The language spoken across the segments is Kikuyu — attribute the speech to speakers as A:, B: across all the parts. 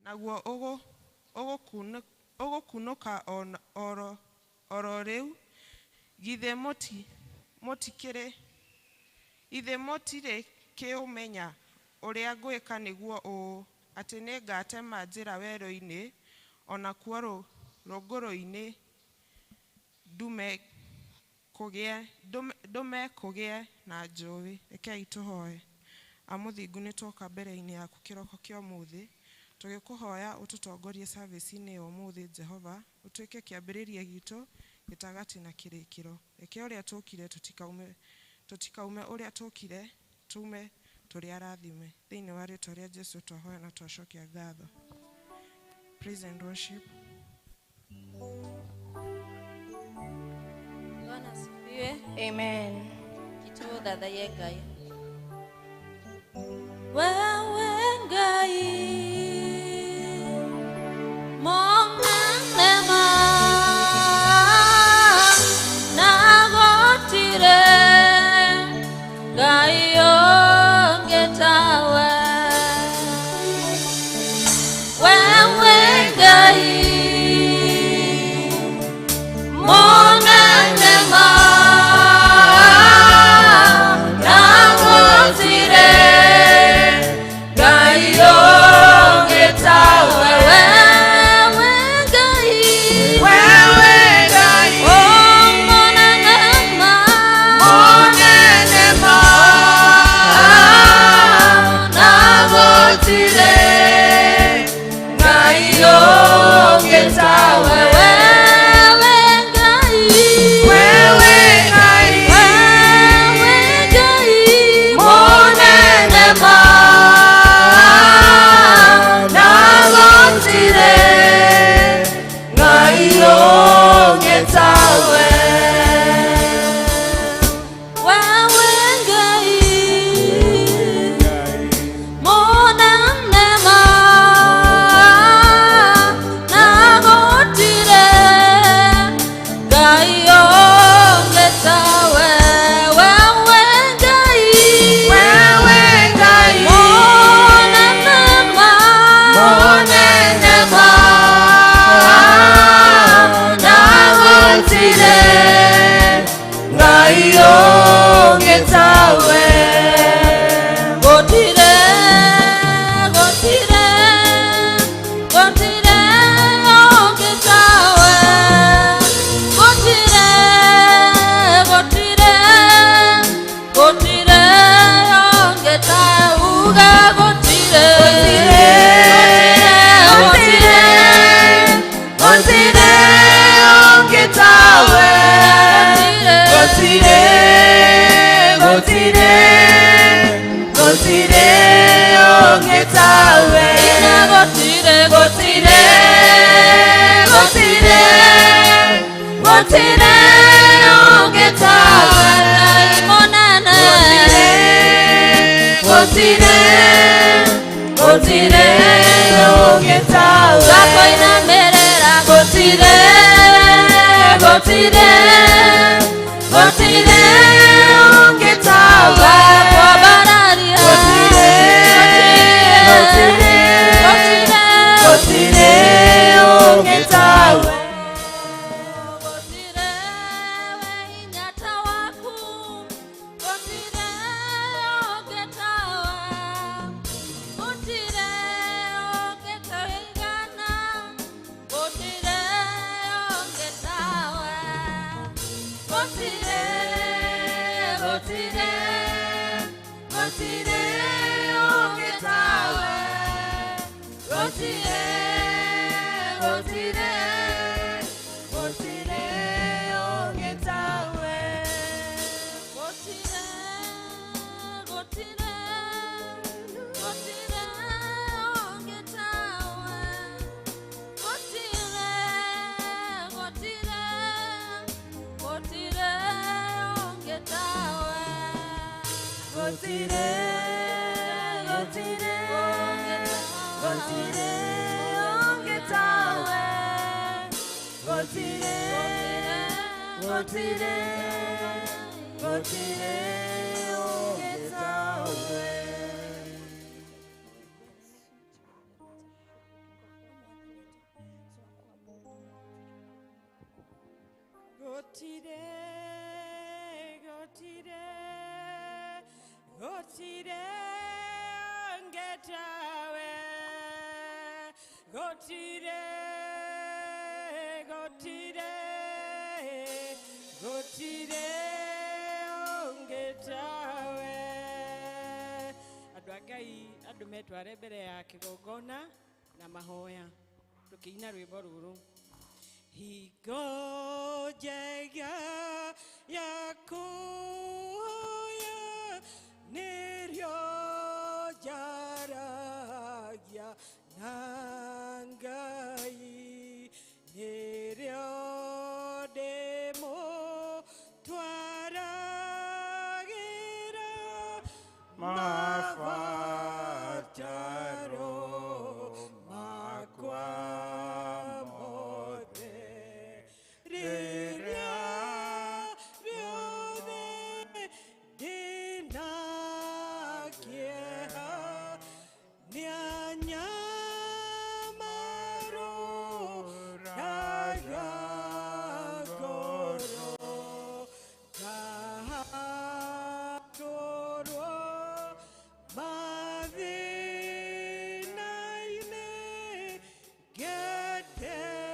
A: Naguo ũgũkunũka oro rĩu. Githĩ mũtirĩ kĩũmenya ũrĩa ngwĩka nĩguo ũũ, atĩ nĩngatema njĩra werũ-inĩ, o nakuo rũngũrũ-inĩ ndũme kũgĩe na njũĩ. Rekei tũhoe. Amũthingu, nĩ twoka mbere-inĩ yaku kĩroko kĩa ũmũthĩ, tũgĩkũhoya ũtũtongorie service-inĩ ya ũmũthĩ. Jehova, ũtuĩke kĩambĩrĩria gitũ, gĩtagatĩ na kĩrĩkĩro. Reke ũrĩa tũkire tũtikaume ũrĩa tũkire, tume tũrĩ arathime. Thĩinĩ wa rĩtwa rĩa Jesu twahoya na twacokia ngatho. Praise and worship.
B: Bwana asifiwe.
C: Amen.
B: Kituo thathaie Ngai. Wewe Ngai monganema na gotire Ngai ongetawe. Wewe Ngai monganema na gotire Ngai ongetawe. Wewe Ngai,
A: Wewe Ngai,
B: oh monanema,
A: monanema
B: na
A: gotire Ngai ongetawe.
B: Wewe Ngai,
A: Wewe Ngai,
B: wewe Ngai,
A: monanema na gotire Ngai ongetawe.
B: Wewe Ngai, monanema na gotire Ngai ongetawe. Wewe Ngai,
A: Wewe Ngai,
B: monanema,
A: monanema na gotire Ngai ongetawe.
B: Gotire, gotire, gotire ongetawe. Gotire, gotire, gotire ongetawe. Uga gotire,
A: Gotire, gotire ongetawe. Gotire, gotire, gotire ongetawe.
B: Ina gotire,
A: Gotire, gotire, gotire ongetawe.
B: Monana,
A: Gotire, gotire ongetawe.
B: Twakoinamerera
A: Gotire, gotire, gotire ongetawe.
B: Twakwambararia
A: Gotire, gotire,
B: gotire,
A: gotire ongetawe.
B: Gotire we hinya ta waku, gotire ongetawe. Gotire ongetawe igana, gotire ongetawe.
A: Gotire, gotire, gotire ongetawe. Gotire, gotire, gotire ongetawe.
B: Gotire, gotire, gotire ongetawe. Gotire, gotire, gotire ongetawe.
A: Gotire, gotire, gotire ongetawe. Gotire, gotire, gotire ongetawe.
C: Gotire, gotire, gotire ngetawe. Gotire, gotire, gotire ngetawe. Andũ a Ngai andũ metware mbere ya kĩgongona na mahoya tũkĩina rwĩmbo rũrũ. Hingo njega ya kũhoya nĩrĩo njaragia na Ngai, nĩrĩo ndĩmũtwaragĩra mabataro makwa mothe. Rĩrĩa rĩothe ndĩna kĩeha nĩanyamarũraga ngoro, ngahatũrwo mathĩna-inĩ ngeterera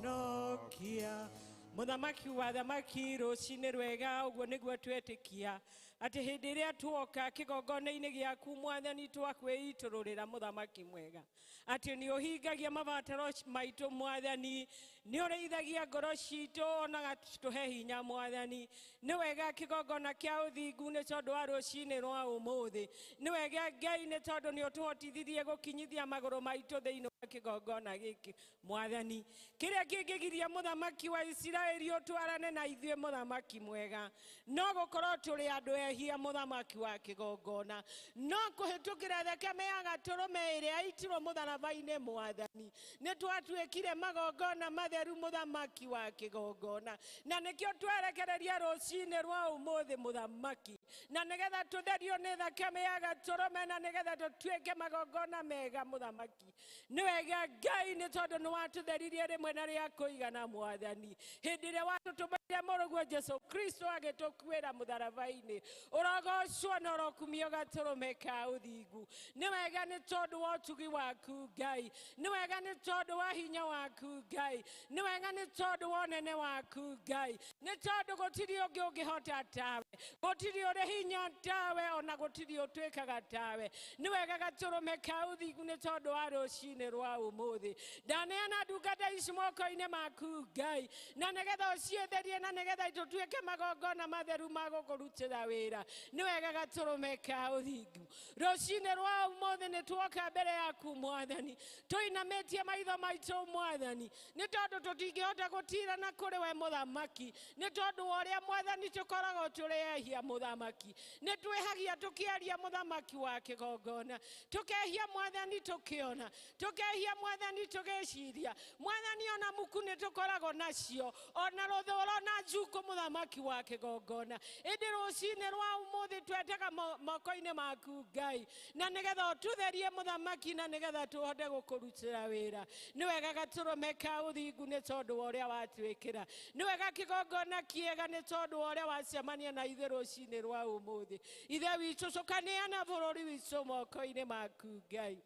C: Mũhonokia. Mũthamaki wa thamaki rũcinĩ rwega ũguo nĩguo twetĩkia atĩ hĩndĩ ĩrĩa tuoka kĩgongona-inĩ gĩaku mwathani twakwĩitũrũrĩra mũthamaki mwega atĩ nĩ ũhingagia mabataro maitũ mwathani, nĩ ũrĩithagia ngoro citũ ona gatũhe hinya mwathani. Nĩ wega kĩgongona kĩa ũthingu nĩ tondũ wa rũcinĩ rwa ũmũthĩ. Nĩ wega Ngai nĩ tondũ nĩ ũtũhotithirie gũkinyithia magũrũ maitũ thĩinĩ wa kĩgongona gĩkĩ mwathani. Kĩrĩa kĩngĩgiria mũthamaki wa Isiraeli ũtwarane na ithuĩ mũthamaki mwega no gũkorwo tũrĩ andũ ehia mũthamaki wa kĩgongona, no kũhĩtũkĩra thakame ya gatũrũme ĩrĩa yaitirwo mũtharaba-inĩ mwathani nĩ twatuĩkire magongona matheru mũthamaki wa kĩgongona, na nĩkĩo twerekereria rũcinĩ rwa ũmũthĩ mũthamaki, na nĩgetha tũtherio nĩ thakame ya gatũrũme na nĩgetha tũtuĩke magongona mega mũthamaki. Nĩ wega Ngai nĩ tondũ nĩ watũtheririe rĩmwe na rĩa kũigana mwathani hĩndĩ ĩrĩa watũtũmĩire mũrũguo Jesu Kristo agĩtũkuĩra mũtharaba-inĩ. Ũrogocwo na ũrokumio gatũrũme ka ũthingu. Nĩ wega nĩ tondũ wa ũtugi waku Ngai, nĩ wega nĩ tondũ wa hinya waku Ngai, nĩ wega nĩ tondũ wa ũnene waku Ngai, nĩ tondũ gũtirĩ ũngĩ ũngĩhota tawe, gũtirĩ ũrĩ hinya tawe, ona gũtirĩ ũtuĩkaga tawe. Nĩ wega gatũrũme ka ũthingu nĩ tondũ wa rũcinĩ rwa ũmũthĩ. Ndaneana ndungata ici moko-inĩ maku Ngai, na nĩgetha ũciĩtherie na nĩgetha tũtuĩke magongona matheru ma gũkũrutĩra wĩra. Nĩ wega gatũrũme ka ũthingu. Rũcinĩ rwa ũmũthĩ nĩ tuoka mbere yaku mwathani tũinamĩtie maitho maitũ mwathani nĩ tondũ tũtingĩhota gũtirana kũrĩ we mũthamaki, nĩ tondũ wa ũrĩa mwathani tũkoragwo tũrĩ ehia mũthamaki. Nĩ twĩhagia tũkĩaria mũthamaki wa kĩgongona, tũkehia mwathani tũkĩona, tũkehia mwathani tũgĩciria mwathani, ona muku nĩ tũkoragwo nacio ona rũthũro na njukũ mũthamaki wa kĩgongona. Ĩndĩ rũcinĩ rwa ũmũthĩ twetega moko-inĩ maku Ngai, na nĩgetha ũtũtherie mũthamaki na nĩgetha tũhote gũkũrutĩra wĩra. Nĩ wega gatũrũme ka ũthingu nĩ tondũ wa ũrĩa watwĩkĩra. Nĩ wega kĩgongona kĩega nĩ tondũ wa ũrĩa wacemania na ithuĩ rũcinĩ rwa ũmũthĩ. Ithe witũ cũkaneana bũrũri witũ moko-inĩ maku Ngai.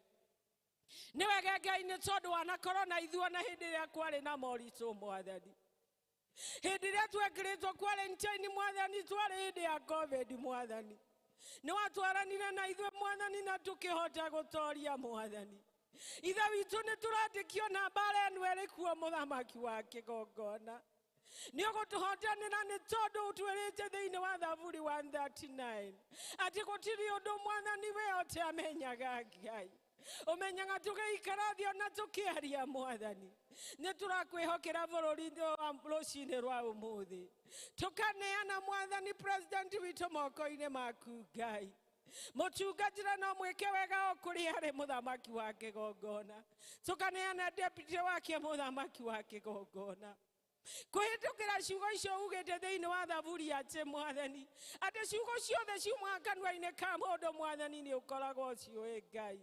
C: Nĩ wega Ngai nĩ tondũ wanakorwo na ithuĩ ona hĩndĩ ĩrĩa kwarĩ na moritũ mwathani, hĩndĩ ĩrĩa twekĩrĩtwo quarantine mwathani, twarĩ hĩndĩ ya COVID mwathani, nĩ watwaranire na ithuĩ mwathani na tũkĩhota gũtoria mwathani. Ithe witũ nĩ tũrandĩkio na mbara ĩno ĩrĩ kuo mũthamaki wa kĩgongona, nĩ ũgũtũhotanĩra nĩ tondũ ũtwĩrĩte thĩinĩ wa Thaburi 139 atĩ gũtirĩ ũndũ mwathani we ũtamenyaga Ngai. Ũmenyaga tũgĩikara thĩ ona tũkĩaria mwathani. Nĩ tũrakwĩhokera bũrũri rũcinĩ rwa ũmũthĩ, tũkaneana mwathani president witũ moko-inĩ maku Ngai. Mũtungatĩre no mwĩke wega o kũrĩa arĩ mũthamaki wa kĩgongona, tũkaneana deputy wake mũthamaki wa kĩgongona. Kũhĩtũkĩra ciugo icio ugĩte thĩinĩ wa Thaburi atĩ mwathani atĩ ciugo ciothe ciumaga kanua-inĩ ka mũndũ mwathani nĩ ũkoragwo ũciũĩ Ngai.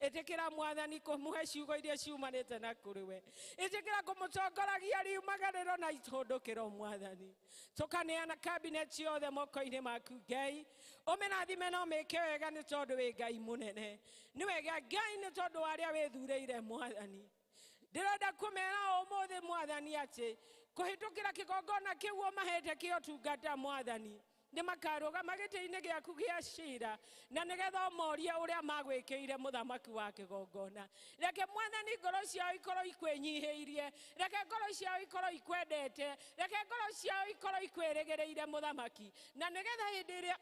C: Ĩtĩkĩra Mwathani kũmũhe ciugo iria ciumanĩte na kũrĩ we. Ĩtĩkĩra kũmũtongoragia riumagarĩro na itũndũkĩro Mwathani. Tũkaneana cabinet ciothe moko-inĩ maku Ngai. Ũmĩrathime na ũmĩke wega nĩ tondũ wĩ Ngai mũnene. Nĩ wega Ngai nĩ tondũ wa arĩa wĩthurĩire Mwathani. Ndĩrenda kũmera ũmũthĩ Mwathani atĩ kũhĩtũkĩra kĩgongona kĩu ũmahete kĩa ũtungata Mwathani, nĩ makarũgama gĩtĩ-inĩ gĩaku gĩa cira na nĩgetha ũmorie ũrĩa magwĩkĩire mũthamaki wa kĩgongona. Reke Mwathani ngoro ciao ikorwo ikwĩnyihĩirie, reke ngoro ciao ikorwo ikwendete, reke ngoro ciao ikorwo ikwĩrĩgĩrĩire mũthamaki, na nĩgetha hĩndĩ ĩrĩa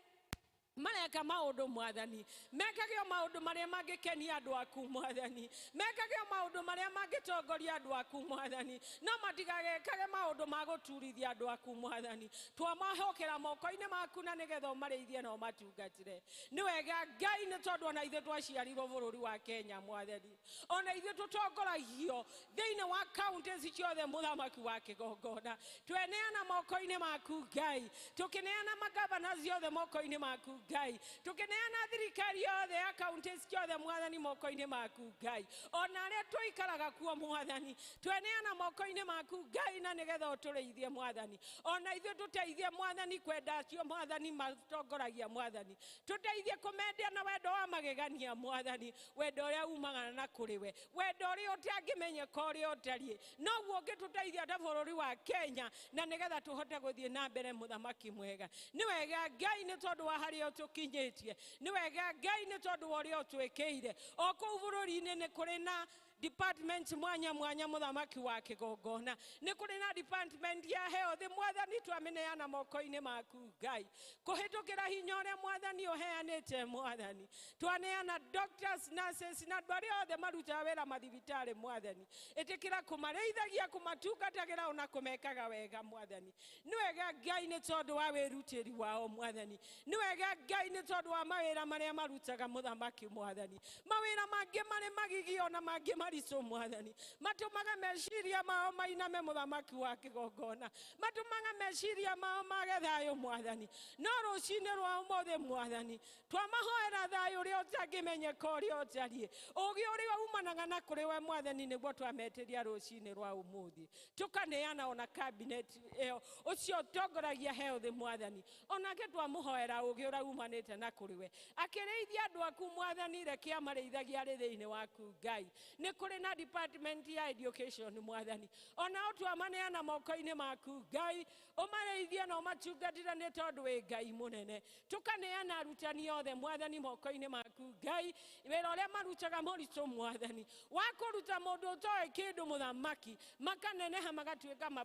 C: mareka maũndũ Mwathani, mekage o maũndũ marĩa mangĩkenia andũ aku Mwathani, mekage o maũndũ marĩa mangĩtongoria andũ aku Mwathani, no matigagekage maũndũ ma gũturithia andũ aku Mwathani. Twamahokera moko-inĩ maku na nĩgetha ũmarĩithie na ũmatungatĩre. Nĩ wega Ngai nĩ tondũ ona ithuĩ twaciarirwo bũrũri wa Kenya Mwathani, ona ithuĩ tũtongoragio thĩinĩ wa counties ciothe mũthamaki wa kĩgongona. Tweneana moko-inĩ maku Ngai, tũkĩneana magavana ciothe moko-inĩ maku Ngai, tũkĩneana thirikari yothe ya counties ciothe Mwathani moko-inĩ maku Ngai, ona arĩa tũikaraga kuo Mwathani, tweneana moko-inĩ maku Ngai na nĩgetha ũtũrĩithie Mwathani, ona ithuĩ tũteithie Mwathani kwenda acio Mwathani matongoragia Mwathani, tũteithie kũmendia na wendo wa magegania Mwathani, wendo ũrĩa umaga na kũrĩ we, wendo ũrĩa ũtangĩmenyeka ũrĩa ũtariĩ, noguo ũngĩtũteithia ta bũrũri wa Kenya na nĩgetha tũhote gũthiĩ na mbere mũthamaki mwega. Nĩ wega Ngai nĩ tondũ wa harĩa ũtũkinyĩtie, nĩ wega Ngai nĩ tondũ wa ũrĩa ũtwĩkĩire. O kũu bũrũri-inĩ nĩ kũrĩ na department mwanya mwanya mũthamaki wa kĩgongona, nĩ kũrĩ na department ya health Mwathani, twamĩneana moko-inĩ maku Ngai, kũhĩtũkĩra hinya ũrĩa Mwathani ũheanĩte Mwathani, twaneana doctors, nurses na andũ arĩa othe marutaga wĩra mathibitarĩ Mwathani, ĩtĩkĩra kũmarĩithagia, kũmatungatagĩra ona kũmekaga wega Mwathani. Nĩ wega Ngai nĩ tondũ wa wĩrutĩri wao Mwathani, nĩ wega Ngai nĩ tondũ wa mawĩra marĩa marutaga mũthamaki Mwathani, mawĩra mangĩ marĩ magigi ona mangĩ maritũ Mwathani, matũmaga meciria mao mainame mũthamaki wa kĩgongona, matũmaga meciria mao mage thayũ Mwathani, no rũcinĩ rwa ũmũthĩ Mwathani twamahoera thayũ ũrĩa ũtangĩmenyeka ũrĩa ũtariĩ, ũũgĩ ũrĩa umanaga na kũrĩ we Mwathani nĩguo twametĩria rũcinĩ rwa ũmũthĩ. Tũkaneana ona cabinet ĩyo ũcio ũtongoragia health Mwathani, onake twamũhoera ũũgĩ ũrĩa umanĩte na kũrĩ we, akĩrĩithia andũ aku Mwathani, reke amarĩithagia arĩ thĩinĩ waku Ngai. Nĩ kũrĩ na department ya education Mwathani, onao twamaneana moko-inĩ maku Ngai, ũmarĩithie na ũmatungatĩre nĩ tondũ wĩ Ngai mũnene. Tũkaneana arutani othe Mwathani moko-inĩ maku Ngai, wĩra ũrĩa marutaga mũritũ Mwathani, wa kũruta mũndũ ũtoĩ kĩndũ mũthamaki, makaneneha magatuĩka ma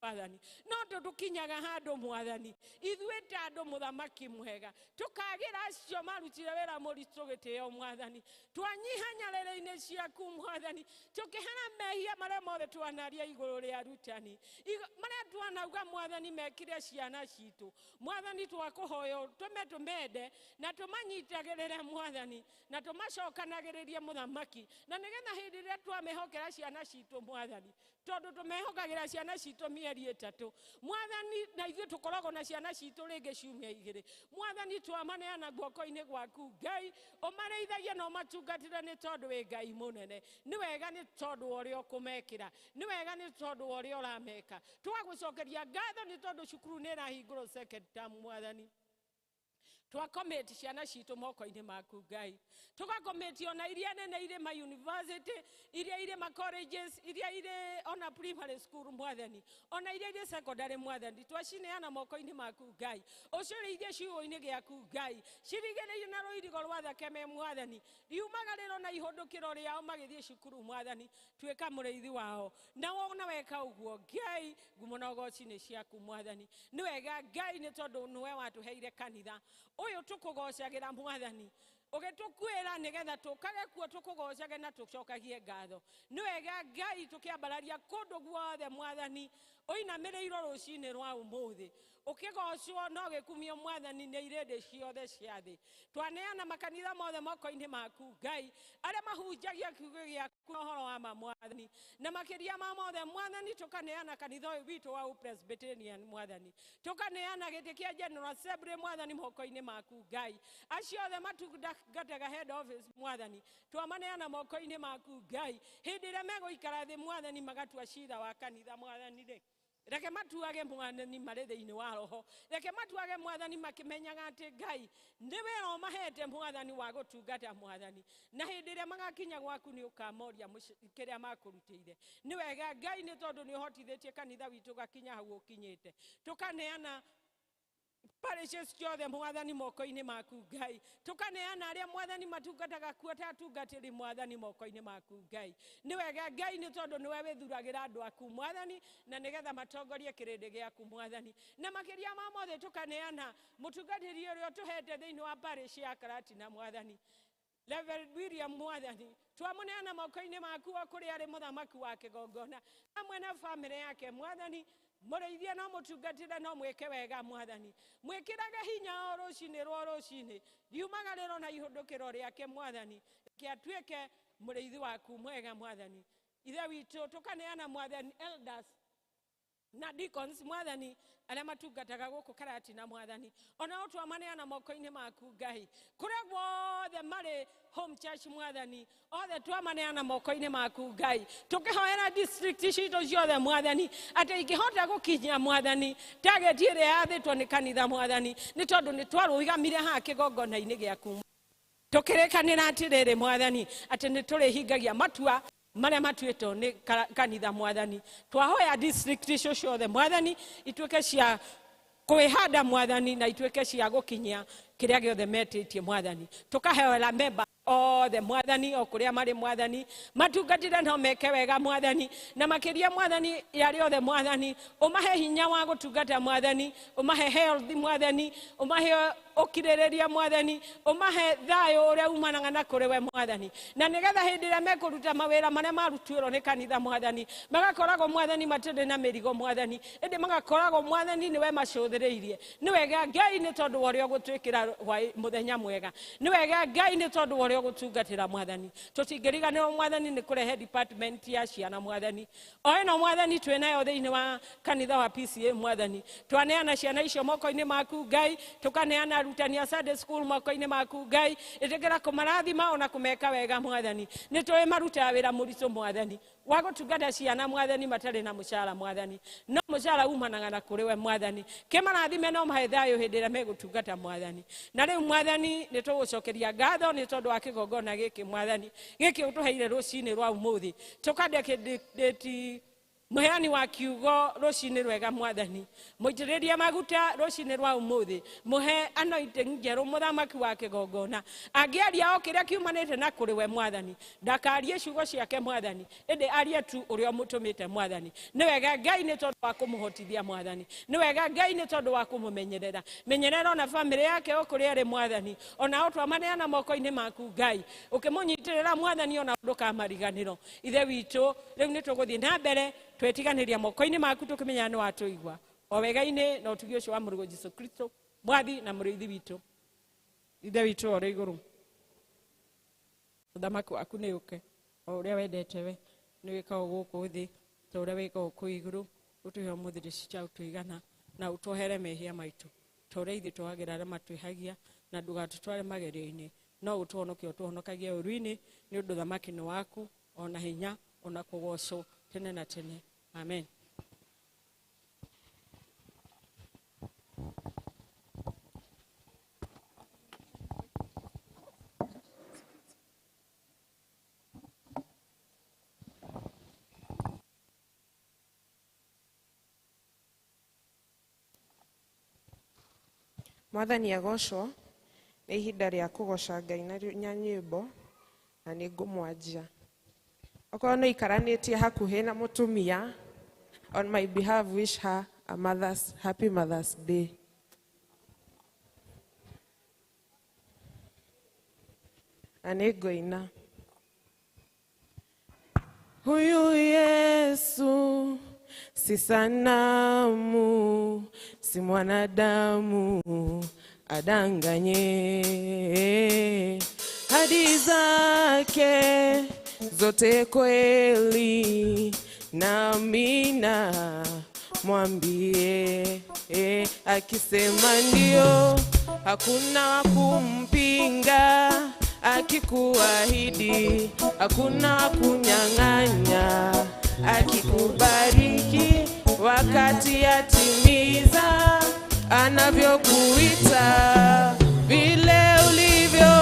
C: Mwathani, no tũtũkinyaga handũ Mwathani, ithuĩ ta andũ mũthamaki mwega, tũkagĩra acio marutire wĩra mũritũ gĩtĩo Mwathani, twanyiha nyarĩrĩ-inĩ ciaku Mwathani, tũkĩhera mehia marĩa mothe twanaria igũrũ rĩa arutani, marĩa twanauga Mwathani mekire ciana citũ Mwathani, twakũhoya ũtũme tũmende na tũmanyitagĩrĩre Mwathani, na tũmacokanagĩrĩrie mũthamaki, na nĩgetha hĩndĩ ĩrĩa twamehokera ciana citũ Mwathani, tondũ tũmehokagĩra ciana citũ mĩeri 3 Mwathani, na ithuĩ tũkoragwo na ciana citũ rĩngĩ ciumia 2 Mwathani, twamaneana guoko-inĩ gwaku Ngai, ũmarĩithagie na ũmatungatĩre nĩ tondũ wĩ Ngai mũnene. Nĩ wega nĩ tondũ wa ũrĩa ũkũmekĩra, nĩ wega nĩ tondũ wa ũrĩa ũrameka. Twagũcokeria ngatho nĩ tondũ cukuru nĩ ĩrahingũrwo second term Mwathani, twakomĩti ciana citũ moko-inĩ maku Ngai, tũgakomĩti ona iria nene irĩ ma university, iria irĩ ma colleges, iria irĩ ona primary school Mwathani, ona iria irĩ secondary Mwathani, twacineana moko-inĩ maku Ngai, ũcirĩithie ciugũ-inĩ gĩaku Ngai, cirigĩrĩrie na rũirigo rwa thakame Mwathani, riumagarĩro na ihũndũkĩro rĩao magĩthiĩ cukuru Mwathani, tuĩka mũrĩithi wao, na wona weka ũguo Ngai, ngumo na ũgoci nĩ ciaku Mwathani. Nĩ wega Ngai nĩ tondũ nĩwe watũheire kanitha ũyũ tũkũgocagĩra Mwathani, ũgĩtũkuĩra nĩgetha tũkage kuo tũkũgocage na tũcokagie ngatho. Nĩ wega Ngai tũkĩambararia kũndũ guothe Mwathani, ũinamĩrĩirwo rũcinĩ rwa ũmũthĩ, Ũkĩgocwo no gĩkumio mwathani nĩ irĩndĩ ciothe cia thĩ. Twaneana makanitha mothe moko-inĩ maku Ngai, arĩa mahunjagia kiugo gĩaku na ũhoro wa ma mwathani, na makĩria ma mothe mwathani tũkaneana kanitha ũyũ witũ wa Presbyterian mwathani, tũkaneana gĩtĩ kĩa General Assembly mwathani moko-inĩ maku Ngai, acio othe matungataga head office mwathani twamaneana moko-inĩ maku Ngai, hĩndĩ ĩrĩa megũikara thĩ mwathani magatua cira wa kanitha mwathani rĩ, reke matuage mwathani marĩ thĩinĩ wa roho, reke matuage mwathani makĩmenyaga atĩ Ngai nĩ wĩra ũmahete mwathani wa gũtungata mwathani, na hĩndĩ ĩrĩa magakinya gwaku nĩ ũkamoria kĩrĩa makũrutĩire. Nĩ wega Ngai nĩ tondũ nĩ ũhotithĩtie kanitha witũ ũgakinya hau ũkinyĩte. Tũkaneana parishes ciothe mwathani moko-inĩ maku Ngai, tũkaneana arĩa mwathani matungataga kuo ta atungatĩri mwathani moko-inĩ maku Ngai. Nĩ wega Ngai nĩ tondũ nĩwe wĩthuragĩra andũ aku mwathani, na nĩgetha matongorie kĩrĩndĩ gĩaku mwathani, na makĩria ma mothe tũkaneana mũtungatĩri ũrĩa ũtũhete thĩinĩ wa parish ya Karatina mwathani, Reverend William mwathani, twamũneana moko-inĩ maku o kũrĩa arĩ mũthamaki wa kĩgongona hamwe na bamĩrĩ yake mwathani, mũrĩithie no mũtungatĩre no mwĩke wega mwathani, mwĩkĩrage hinya o rũcinĩ rwa rũcinĩ, riumagarĩro na ihũndũkĩro rĩake mwathani, reke atuĩke mũrĩithi waku mwega mwathani. Ithe witũ tũkaneana mwathani elders na deacons mwathani arĩa matungataga gũkũ Karatina mwathani, onao twamaneana moko-inĩ maku Ngai, kũrĩa guothe marĩ home church mwathani, othe twamaneana moko-inĩ maku Ngai, tũkĩhoera district citũ ciothe mwathani, atĩ ingĩhota gũkinyia mwathani target ĩrĩa yathĩtwo nĩ kanitha mwathani, nĩ tondũ nĩ twarũgamire haha kĩgongona-inĩ gĩaku, tũkĩrĩkanĩra atĩrĩrĩ mwathani atĩ nĩ tũrĩhingagia matua marĩa matuĩtwo nĩ kanitha mwathani. Twahoya district icio ciothe mwathani ituĩke cia kwĩhanda mwathani, na ituĩke cia gũkinyia kĩrĩa gĩothe metĩtie mwathani. Tũkahoera member othe mwathani o kũrĩa marĩ mwathani, matungatĩre no meke wega mwathani, na makĩria mwathani yarĩ othe mwathani, ũmahe hinya wa gũtungata mwathani, ũmahe health mwathani, ũmahe ũkirĩrĩria mwathani, ũmahe thayũ ũrĩa umanaga na kũrĩ we mwathani, na nĩgetha hĩndĩ ĩrĩa mekũruta mawĩra marĩa marutuĩrwo nĩ kanitha mwathani, magakoragwo mwathani matirĩ na mĩrigo mwathani, ĩndĩ magakoragwo mwathani nĩwe macũthĩrĩirie. Nĩ wega Ngai nĩ tondũ wa ũrĩa ũgũtwĩkĩra mũthenya mwega, nĩ wega Ngai nĩ tondũ wa ũrĩa ũgũtungatĩra mwathani. Tũtingĩriganĩrwo mwathani nĩ kũrehe department ya ciana mwathani, o ĩno mwathani twĩ nayo thĩinĩ wa kanitha wa PCA mwathani, twaneana ciana icio moko-inĩ maku Ngai, tũkaneana arutani a Sunday school moko-inĩ maku Ngai, ĩtĩkĩra kũmarathima ona kũmeka wega mwathani, nĩ tũĩ marutaga wĩra mũritũ mwathani wa gũtungata ciana mwathani matarĩ na mũcara mwathani, no mũcara umanaga na kũrĩ we mwathani, kĩmarathime no mahe thayũ hĩndĩ ĩrĩa megũtungata mwathani. Na rĩu mwathani nĩ tũgũcokeria ngatho nĩ tondũ wa kĩgongona gĩkĩ mwathani, gĩkĩ ũtũheire rũcinĩ rwa ũmũthĩ, tũkandĩkĩti mũheani wa kiugo rũcinĩ rwega mwathani, mũitĩrĩrie maguta rũcinĩ rwa ũmũthĩ, mũhe anointing njerũ mũthamaki wa kĩgongona, angĩaria o kĩrĩa kiumanĩte na kũrĩ we mwathani, ndakarie ciugo ciake mwathani, ĩndĩ arie tu ũrĩa ũmũtũmĩte mwathani. Nĩ wega Ngai nĩ tondũ wa kũmũhotithia mwathani, nĩ wega Ngai nĩ tondũ wa kũmũmenyerera, menyerera ona bamĩrĩ yake o kũrĩa arĩ mwathani, onao twamaneana moko-inĩ maku Ngai, ũkĩmũnyitĩrĩra mwathani ona ndũkamariganĩrwo. Ithe witũ rĩu nĩ tũgũthiĩ na mbere twetiganĩria moko-inĩ maku tũkĩmenya nĩ watũigua o wega-inĩ na ũtugi ũcio wa mũrũguo Jesũ Kristo mwathi na mũrĩithi witũ. Ithe witũ ũrĩ igũrũ, ũthamaki waku nĩ ũke o ũrĩa wendete we, nĩ wĩkagwo gũkũ thĩ ta ũrĩa wĩkagwo kũu igũrũ. Ũtũhe ũmũthĩ irio cia ũtũigana, na ũtuohere mehia maitũ ta ũrĩa ithuĩ tuohagĩra arĩa matwĩhagia, na ndũgatũtware magerio-inĩ, no ũtũhonokie ũtũhonokagie ũũru-inĩ, nĩ ũndũ ũthamaki nĩ waku, ona hinya, ona kũgocwo tene na tene. Amen.
A: Mwathani agocwo, nĩ ihinda rĩa kũgoca Ngai na nyĩmbo, na nĩ ngũmwanjia. Okorwo nĩ ikaranĩtie hakuhĩ na mũtumia, on my behalf wish her a happy Mother's Day. Na nĩ ngũina. Huyu Yesu si sanamu, si mwanadamu adanganye. Hadi zake zote kweli, namina mwambie. Akisema ndio, hakuna wa kumpinga. Akikuahidi, hakuna wa kunyang'anya. Akikubariki wakati atimiza anavyokuita vile ulivyo.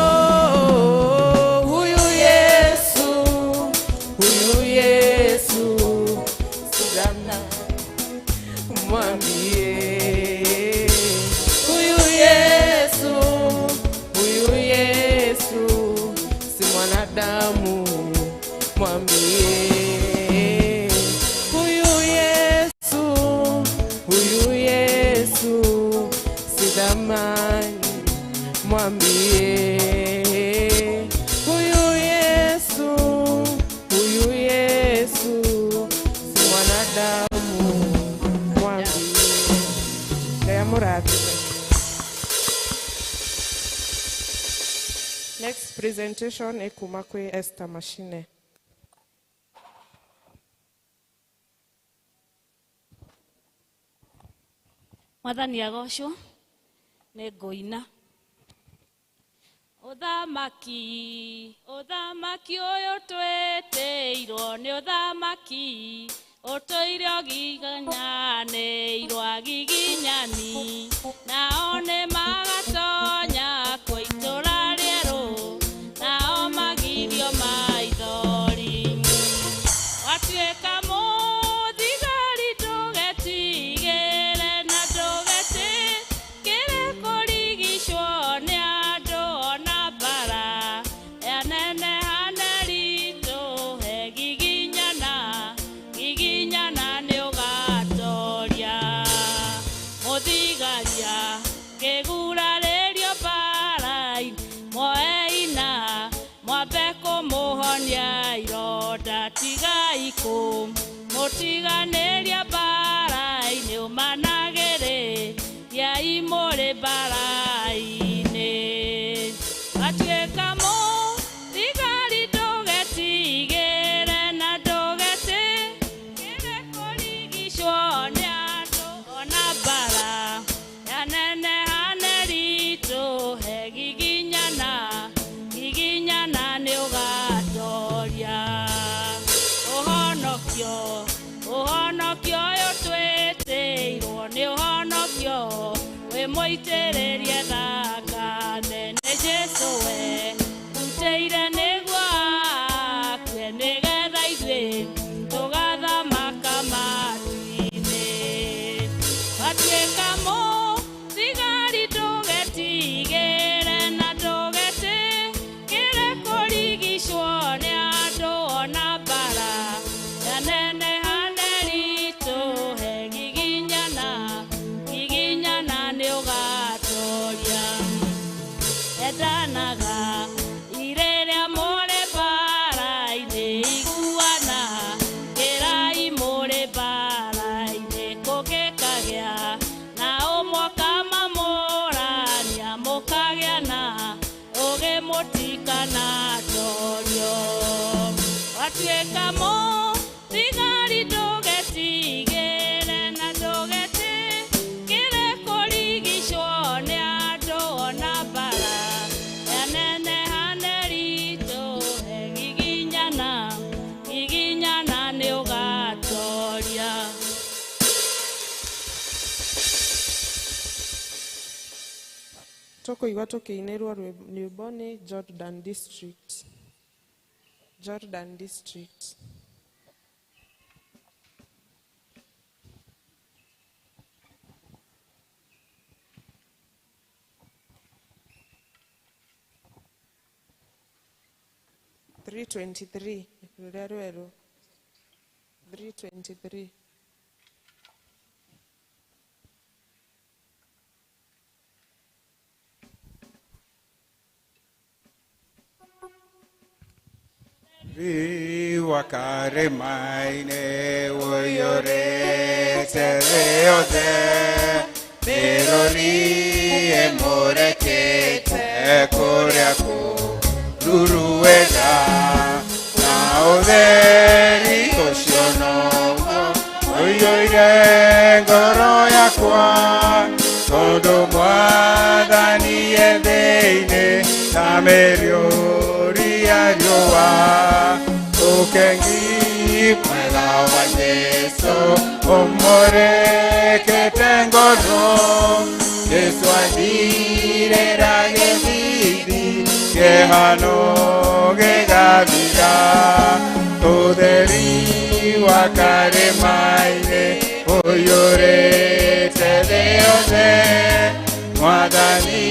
A: Huyu Yesu, huyu Yesu, sidana mwambie. Huyu Yesu, huyu Yesu, si mwanadamu, mwambie. Huyu Yesu, huyu Yesu, si dhamani, mwambie. Huyu Yesu, huyu Yesu, si mwanadamu, mwambie. Ngai amũrathime. Next presentation ĩkuma kwĩ Esther Machine.
B: Mwathani agocwo nĩ ngũina. Ũthamaki, ũthamaki ũyũ twĩtĩirwo nĩ ũthamaki ũtũire ũgiginyanĩirwo agiginyani, nao nĩ magatonya kuo itũũra rĩerũ, nao magirio maithori. Watuĩka mũthigari ndũgetigĩre na ndũgetĩkĩre kũrigicwo nĩ andũ ona mbara yanenehane ritũhe giginyana, giginyana nĩ ũgatoria. Mũthigaria kĩgurarĩrio mbara-inĩ, muoe ina mwambe kũmũhonia ironda, tigai kũmũtiganĩria mbara-inĩ, ũmanagĩrĩriai mũrĩ mbara-inĩ. Watuĩka mũthigari ndũgetigĩre na ndũgetĩkĩre kũrigicwo nĩ andũ ona mbara yanenehane ritũhe giginyana, giginyana nĩ ũgatoria. Ũhonokio, ũhonokio ũyũ twĩtĩirwo nĩ ũhonokio wĩ mũitĩrĩrie thakame nĩ Jesũ we rutĩire nĩguo akue nĩgetha ithuĩ tũgathamaka matu-inĩ. Watuĩka mũthigari ndũgetigĩre na ndũgetĩkĩre kũrigicwo nĩ andũ ona mbara yanenehane ritũhe giginyana, giginyana nĩ ũgatoria. Endanaga irĩrĩa mũrĩ mbara-inĩ, iguana kĩrai mũrĩ mbara-inĩ, kũngĩkagĩa na ũmwe ũkamamũrania, mũkagĩa na ũgĩ mũtikanatorio. Watuĩka mũthigari ndũgetigĩre na ndũgetĩkĩre kũrigicwo nĩ andũ ona mbara yanenehane ritũhe giginyana, giginyana nĩ ũgatoria.
A: Tũkũigua tũkĩinĩrwo rwĩmbo nĩ Jordan District. Jordan District. 323 rũrĩa rwerũ 323.
D: Riwa karĩma-inĩ ũiyũrĩte thĩ yothe mĩrũri ĩmũrĩkĩte kũrĩa kũruru wega na ũtheri ũcio noguo ũiyũire ngoro yakwa tondũ Mwathani e thĩinĩ ta mĩrũri ya riũa ũkengi mwega wa Jesũ ũmũrĩkĩte ngoro Jesũ andirĩra gĩthithi kĩhano gĩgathira ũtheri wa karĩma-inĩ ũiyũrĩte thĩ yothe Mwathani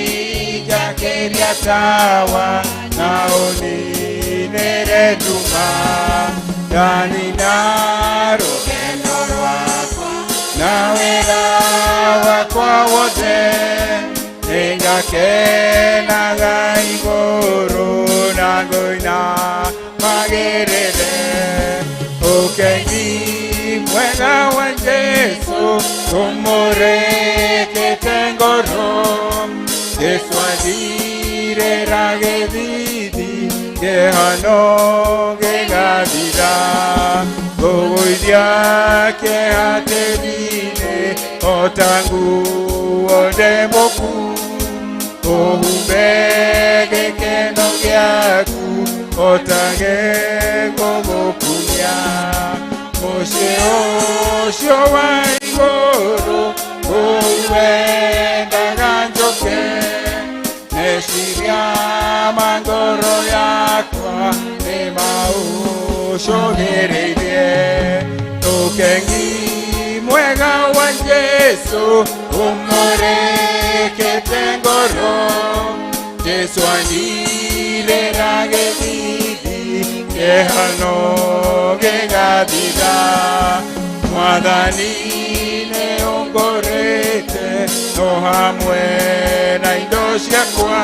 D: njakĩria tawa na ũninĩre nduma ndanina rũgendo rwakwa na wĩra wakwa wothe nĩngakenaga igũrũ na ngũina magĩrĩre ũkengi mwega wa Jesũ ũmũrĩkĩte ngoro Jesũ andirĩra gĩthithi kĩhano gĩgathira ngũgũithia kĩeha tĩri-inĩ o ta nguo ndembũku ũhumbe gĩkeno gĩaku o ta gĩkũgũkumia mũciĩ ũcio wa igũrũ kũu wendaga njoke meciria ma ngoro yakwa nĩ maũcũthĩrĩirie ũkengi mwega wa Jesũ ũmũrĩkĩte ngoro Jesũ andirĩra gĩthithi kĩhano gĩgathira Mwathani nĩ ũngũrĩte no hamwe na indo ciakwa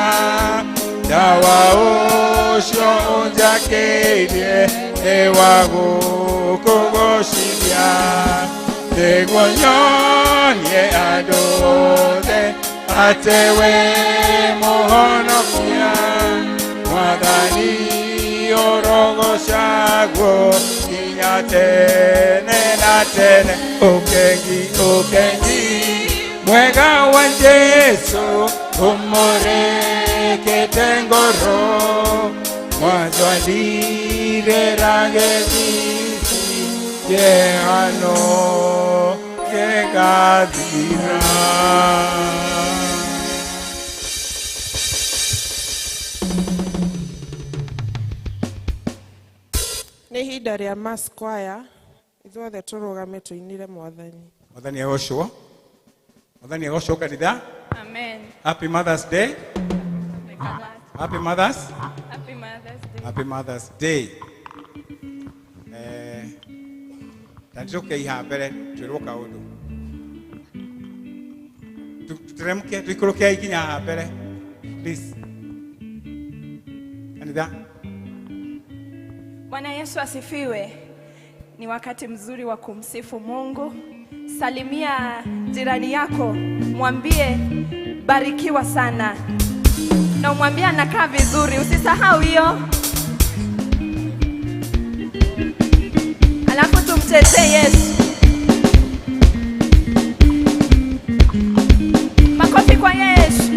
D: ndawa ũcio ũnjakĩirie nĩ wa gũkũgocithia nĩguo nyonie andũ othe atĩ wĩ mũhonokia Mwathani ũrogocagwo nginya tene na tene ũkengi ũkengi mwega wa Jesũ ũmũrĩkĩte ngoro mwanzo andirĩra gĩthithi kĩhano gĩgathira.
A: Nĩ ihinda rĩa mass choir ithuothe tũrũgame tũinĩre Mwathani.
D: Mwathani agocwo. Mwathani agocwo kanitha.
E: Amen.
D: Happy Mother's Day. Happy Mother's.
E: Happy Mother's Day.
D: Happy Mother's Day. Ta njoke iha mbere twĩrwo kaũndũ. Tuteremke tuikũrũke ikinya haha mbere. Please. Kanitha.
E: Bwana Yesu asifiwe. Ni wakati mzuri wa kumsifu Mungu. Salimia jirani yako, mwambie barikiwa sana. Na umwambie anakaa vizuri, usisahau hiyo. Alafu tumchezee Yesu. Makofi kwa Yesu.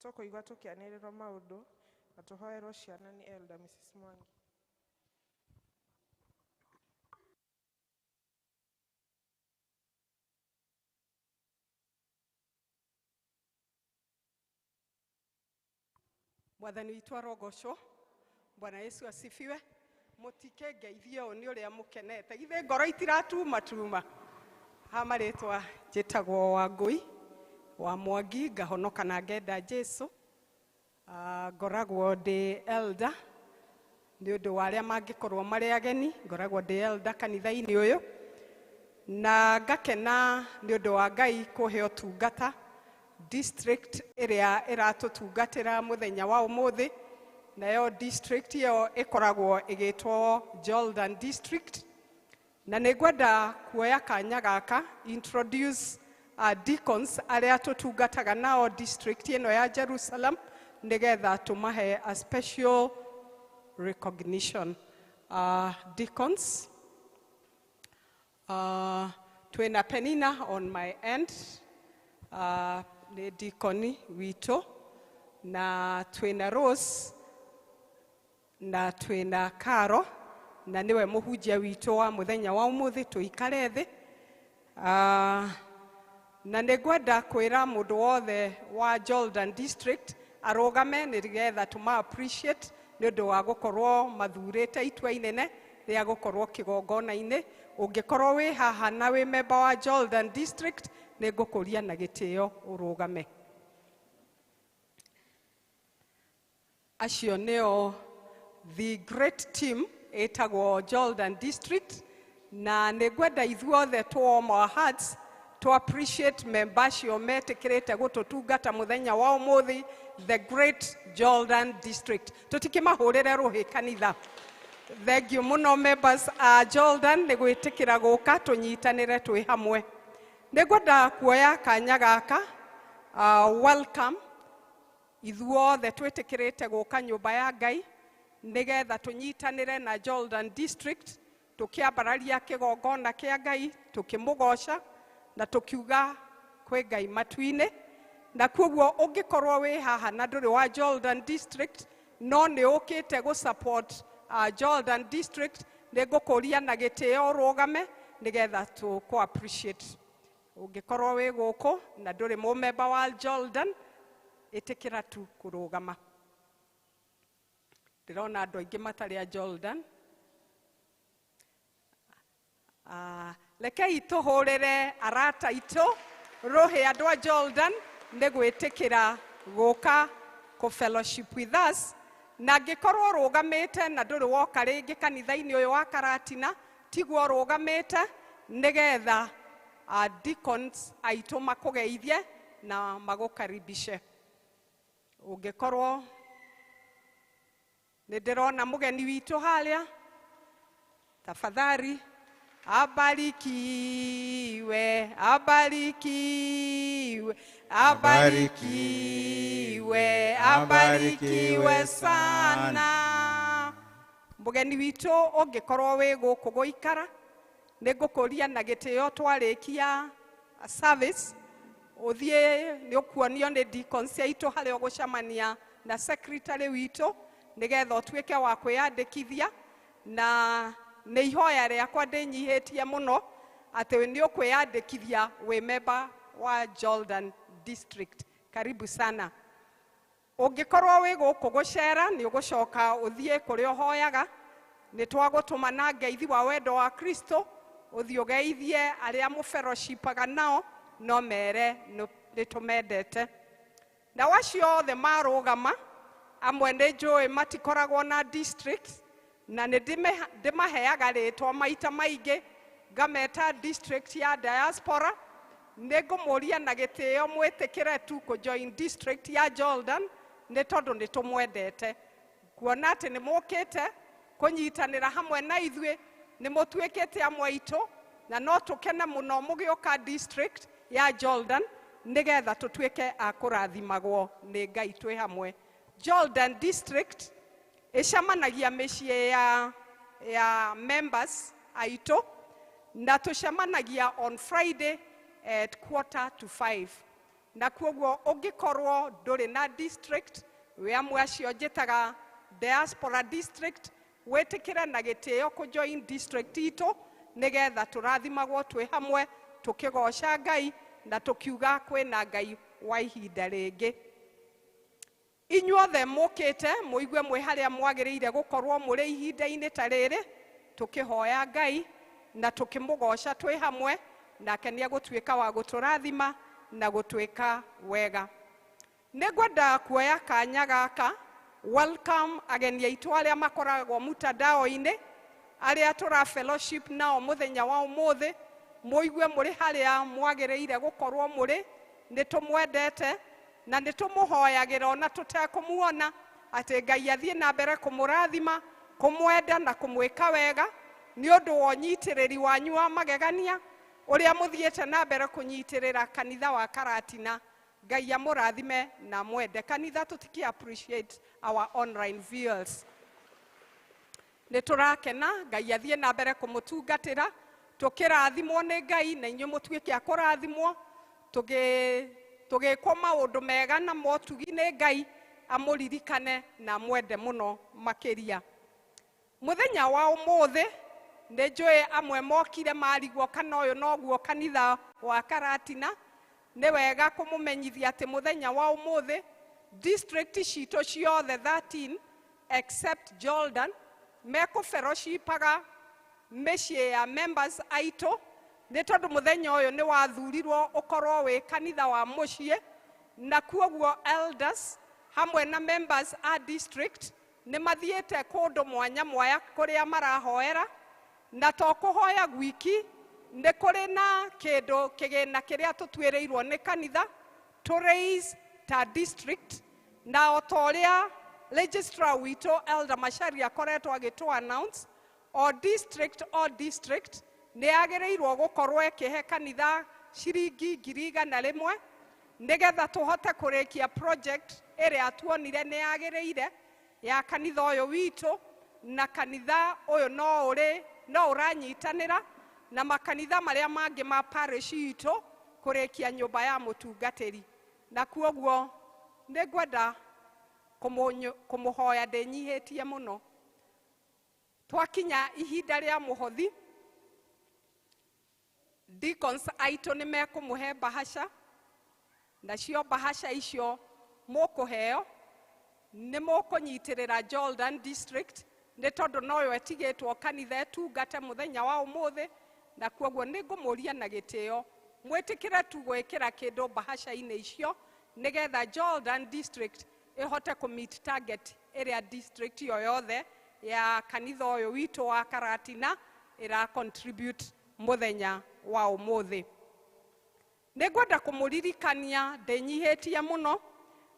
A: Tũkũigua tũkĩanĩrĩrwo maũndũ na tũhoerwo ciana nĩ Elder Mrs. Mwangi.
F: Mwathani witũ arogocwo. Bwana Yesu asifiwe. Mũtikengeithie ũũ nĩ ũrĩa mũkenete, githĩ ngoro itiratuma tuma. Ha marĩtwa njĩtagwo Wangũi wa Mwangi, ngahonoka na ngenda Jesu. Ngoragwo ndĩ elder nĩ ũndũ wa arĩa mangĩkorwo marĩ ageni, ngoragwo ndĩ elder kanitha-inĩ ũyũ, na ngakena nĩ ũndũ wa Ngai kũhe ũtungata district ĩrĩa ĩratũtungatĩra mũthenya wa ũmũthĩ, nayo district ĩyo ĩkoragwo ĩgĩtwo Jordan District. Na nĩ ngwenda kuoya kanya gaka introduce deacons arĩa tũtungataga nao district ĩno ya Jerusalem, nĩgetha tũmahe a special recognition. Deacons, twĩna Penina on my end, nĩ deacon witũ, na twĩna Rose, na twĩna Caro, na nĩwe mũhunjia witũ wa mũthenya wa ũmũthĩ, tũikare thĩ. Na nĩ ngwenda kwĩra mũndũ wothe wa Jordan District arũgame nĩgetha tũma appreciate nĩ ũndũ wa gũkorwo mathurĩte itua inene rĩa gũkorwo kĩgongona-inĩ. Ũngĩkorwo wĩ haha na wĩ member wa Jordan District, nĩ ngũkũria na gĩtĩo ũrũgame. Acio nĩo the great team ĩtagwo Jordan District, na nĩ ngwenda ithuothe to warm our hearts to appreciate member acio metĩkĩrĩte gũtũtungata mũthenya wa ũmũthĩ, the great Jordan District. Tũtikĩmahũrĩre rũhĩ kanitha. Thank you mũno members a Jordan nĩ gwĩtĩkĩra gũka tũnyitanĩre twĩ hamwe. Nĩ ngwenda kuoya kanya gaka welcome ithuothe twĩtĩkĩrĩte gũka nyũmba ya Ngai nĩgetha tũnyitanĩre na Jordan District tũkĩambararia kĩgongona kĩa Ngai, tũkĩmũgoca na tũkiuga Kwĩ Ngai matu-inĩ. Na koguo ũngĩkorwo wĩ haha na ndũrĩ wa Jordan District, no nĩ ũkĩte gũ support Jordan District, nĩ ngũkũria na gĩtĩo ũrũgame nĩgetha tũkũ appreciate. Ũngĩkorwo wĩ gũkũ na ndũrĩ mũmemba wa Jordan, ĩtĩkĩra tu kũrũgama. Ndĩrona andũ aingĩ matarĩ a Jordan. Rekei tũhũrĩre arata aitũ rũhĩ, andũ a Jordan, nĩ gwĩtĩkĩra gũka kũ fellowship with us. Na angĩkorwo ũrũgamĩte na ndũrĩ woka rĩngĩ kanitha-inĩ ũyũ wa Karatina, tiguo ũrũgamĩte nĩgetha deacons aitũ makũgeithie na magũkaribishe. Ũngĩkorwo nĩ ndĩrona mũgeni witũ harĩa, tafadhali. Abarikiwe, abarikiwe, abarikiwe, abarikiwe sana. Mũgeni witũ, ũngĩkorwo wĩ gũkũ gũikara, nĩ ngũkũria na gĩtĩo twarĩkia service ũthiĩ nĩ ũkuonio nĩ deacons aitũ harĩa ũgũcemania na secretary witũ nĩgetha ũtuĩke wa kwĩyandĩkithia. Na nĩ ihoya rĩakwa ndĩnyihĩtie mũno atĩ nĩ ũkwĩyandĩkithia wĩ member wa Jordan District. Karibu sana. Ũngĩkorwo wĩ gũkũ gũcera, nĩ ũgũcoka ũthiĩ kũrĩa ũhoyaga. Nĩ twagũtũma na ngeithi wa wendo wa Kristo, ũthiĩ ũgeithie arĩa mũfellowshipaga nao, no mere nĩ tũmendete. Na wacio othe marũgama, amwe nĩ njũĩ matikoragwo na district, na nĩ ndĩmaheaga rĩtwa maita maingĩ, ngameta district ya diaspora. Nĩ ngũmũria na gĩtĩo mwĩtĩkĩre tu kũ join district ya Jordan, nĩ tondũ nĩ tũmwendete. Kuona atĩ nĩ mũkĩte kũnyitanĩra hamwe na ithuĩ, nĩ mũtuĩkĩte amwe aitũ, na no tũkene mũno mũgĩũka district ya Jordan nĩgetha tũtuĩke a kũrathimagwo nĩ Ngai twĩ hamwe. Jordan District ĩcemanagia mĩciĩ ya members aitũ, na tũcemanagia on Friday at 4:45. Na koguo ũngĩkorwo ndũrĩ na district, wĩ amwe acio njĩtaga diaspora district, wĩtĩkĩre na gĩtĩo kũ join district itũ nĩgetha tũrathimagwo twĩ hamwe tũkĩgoca Ngai na tũkiuga kwĩna Ngai wa ihinda rĩngĩ. Inyuothe mũkĩte mũigue mwĩ harĩa mwagĩrĩire gũkorwo mũrĩ ihinda-inĩ ta rĩrĩ, tũkĩhoya Ngai na tũkĩmũgoca twĩ hamwe, nake nĩ egũtuĩka wa gũtũrathima na gũtwĩka wega. Nĩ ngwenda kuoya kanya gaka welcome ageni aitũ arĩa makoragwo mtandao-inĩ, arĩa tũra fellowship nao mũthenya wa ũmũthĩ. Mũigue mũrĩ harĩa mwagĩrĩire gũkorwo mũrĩ. Nĩ tũmwendete na nĩ tũmũhoyagĩra ona tũtekũmuona, atĩ Ngai athiĩ na mbere kũmũrathima, kũmwenda na kũmwĩka wega nĩ ũndũ wa ũnyitĩrĩri wanyu wa magegania ũrĩa mũthiĩte na mbere kũnyitĩrĩra kanitha wa Karatina. Ngai amũrathime na mwende. Kanitha tũtiki appreciate our online viewers. Nĩ tũrakena Ngai athiĩ na mbere kũmũtungatĩra, tũkĩrathimwo nĩ Ngai na inyuĩ mũtuĩke a kũrathimwo, tũgĩkwo maũndũ mega na motugi nĩ Ngai, amũririkane na mwende mũno makĩria. Mũthenya wa ũmũthĩ nĩ njũĩ amwe mokire marigwo kana ũyũ noguo kanitha wa Karatina. Nĩ wega kũmũmenyithia atĩ mũthenya wa ũmũthĩ district citũ ciothe 13 except Jordan mekũ fellowshipaga mĩciĩ ya members aitũ, nĩ tondũ mũthenya ũyũ nĩ wathurirwo ũkorwo wĩ kanitha wa mũciĩ, na kuoguo elders hamwe na members a district nĩ mathiĩte kũndũ mwanya mwanya kũrĩa marahoera. Na to kũhoya gwiki, nĩ kũrĩ na kĩndũ kĩgĩna kĩrĩa tũtuĩrĩirwo nĩ kanitha to raise ta district. Na o ta ũrĩa registrar witũ Elder Macharia akoretwo agĩtũ announce, o district nĩ yagĩrĩirwo gũkorwo ĩkĩhe kanitha ciringi 100,000 nĩgetha tũhote kũrĩkia project ĩrĩa tuonire nĩ yagĩrĩire ya kanitha ũyũ witũ. Na kanitha ũyũ no ũranyitanĩra na makanitha marĩa mangĩ ma parish itũ. kũrĩkia nyũmba ya mũtungatĩri. Na kuoguo nĩ ngwenda kũmũhoya ndĩnyihĩtie mũno. Twakinya ihinda rĩa mũhothi, deacons aitũ nĩ mekũmũhe bahasha, nacio bahasha icio mũkũheo nĩ mũkũnyitĩrĩra Jordan District nĩ tondũ noyo ĩtigĩtwo kanitha ĩtungate mũthenya wa ũmũthĩ. Na kuoguo nĩ ngũmũria na gĩtĩo mwĩtĩkĩre tu gwĩkĩra kĩndũ bahasha-inĩ icio nĩgetha Jordan District ĩhote kũ meet target ĩrĩa district yo yothe ya kanitha ũyũ witũ wa Karatina ĩra contribute mũthenya wa ũmũthĩ. Nĩ ngwenda kũmũririkania ndĩnyihĩtie mũno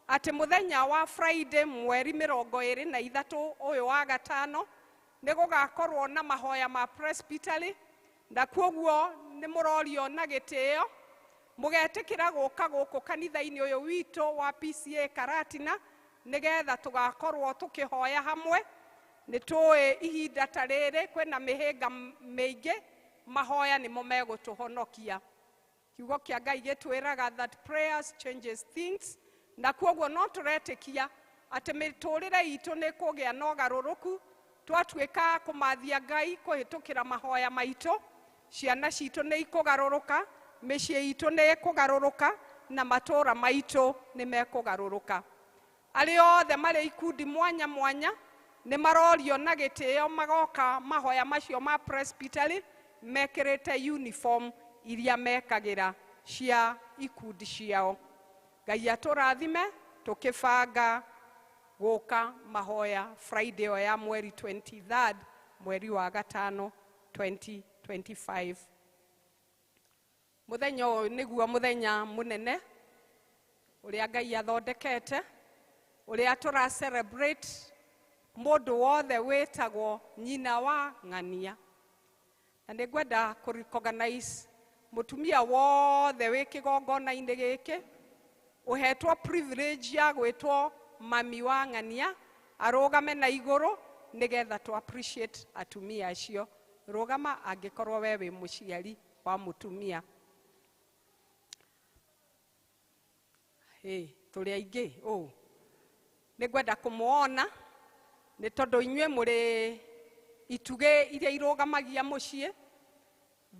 F: atĩ mũthenya wa Friday mweri 23 ũyũ wa gatano nĩ gũgakorwo na mahoya ma presbytery, na kuoguo nĩ mũrorio na gĩtĩo mũgetĩkĩra gũka gũkũ kanitha-inĩ ũyũ witũ wa PCA Karatina nĩgetha tũgakorwo tũkĩhoya hamwe. Nĩ tũĩ ihinda ta rĩrĩ kwĩna mĩhĩnga mĩingĩ, mahoya nĩmo megũtũhonokia. Kiugo kĩa Ngai gĩtwĩraga that prayers changes things, na kuoguo no tũretĩkia atĩ mĩtũrĩre itũ nĩ kũgĩa na ũgarũrũku twatuĩka kũmathia Ngai kũhĩtũkĩra mahoya maitũ. Ciana citũ nĩ ikũgarũrũka, mĩciĩ itũ nĩ ĩkũgarũrũka, na matũũra maitũ nĩ mekũgarũrũka. Arĩa othe marĩ ikundi mwanya mwanya nĩ marorio na gĩtĩo magoka mahoya macio ma presbytery mekĩrĩte uniform iria mekagĩra cia ikundi ciao. Ngai atũrathime tũkĩbanga gũka mahoya Friday ĩyo ya mweri 23 mweri wa gatano 2025. Mũthenya ũyũ nĩguo mũthenya mũnene ũrĩa Ngai athondekete, ũrĩa tũra celebrate mũndũ wothe wĩtagwo nyina wa ng'ania. Na nĩ ngwenda kũ recognize mũtumia wothe wĩ kĩgongona-inĩ gĩkĩ ũhetwo privilege ya gwĩtwo mami wa ng'ania arũgame na igũrũ nĩgetha tũ appreciate atumia acio. Rũgama angĩkorwo we wĩ mũciari wa mũtumia. Tũrĩ aingĩ ũũ. Nĩ ngwenda kũmuona nĩ tondũ inyuĩ mũrĩ itugĩ iria irũgamagia mũciĩ.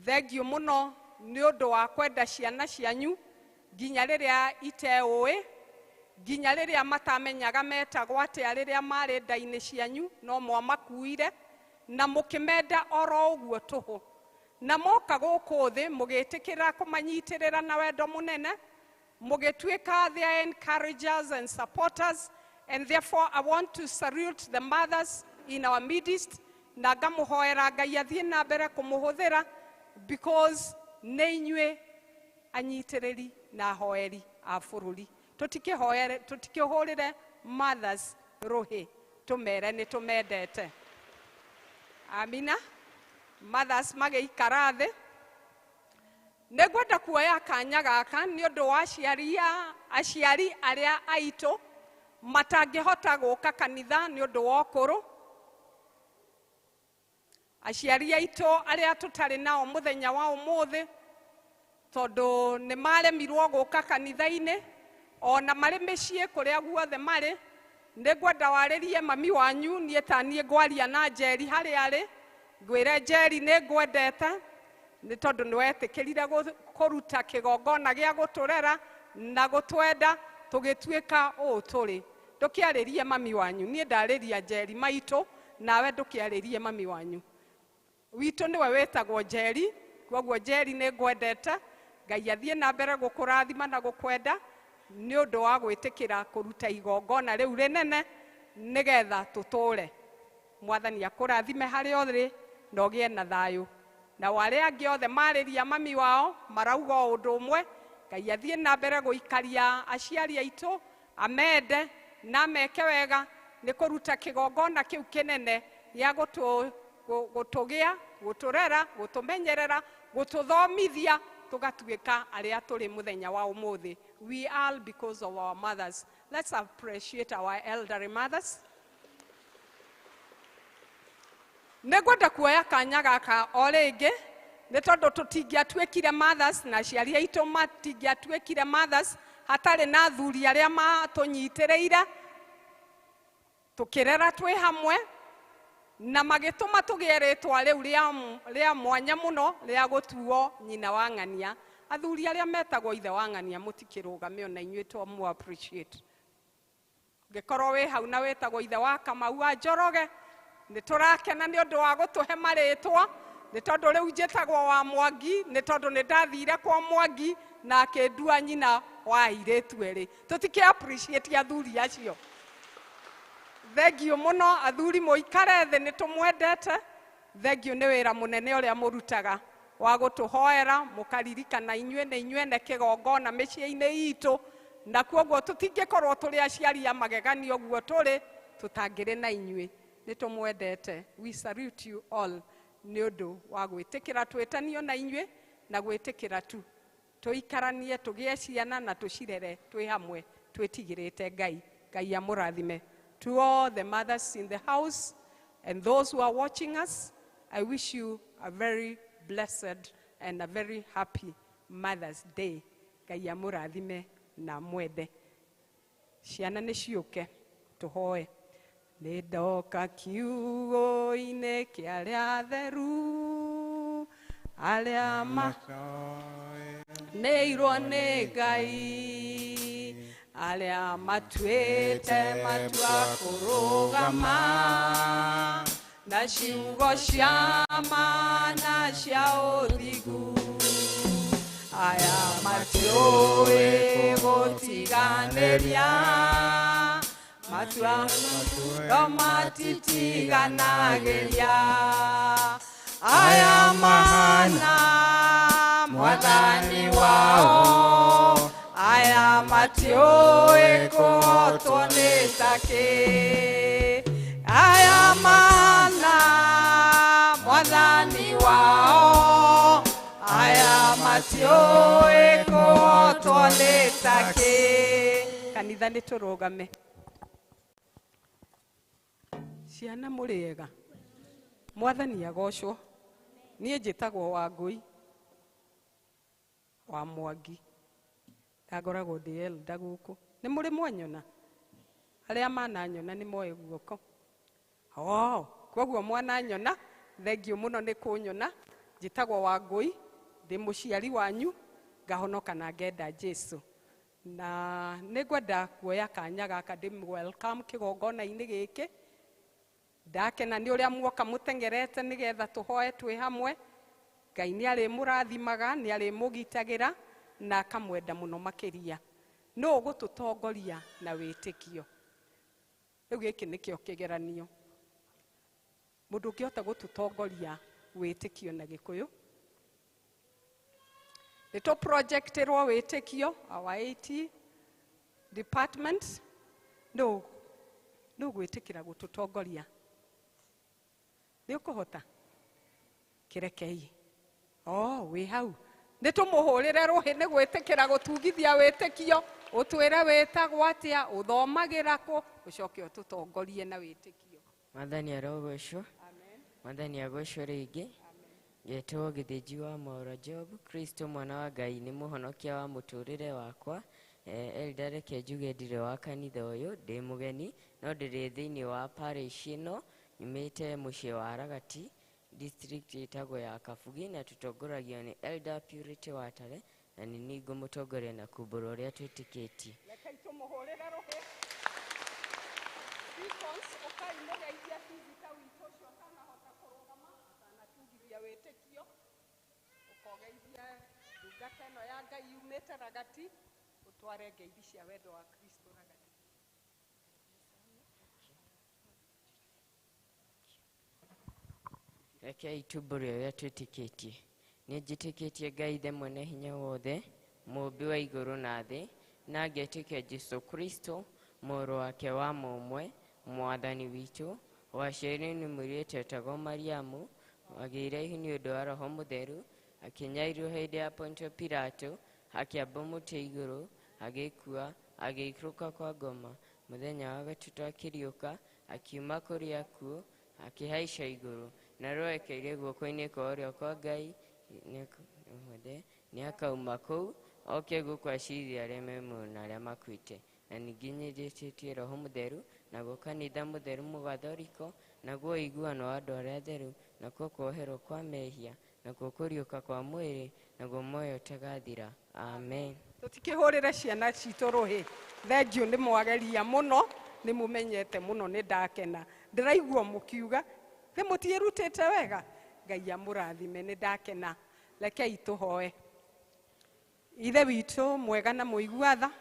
F: Thengiũ mũno nĩ ũndũ wa kwenda ciana cianyu nginya rĩrĩa iteũĩ, nginya rĩrĩa matamenyaga metagwo atĩa rĩrĩa marĩ nda-inĩ cianyu, no mwamakuire na mũkĩmenda oro ũguo tũhũ. Na moka gũkũ thĩ mũgĩtĩkĩra kũmanyitĩrĩra na wendo mũnene, mũgĩtuĩka their encouragers and supporters. And therefore I want to salute the mothers in our midst, na ngamũhoera Ngai athiĩ na mbere kũmũhũthĩra because nĩ inyuĩ anyitĩrĩri na ahoeri a bũrũri. Tũtikĩhũrĩre mothers rũhĩ tũmere nĩ tũmendete. Amina. Mothers magĩikara thĩ. Nĩ ngwenda kuoya kanya gaka nĩ ũndũ wa aciari arĩa aitũ matangĩhota gũka kanitha nĩ ũndũ wa ũkũrũ. Aciari aitũ arĩa tũtarĩ nao mũthenya wa ũmũthĩ tondũ nĩ maremirwo gũka kanitha-inĩ ona marĩ mĩciĩ kũrĩa guothe marĩ, nĩ ngwenda warĩrie mami wanyu. Niĩ ta niĩ ngwaria na Njeri harĩa arĩ, ngwĩre Njeri nĩ ngwendete nĩ tondũ nĩ wetĩkĩrire kũruta kĩgongona gĩa gũtũrera na gũtwenda tũgĩtuĩka ũũ tũrĩ. Ndũkĩarĩrie mami wanyu, niĩ ndarĩria Njeri maitũ, nawe ndũkĩarĩrie mami wanyu. Witũ nĩwe wĩtagwo Njeri, koguo Njeri nĩ ngwendete. Ngai athiĩ na mbere gũkũrathima na gũkwenda nĩ ũndũ wa gwĩtĩkĩra kũruta igongona rĩu rĩnene nĩgetha tũtũre. Mwathani akũrathime harĩa ũrĩ na ũgĩe na thayũ. Na arĩa angĩ othe marĩria mami wao marauga o ũndũ ũmwe, Ngai athiĩ na mbere gũikaria aciari aitũ amende na meke wega nĩ kũruta kĩgongona kĩu kĩnene gĩa gũtũgĩa, gũtũrera, gũtũmenyerera, gũtũthomithia tũgatuĩka arĩa tũrĩ mũthenya wa ũmũthĩ. We are because of our mothers. Let's appreciate our elderly mothers. Nĩ ngwenda kuoya kanya gaka o rĩngĩ Nĩ tondũ tũtingĩatuĩkire mothers na aciari aitũ matingĩatuĩkire mothers hatarĩ na athuri arĩa matũnyitĩrĩire tũkĩrera twĩ hamwe na magĩtũma tũgĩe rĩtwa rĩu rĩa mwanya mũno rĩa gũtuo nyina wa ng'ania. Athuri arĩa metagwo ithe wa ng'ania mũtikĩrũgame ona inyuĩ to mu appreciate. Ũngĩkorwo wĩ hau na wĩtagwo ithe wa Kamau wa Njoroge, nĩ tũrakena nĩ ũndũ wa gũtũhe marĩtwa, nĩ tondũ rĩu njĩtagwo wa Mwangi, nĩ tondũ nĩ ndathire kwa Mwangi na akĩndua nyina wa airĩtu erĩ. Tũtikĩ appreciate athuri acio. Thengiũ mũno athuri, mũikare thĩ, nĩ tũmwendete. Thengiũ nĩ wĩra mũnene ũrĩa mũrutaga wa gũtũhoera, mũkaririkana inyuĩ nĩ inyuĩ ene kĩgongona mĩciĩ-inĩ itũ, na kuoguo tũtingĩkorwo tũrĩ aciari a magegania ũguo tũrĩ tũtangĩrĩ na inyuĩ. Nĩ tũmwendete. We salute you all nĩ ũndũ wa gwĩtĩkĩra twĩtanio na inyuĩ na gwĩtĩkĩra tu tũikaranie tũgĩe ciana na tũcirere twĩ hamwe twĩtigĩrĩte Ngai. Ngai amũrathime. To all the mothers in the house and those who are watching us, I wish you a very blessed and a very happy Mother's Day. Ngai amũrathime na mwende. Ciana nĩ ciũke tũhoe. Nĩ ndoka kiugo-inĩ kĩa arĩa atheru, arĩa maneirwo nĩ Ngai, arĩa matuĩte matua kũrũgama na ciugo cia ma na cia ũthingu, aya matiũĩ gũtiganĩria matua no matitiganagĩria, aya mahana mwathani wao, aya matiũĩ kũhotwo nĩ takĩ, aya mahana mwathani wao, aya matiũĩ kũhotwo nĩ takĩ. Kanitha nĩ tũrũgame. Ciana mũrĩ ega? Mwathani agocwo. Niĩ njĩtagwo Wangũi wa Mwangi, ndangoragwo ndĩ elder gũkũ. Nĩ mũrĩ mwanyona? Arĩa mananyona nĩ moe guoko. Oh, koguo mwananyona, thengiũ mũno nĩ kũnyona. Njĩtagwo Wangũi, ndĩ mũciari wanyu, ngahonoka na ngenda Jesu. Na nĩ ngwenda kuoya kanya gaka ndĩ welcome kĩgongona-inĩ gĩkĩ. Ndakena nĩ ũrĩa muoka mũteng'erete nĩgetha tũhoe twĩ hamwe. Ngai nĩ arĩmũrathimaga, nĩ arĩmũgitagĩra na akamwenda mũno makĩria. Nũ ũgũtũtongoria na wĩtĩkio? Rĩu gĩkĩ nĩkĩo kĩgeranio. Mũndũ ũngĩhota gũtũtongoria wĩtĩkio na Gĩkũyũ? Nĩ tũ projectĩrwo wĩtĩkio, our IT department. Nũ gwĩtĩkĩra gũtũtongoria? Nĩ ũkũhota? Kĩrekei. Oh, wĩ hau. Nĩ tũmũhũrĩre rũhĩ nĩ gwĩtĩkĩra gũtugithia wĩtĩkio, ũtwĩre wĩtagwo atĩa, ũthomagĩra kũ, ũcoke ũtũtongorie na wĩtĩkio.
G: Mwathani arogocwo. Mwathani agocwo rĩngĩ. Ngetwo Gĩthĩnji wa Maura Job. Kristo mwana wa Ngai nĩ mũhonokia wa mũtũrĩre wakwa. Elder, reke njuge ndirĩ wa kanitha ũyũ, ndĩ mũgeni, no ndĩrĩ thĩinĩ wa parish ĩno, nyumĩte mũciĩ wa Ragati, district ĩtagwo ya Kabugi, na tũtongoragio nĩ Elder Purity Watare, na nĩ niĩ ngũmũtongoria na kumbũra ũrĩa twĩtĩkĩtie.
F: Rekei tũmũhũrĩre rũhĩ. Deacons, ũkai mũgeithie visitor witũ ũcio ũtanahota kũrũgama, ũtanatugithia wĩtĩkio. Ũkogeithia ndungata ĩno ya Ngai yumĩte Ragati, ũtware ngeithi cia wendo wa Kristo Ragati.
G: Rekei tumbũre ũrĩa twĩtĩkĩtie. Nĩ njĩtĩkĩtie Ngai Ithe mwene hinya wothe, mũũmbi wa igũrũ na thĩ, na ngetĩkia Jesũ Kristo, mũrũ wake wa mũmwe, mwathani witũ, waciarirwo nĩ mũirĩtu wetagwo Mariamu, agĩire ihu nĩ ũndũ wa Roho Mũtheru, akĩnyarirwo hĩndĩ ya Pontio Pilato, akĩambwo mũtĩ igũrũ, agĩkua, agĩikũrũka kwa ngoma. Mũthenya wa gatatũ akĩriũka, akiuma kũrĩ akuũ, akĩhaica igũrũ, na roekeire guoko-inĩ kwa ũrĩo kwa Ngai, Nĩ akauma kũu oke gũkũ acirithie arĩa me muoyo na arĩa makuĩte. Na ningĩ nĩnjĩtĩkĩtie Roho Mũtheru, naguo kanitha mũtheru mũgathoriko, naguo ũiguano wa andũ arĩa atheru, nakuo kuoherwo kwa mehia, nakuo kũriũka kwa mwĩrĩ, naguo muoyo ũtagathira. Amen.
F: Tũtikĩhũrĩre ciana citũ rũhĩ. Thengiũ nĩ mwageria mũno, nĩ mũmenyete mũno, nĩ ndakena. Ndĩraigua mũkiuga, thĩ mũtiĩrutĩte wega. Ngai amũrathime, nĩ ndakena. Rekei tũhoe. Ithe witũ mwega na mũigua tha,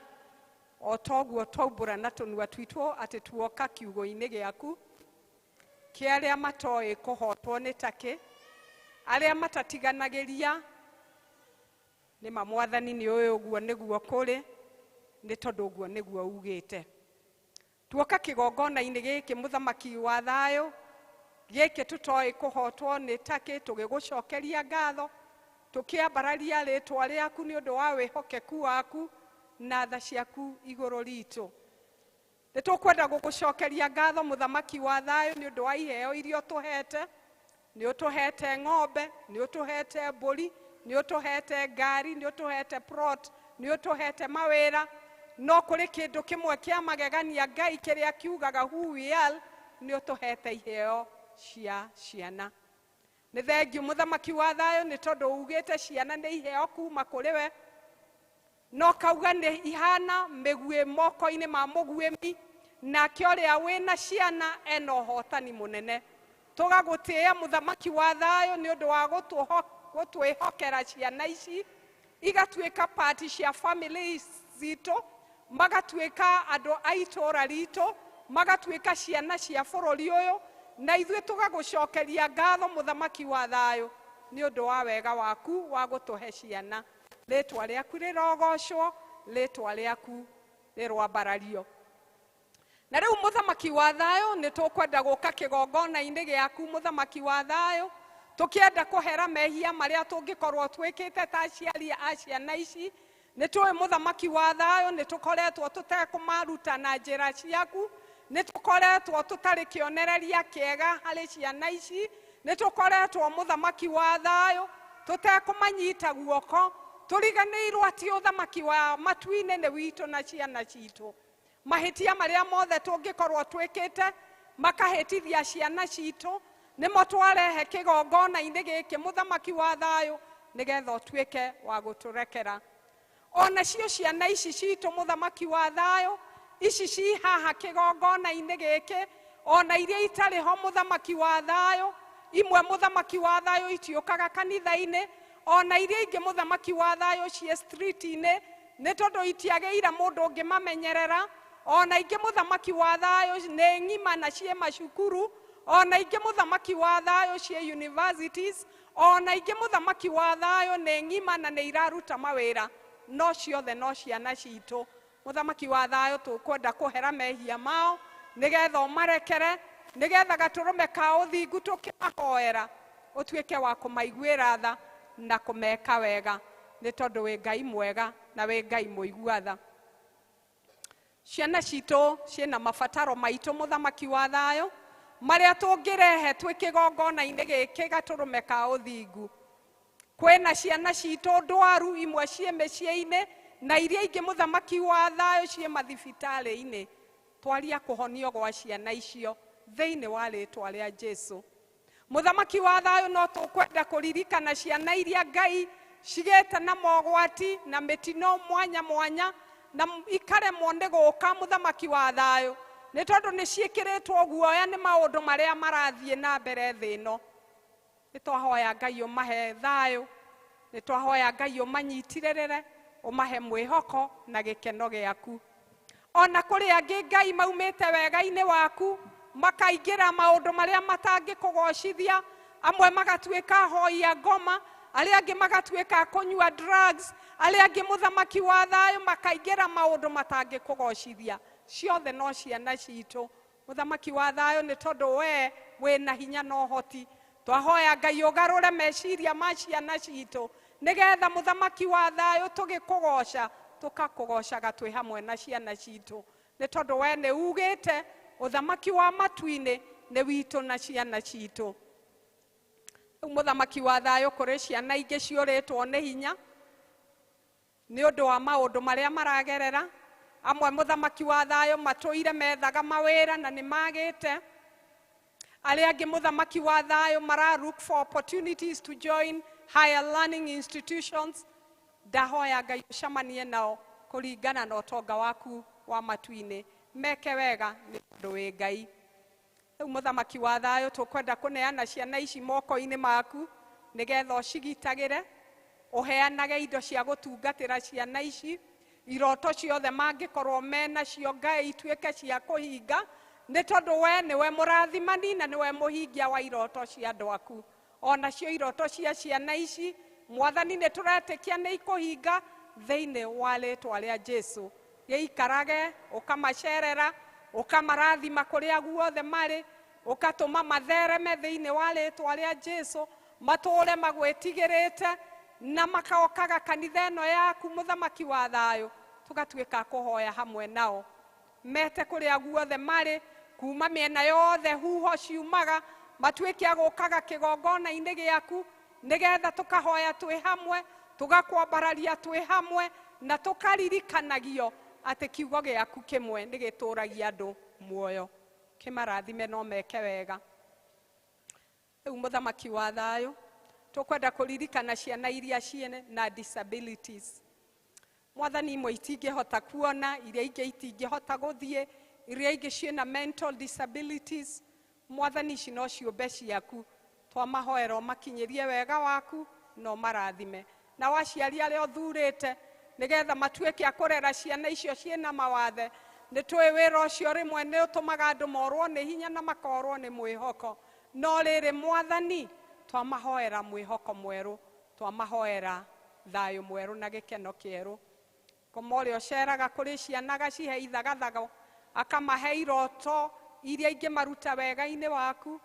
F: o toguo twaumbũra na tũnua twitũ atĩ tuoka kiugo-inĩ gĩaku, kĩa arĩa matoĩ kũhotwo nĩ takĩ, arĩa matatiganagĩria, nĩ ma Mwathani nĩ ũĩ ũguo nĩguo kũrĩ, nĩ tondũ ũguo nĩguo ugĩte. Tuoka kĩgongona-inĩ gĩkĩ mũthamaki wa thayũ, gĩkĩ tũtoĩ kũhotwo nĩ takĩ, tũgĩgũcokeria ngatho, tũkĩambararia rĩtwa rĩaku nĩ ũndũ wa wĩhokeku waku na tha ciaku igũrũ ritũ. Nĩ tũkwenda gũgũcokeria ngatho mũthamaki wa thayũ nĩ ũndũ wa iheo iria ũtũhete. Nĩ ũtũhete ng'ombe, nĩ ũtũhete mbũri, nĩ ũtũhete ngari, nĩ ũtũhete plot, nĩ ũtũhete mawĩra. No kũrĩ kĩndũ kĩmwe kĩa magegania Ngai kĩrĩa kiugaga who we are, nĩ ũtũhete iheo cia ciana. Nĩ thengiũ mũthamaki wa thayũ nĩ tondũ ugĩte ciana nĩ iheo kuma kũrĩ we, no kauga nĩ ihana mĩguĩ moko-inĩ ma mũguĩmi, nake ũrĩa wĩna ciana ena ũhotani mũnene. Tũgagũtĩĩa mũthamaki wa thayũ nĩ ũndũ wa gũtwĩhokera ciana ici, igatuĩka part cia family citũ, magatuĩka andũ a itũũra ritũ, magatuĩka ciana cia bũrũri ũyũ, na ithuĩ tũgagũcokeria ngatho mũthamaki wa thayũ nĩ ũndũ wa wega waku wa gũtũhe ciana. Rĩtwa rĩaku rĩrogocwo, rĩtwa rĩaku rĩroambarario. Na rĩu mũthamaki wa thayũ nĩ tũkwenda gũka kĩgongona-inĩ gĩaku mũthamaki wa thayũ, tũkĩenda kũhera mehia marĩa tũngĩkorwo twĩkĩte ta aciari a ciana ici. Nĩ tũĩ mũthamaki wa thayũ nĩ tũkoretwo tũtekũmaruta na njĩra ciaku, nĩ tũkoretwo tũtarĩ kĩonereria kĩega harĩ ciana ici, nĩ tũkoretwo mũthamaki wa thayũ tũtekũmanyita guoko, tũriganĩirwo atĩ ũthamaki wa matu-inĩ nĩ witũ na ciana citũ. Mahĩtia marĩa mothe tũngĩkorwo twĩkĩte makahĩtithia ciana citũ, nĩmo twarehe kĩgongona-inĩ gĩkĩ mũthamaki wa thayũ nĩgetha ũtuĩke wa gũtũrekera. Ona cio ciana ici citũ mũthamaki wa thayũ, ici ci haha kĩgongona-inĩ gĩkĩ, ona iria itarĩ ho mũthamaki wa thayũ, imwe mũthamaki wa thayũ itiũkaga kanitha-inĩ, ona iria ingĩ mũthamaki wa thayũ ciĩ street-inĩ, nĩ tondũ itiagĩire mũndũ ũngĩmamenyerera. Ona ingĩ mũthamaki wa thayũ nĩ ng'ima na ciĩ macukuru, ona ingĩ mũthamaki wa thayũ ciĩ universities, ona ingĩ mũthamaki wa thayũ nĩ ng'ima na nĩ iraruta mawĩra, no ciothe no ciana citũ. Mũthamaki wa thayũ tũkwenda kũhera mehia mao nĩgetha ũmarekere, nĩgetha gatũrũme ka ũthingu tũkĩmahoera ũtuĩke wa kũmaiguĩra tha na kũmeka wega, nĩ tondũ wĩ Ngai mwega na wĩ Ngai mũigua tha. Ciana citũ ciĩna mabataro maitũ mũthamaki wa thayũ marĩa tũngĩrehe twĩ kĩgongona-inĩ gĩkĩ gatũrũme ka ũthingu. Kwĩna ciana citũ ndwaru, imwe ciĩ mĩciĩ-inĩ na iria ingĩ mũthamaki wa thayũ ciĩ mathibitarĩ-inĩ. Twaria kũhonio gwa ciana icio thĩinĩ wa rĩtwa rĩa Jesũ. Mũthamaki wa thayũ no tũkwenda kũririkana ciana iria Ngai cigĩte na mogwati na mĩtino mwanya mwanya na ikaremwo nĩ gũka mũthamaki wa thayũ, nĩ tondũ nĩ ciĩkĩrĩtwo guoya nĩ maũndũ marĩa marathiĩ na mbere thĩ ĩno. Nĩ twahoya Ngai ũmahe thayũ, nĩ twahoya Ngai ũmanyitirĩrĩre, ũmahe mwĩhoko na gĩkeno gĩaku. Ona kũrĩ angĩ Ngai maumĩte wega-inĩ waku makaingĩra maũndũ marĩa matangĩkũgocithia, amwe magatuĩka hoi a ngoma, arĩa angĩ magatuĩka kũnyua drugs, arĩa angĩ mũthamaki wa thayũ makaingĩra maũndũ matangĩkũgocithia. Ciothe no ciana citũ mũthamaki wa thayũ, nĩ tondũ we wĩna hinya na ũhoti. Twahoya Ngai ũgarũre meciria ma ciana citũ nĩgetha mũthamaki wa thayũ tũgĩkũgoca tũkakũgocaga twĩ hamwe na ciana citũ, nĩ tondũ we nĩ ugĩte ũthamaki wa matu-inĩ nĩ witũ na ciana citũ. Rĩu mũthamaki wa thayũ, kũrĩ ciana ingĩ ciũrĩtwo nĩ hinya nĩ ũndũ wa maũndũ marĩa maragerera. Amwe, mũthamaki wa thayũ, matũire methaga mawĩra na nĩ magĩte. Arĩa angĩ, mũthamaki wa thayũ, mara look for opportunities to join higher learning institutions. Ndahoya Ngai ũcemanie nao kũringana na ũtonga waku wa matu-inĩ, meke wega nĩ ũndũ wĩ Ngai. Rĩu mũthamaki wa thayũ, tũkwenda kũneana ciana ici moko-inĩ maku nĩgetha ũcigitagĩre, ũheanage indo cia gũtungatĩra ciana ici. Iroto ciothe mangĩkorwo menacio, Ngai, ituĩke cia kũhinga, nĩ tondũ we nĩwe mũrathimani na nĩwe mũhingia wa iroto cia andũ aku. Onacio iroto cia ciana ici, Mwathani, nĩ tũretĩkia nĩ ikũhinga thĩinĩ wa rĩtwa rĩa Jesu. Gĩikarage ũkamacerera, ũkamarathima kũrĩa guothe marĩ, ũgatũma mathereme thĩinĩ wa rĩtwa rĩa Jesu, matũũre magwĩtigĩrĩte na makokaga kanitha ĩno yaku. Mũthamaki wa thayũ, tũgatuĩka kũhoya hamwe nao mete kũrĩa guothe marĩ, kuma mĩena yothe huho ciumaga, matuĩke a gũkaga kĩgongona-inĩ gĩaku nĩgetha tũkahoya twĩ hamwe, tũgakwambararia twĩ hamwe, na tũkaririkanagio atĩ kiugo gĩaku kĩmwe nĩ gĩtũragia andũ muoyo. Kĩmarathime no meke wega. Rĩu mũthamaki wa thayũ, tũkwenda kũririkana ciana iria ciene na disabilities. Mwathani, imwe itingĩhota kuona, iria ingĩ itingĩhota gũthiĩ, iria ingĩ ciĩna mental disabilities. Mwathani, ici no ciũmbe ciaku. Twamahoera ũmakinyĩrie wega waku na ũmarathime. Nao aciari arĩa ũthurĩte nĩgetha matuĩke a kũrera ciana icio ciĩna mawathe, nĩ tũĩ wĩra ũcio rĩmwe nĩ ũtũmaga andũ morwo nĩ hinya na makorwo nĩ mwĩhoko. No rĩrĩ, Mwathani, twamahoera mwĩhoko mwerũ, twamahoera thayũ mwerũ na gĩkeno kĩerũ. Koma ũrĩa ũceraga kũrĩ ciana agacihe ithagathago, akamahe iroto iria ingĩmaruta wega-inĩ waku,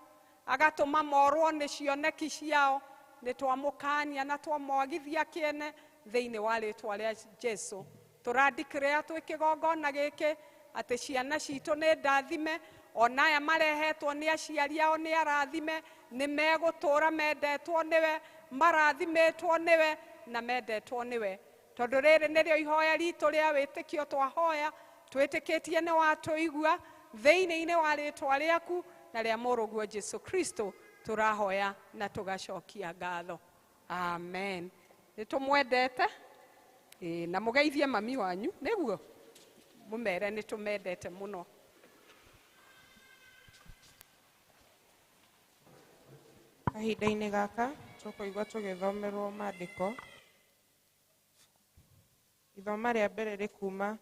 F: agatũma morwo nĩ cioneki ciao, nĩ twamũkania na twamwagithia kĩene thĩinĩ wa rĩtwa rĩa Jesu. Tũrandikĩrĩa twĩ kĩgongona gĩkĩ atĩ ciana citũ nĩ ndathime, ona aya marehetwo nĩ aciari ao nĩ arathime, nĩ megũtũũra mendetwo nĩwe, marathimĩtwo nĩwe na mendetwo nĩwe, tondũ rĩrĩ nĩrĩo ihoya ritũ rĩa wĩtĩkio. Twahoya twĩtĩkĩtie nĩ watũigua. Thĩinĩ-inĩ wa rĩtwa rĩaku na rĩa mũrũguo Jesu Kristo tũrahoya na tũgacokia ngatho, amen. Nĩ tũmwendete. Ĩĩ, na mũgeithie mami wanyu nĩguo mũmere nĩ tũmendete mũno.
A: Kahinda-inĩ gaka tũkũigua tũgĩthomerwo maandĩko. Ithoma rĩa mbere rĩkuma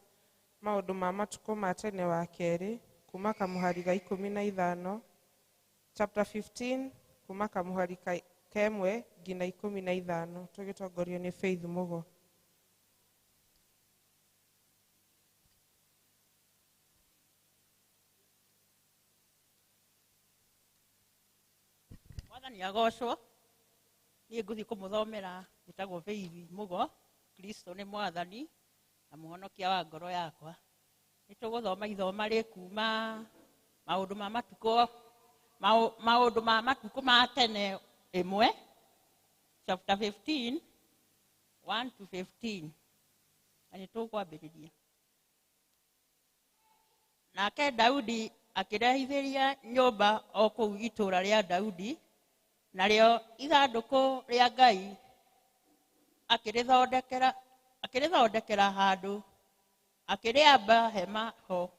A: maũndũ ma matukũ ma tene wa kerĩ, kuma kamũhari ga 15, chapter 15, kuma kamũhari 1 nginya 15, tũgĩtongorio nĩ Faith Mũgo.
H: Mwathani agocwo. Niĩ ngũthiĩ kũmũthomera, njĩtagwo Faith Mũgo. Kristo nĩ Mwathani na Mũhonokia wa ngoro yakwa. Nĩ tũgũthoma ithoma rĩkuma maũndũ ma matukũ ma tene 1, chapter 15, 1 to 15, na nĩ tũkwambĩrĩria. Nake Daudi akĩrehithĩria nyũmba o kũu itũũra rĩa Daudi, narĩo ithandũkũ rĩa Ngai akĩrĩthondekera handũ, akĩrĩamba hema ho.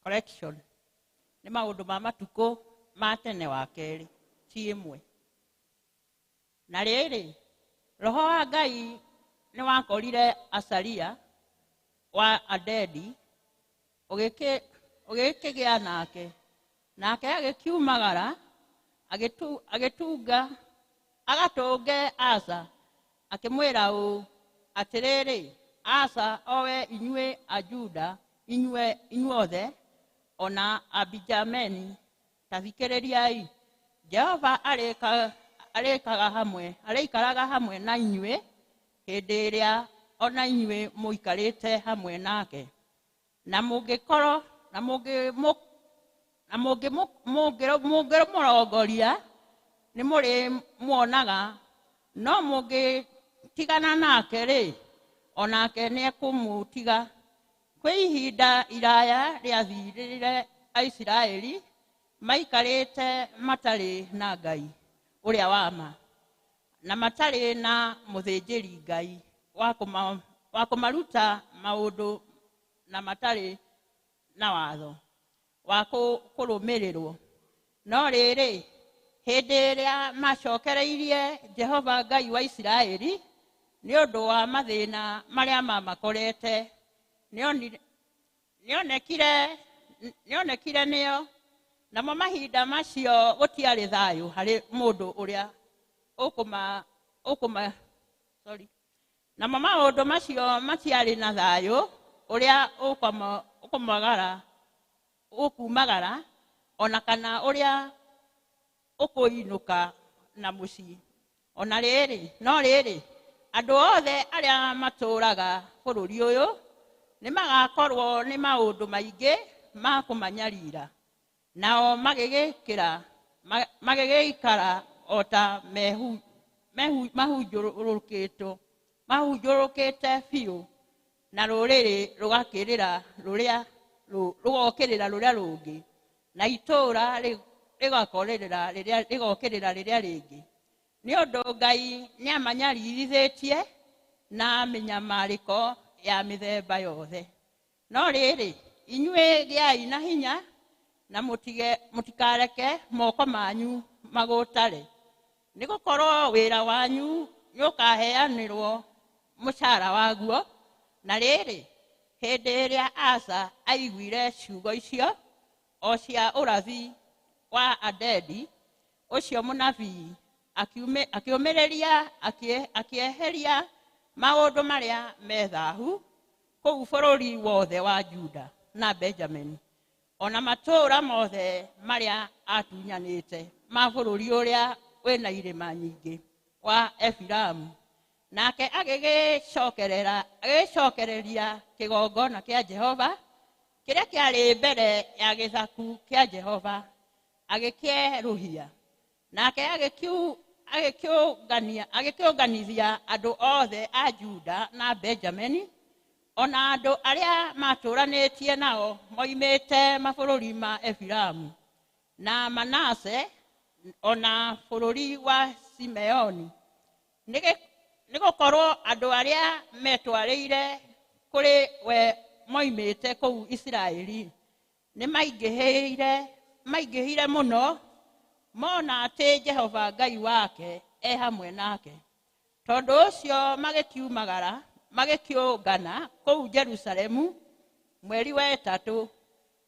H: Correction, nĩ maũndũ ma matukũ ma tene wa kerĩ, ti 1. Na rĩrĩ, roho wa Ngai nĩ wakorire Asaria wa Adedi, ũgĩkĩgĩa nake, nake agĩkiumagara. agĩtunga agatũnge Asa akĩmwĩra ũũ, atĩrĩrĩ Asa, owe inyuĩ Ajuda inyuothe o na Abijameni, ta thikĩrĩriai. Jehova arĩikaraga hamwe na inyuĩ hĩndĩ ĩrĩa o na inyuĩ mũikarĩte hamwe nake. Na mũngĩkorwo na mũngĩmũrongoria nĩ mũrĩmuonaga, no mũngĩtigana nake-rĩ, o nake nĩekũmũtiga. Kwĩ ihinda iraya rĩathirire Aisiraeli maikarĩte matarĩ na Ngai ũrĩa wa ma, na matarĩ na mũthĩnjĩri Ngai wa kũmaruta maũndũ, na matarĩ na watho wa kũrũmĩrĩrwo. No rĩrĩ, hĩndĩ ĩrĩa macokereirie Jehova Ngai wa Isiraeli nĩ ũndũ wa mathĩna marĩa mamakorete, nĩonekire nĩo. Namo mahinda macio gũtiarĩ thayũ harĩ mũndũ ũrĩa ũkũma sorry. Namo maũndũ macio matiarĩ na thayũ ũrĩa ũkumagara ona kana ũrĩa ũkũinũka na mũciĩ. Ona rĩrĩ, no rĩrĩ, andũ othe arĩa matũũraga bũrũri ũyũ nĩmagakorwo nĩ maũndũ maingĩ ma kũmanyarira, nao magĩgĩikara o ta mahunjũrũkĩte biũ, na rũrĩrĩ rũgokĩrĩra rũrĩa rũngĩ, na itũũra rĩgokĩrĩra rĩrĩa rĩngĩ. Nĩ ũndũ Ngai nĩamanyaririthĩtie na mĩnyamarĩko ya mĩthemba yothe. No rĩrĩ, inyuĩ gĩai na hinya, na mũtikareke moko manyu magũtare, nĩgũkorwo wĩra wanyu nĩũkaheanĩrwo mũcara waguo. Na rĩrĩ, hĩndĩ ĩrĩa Asa aiguire ciugo icio o cia ũrathi wa Adedi ũcio mũnabii, akĩũmĩrĩria akĩeheria maũndũ marĩa me thaahu kũu bũrũri wothe wa Juda na Benjamini, ona matũũra mothe marĩa atunyanĩte ma bũrũri ũrĩa wĩna irĩma nyingĩ wa Efiraimu. Nake agĩgĩcokereria kĩgongona kĩa Jehova kĩrĩa kĩarĩ mbere ya gĩthaku kĩa Jehova, agĩkĩerũhia. Nake agĩkĩũnganithia andũ othe a Juda na Benjamini, ona andũ arĩa matũũranĩtie nao moimĩte mabũrũri ma Efiraimu na Manase, ona bũrũri wa Simeoni, nĩgũkorwo andũ arĩa metwarĩire kũrĩ we moimĩte kũu Isiraeli nĩmaingĩhire mũno, mona atĩ Jehova Ngai wake e hamwe nake. Tondũ ũcio magĩkĩũngana kũu Jerusalemu mweri wa 3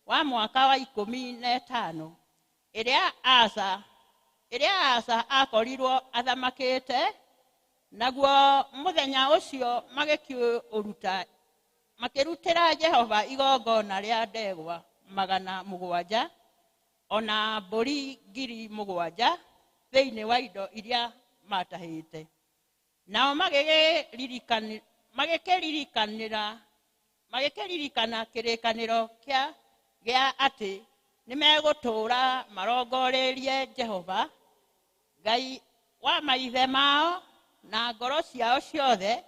H: wa mwaka wa 15 ĩrĩa Asa akorirwo athamakĩte. Naguo mũthenya ũcio makĩrutĩra Jehova igongona rĩa ndegwa 700 ona mbũri 7,000 thĩinĩ wa indo iria matahĩte. Nao magĩkĩririkana kĩrĩkanĩro gĩa atĩ nĩmegũtũũra marongoreirie Jehova Ngai wa maithe mao na ngoro ciao ciothe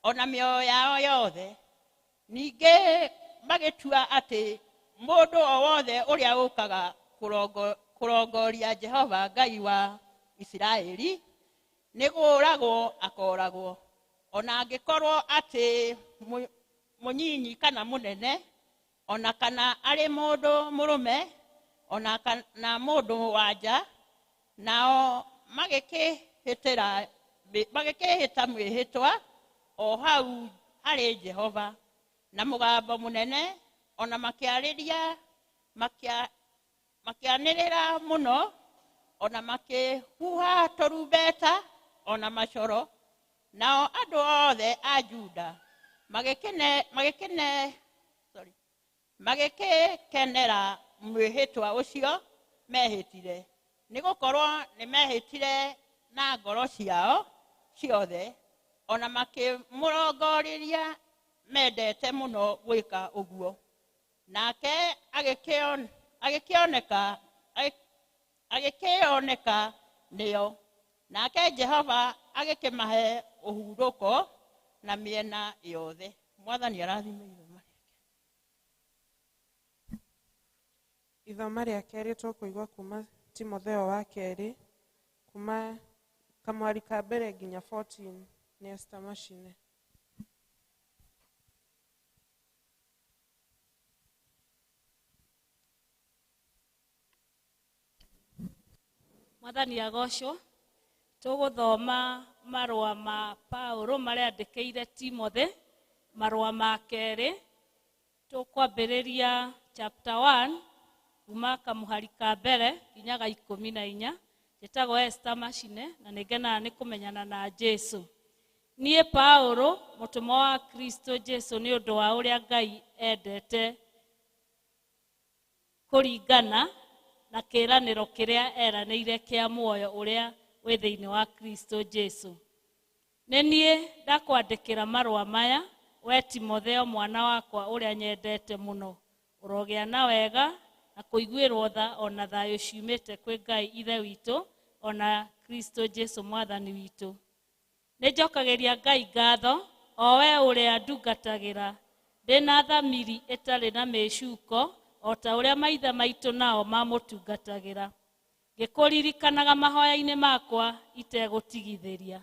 H: ona mĩoyo yao yothe. Ningĩ magĩtua atĩ mũndũ o wothe ũrĩa ũkaga kũrongoria Jehova Ngai wa Isiraeli nĩkũũragwo akooragwo, ona angĩkorwo atĩ mũnyinyi kana mũnene, ona kana arĩ mũndũ mũrũme, ona kana mũndũ wa nja. Nao magĩkĩhĩta mwĩhĩtwa o hau harĩ Jehova na mũgambo mũnene, ona makĩanĩrĩra mũno Ona makĩhuha tũrumbeta ona macoro. Nao andũ othe a Juda magĩkĩkenera mwĩhĩtwa ũcio mehĩtire, nĩgũkorwo nĩmehĩtire na ngoro ciao ciothe, ona makĩmũrongoreria mendete mũno gwĩka ũguo. Nake agĩkĩoneka nĩo, nake Jehova agĩkĩmahe ũhurũko na mĩena yothe. Mwathani arathime ithoma.
A: Ithoma rĩa kerĩ tũkũigua kuma Timotheo wa kerĩ, kuma kamwari ka mbere nginya 14, nĩ Esther Machine.
B: Mwathani agocwo. Tũgũthoma marũa ma Paulo marĩa andĩkĩire Timothy, marũa ma kerĩ. Tũkwambĩrĩria chapter 1 kuma kamũhari ka mbere nginya ga 14. Njĩtagwo Esther Machine na nĩngenaga nĩ kũmenyana na Jesu. Niĩ Paulo, mũtũmwo wa Kristo Jesu, nĩ ũndũ wa ũrĩa Ngai endete kũringana na kĩĩranĩro kĩrĩa eranĩire kĩa muoyo ũrĩa wĩ thĩinĩ wa Kristo Jesu. Nĩ niĩ ndakwandĩkĩra marũa maya, we Timotheo mwana wakwa ũrĩa nyendete mũno. Ũrogĩa na wega na kũiguĩrwo tha ona thayũ ciumĩte kwĩ Ngai Ithe witũ ona Kristo Jesu Mwathani witũ. Nĩ njokagĩria Ngai ngatho, o we ũrĩa ndungatagĩra ndĩ na thamiri ĩtarĩ na mĩcuko, o ta ũrĩa maithe maitũ nao mamũtungatagĩra, ngĩkũririkanaga mahoya-inĩ makwa itegũtigithĩria,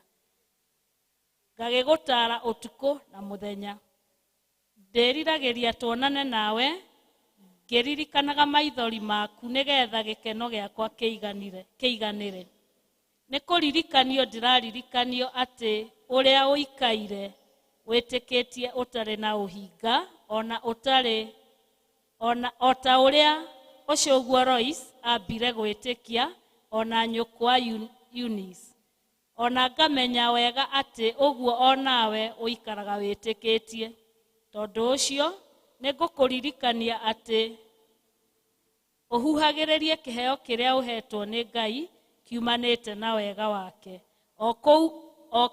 B: ngagĩgũtaara ũtukũ na mũthenya. Ndĩriragĩria tuonane nawe, ngĩririkanaga maithori maku, nĩgetha gĩkeno gĩakwa kĩiganĩre. Nĩ kũririkanio ndĩraririkanio atĩ ũrĩa ũikaire wĩtĩkĩtie ũtarĩ na ũhinga, ona ũtarĩ ona o ta ũrĩa ũcio ũguo Lois ambire gwĩtĩkia, ona nyũkwa Eunice. Ona ngamenya wega atĩ ũguo onawe ũikaraga wĩtĩkĩtie. Tondũ ũcio nĩngũkũririkania atĩ ũhuhagĩrĩrie kĩheo kĩrĩa ũhetwo nĩ Ngai kiumanĩte na wega wake, o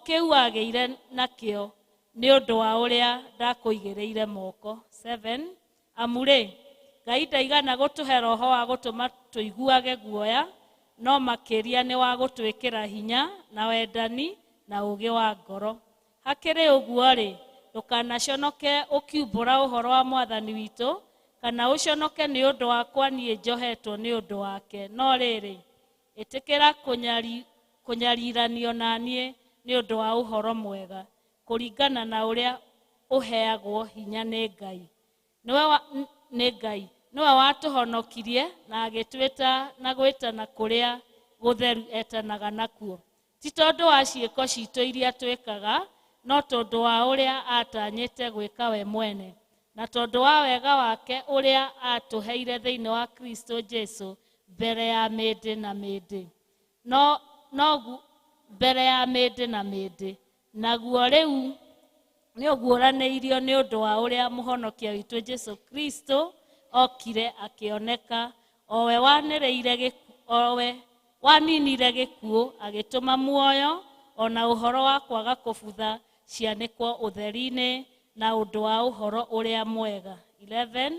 B: kĩu wagĩire nakĩo nĩ ũndũ wa ũrĩa ndakũigĩrĩire moko. 7. Amu-rĩ, Ngai ndaigana gũtũhe roho wa gũtũma tũiguage guoya, no makĩria nĩ wa gũtwĩkĩra hinya na wendani na ũũgĩ wa ngoro. Hakĩrĩ ũguo-rĩ, ndũkanaconoke ũkiumbũra ũhoro wa Mwathani witũ, kana ũconoke nĩ ũndũ wakwa niĩ njohetwo nĩ ũndũ wake. No rĩrĩ, ĩtĩkĩra kũnyariranio na niĩ nĩ ũndũ wa ũhoro mwega, kũringana na ũrĩa ũheagwo hinya nĩ Ngai. Nĩ Ngai nĩwe watũhonokirie na agĩtwĩta na gwĩtana kũrĩa gũtheru etanaga nakuo, ti tondũ wa ciĩko citũ iria twĩkaga, no tondũ wa ũrĩa atanyĩte gwĩka we mwene, na tondũ wa wega wake ũrĩa atũheire thĩinĩ wa Kristo Jesu mbere ya mĩndĩ na mĩndĩ. No mbere ya mĩndĩ na mĩndĩ. Naguo rĩu nĩ ũguũranĩirio nĩ ũndũ wa ũrĩa mũhonokia witũ Jesu Kristo okire akĩoneka, owe waninire gĩkuũ agĩtũma muoyo ona ũhoro wa kwaga kũbutha cianĩkwo ũtheri-inĩ na ũndũ wa ũhoro ũrĩa mwega. 11.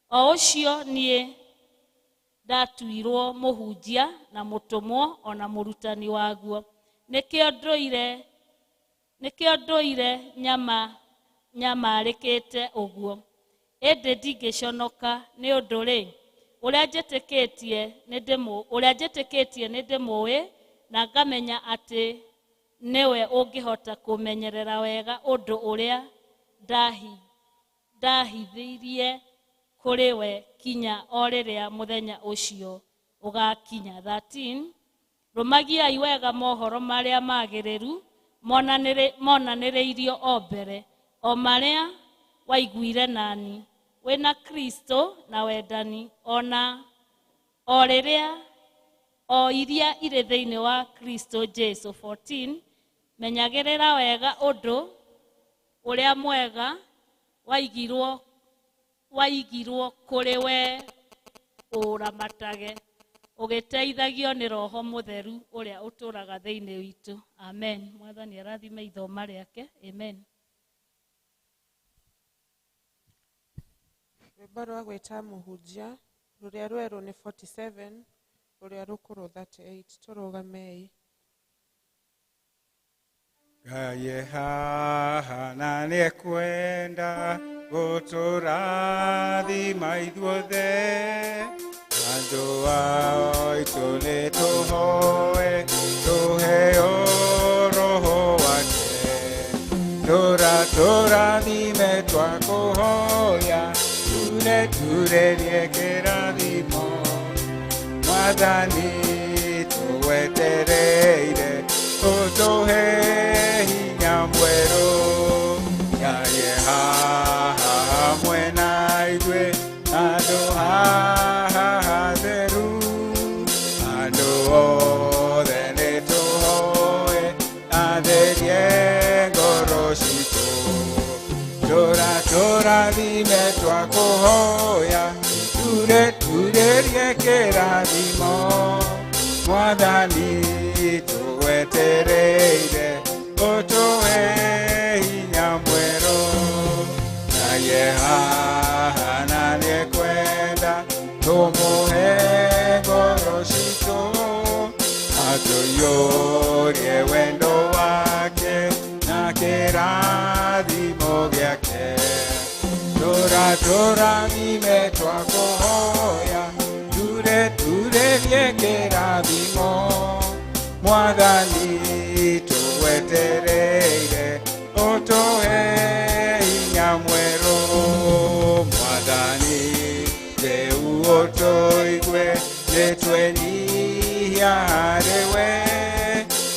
B: O ũcio niĩ ndatuirwo mũhunjia na mũtũmwo ona mũrutani waguo. Nĩkĩo ndũire nyamarĩkĩte ũguo, ĩndĩ ndingĩconoka, nĩ ũndũ rĩ, ũrĩa njĩtĩkĩtie nĩ ndĩmũĩ, na ngamenya atĩ nĩwe ũngĩhota kũmenyerera wega ũndũ ũrĩa ndahithirie kũrĩ we kinya o rĩrĩa mũthenya ũcio ũgakinya. 13. Rũmagiai wega mohoro marĩa magĩrĩru monanĩrĩirio o mbere, o marĩa waiguire nani, wĩna Kristo na wendani, ona o rĩrĩa o iria irĩ thĩinĩ wa Kristo Jesu. 14 Menyagĩrĩra wega ũndũ ũrĩa mwega waigirwo kũrĩ we ũramatage, ũgĩteithagio nĩ Roho Mũtheru ũrĩa ũtũũraga thĩinĩ witũ. Amen. Mwathani arathime ithoma rĩake. Amen.
A: Rwĩmbo rwa gwĩta mũhunjia rũrĩa rwerũ nĩ 47 rũrĩa rũkũrũ 38. Tũrũgamei.
D: Ngai haha na nĩekwenda gũtũrathima ithuothe, andũ aitũ nĩtũhoe tũheo Roho wake. Tũra tũrathime twakũhoya, ture turerie kĩrathimo. Mwathani tũgwetereire ũtũhe hinya mwerũ. Ngai haha hamwe na ithuĩ, handũ haha hatheru. Andũ othe nĩtũhoe atherie ngoro citũ. Tũra tũrathime twakũhoya, ture turerie kĩrathimo. Mwathani tũgwetereire ũtũhe hinya mwerũ. Ngai haha na nĩekwenda tũmũhe ngoro citũ, atũiyũrie wendo wake na kĩrathimo gĩake. Tũra tũrathime twakũhoya, ture turerie kĩrathimo. Mwathani tũgwetereire ũtũhe hinya mwerũ. Mwathani rĩu ũtũigue nĩtwenyihia harĩ we,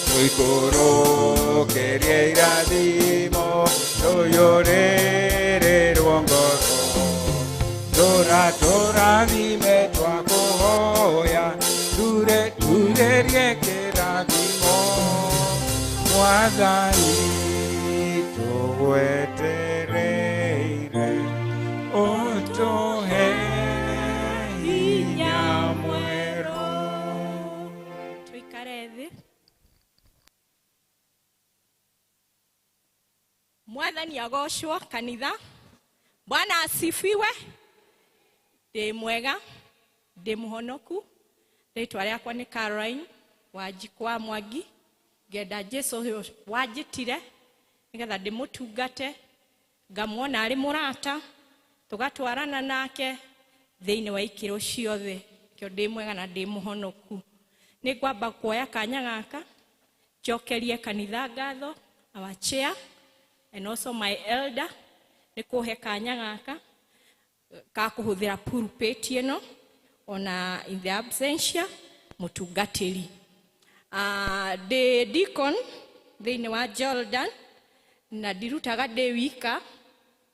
D: tũikũrũkĩrie irathimo tũiyũrĩrĩrwo ngoro. Tũra tũrathime twakũhoya, ture turerie kĩrathimo. Mwathani tũgwetereire ũtũhe hinya mwerũ.
E: Tuikare thĩ. Mwathani agocwo kanitha. Bwana asifiwe. Ndĩ mwega, ndĩ mũhonoku. Rĩtwa rĩakwa nĩ Caroline Wanjikwa Mwangi. Ngenda Jesu ũyũ wanjĩtire nĩgetha ndĩmũtungate, ngamuona arĩ mũrata, tũgatwarana nake thĩinĩ wa ikĩro ciothe. Kĩo ndĩ mwega na ndĩ mũhonoku. Nĩngwamba kuoya kanya gaka njokerie kanitha ngatho, our chair and also my elder, nĩ kũhe kanya gaka ka kũhũthĩra pulpit ĩno ona in the absentia mũtungatĩri. Ndĩ deacon thĩinĩ wa Jordan na ndirutaga ndĩ wika,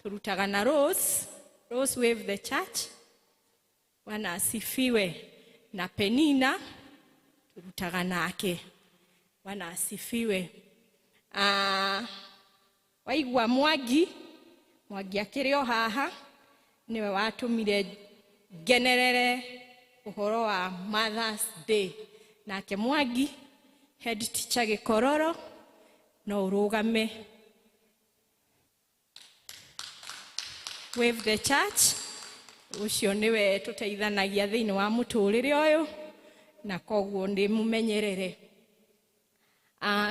E: tũrutaga na Rose, Rose Wave the Church. Bwana asifiwe. Na Penina tũrutaga nake. Bwana asifiwe. Waigua Mwangi, Mwangi akĩrĩ o haha, nĩwe watũmire ngenerere ũhoro wa Mother's Day. Nake Mwangi, head teacher Gĩkororo, no ũrũgame. Wave the Church, ũcio nĩwe tũteithanagia thĩinĩ wa mũtũrĩre ũyũ, na koguo ndĩmũmenyerere.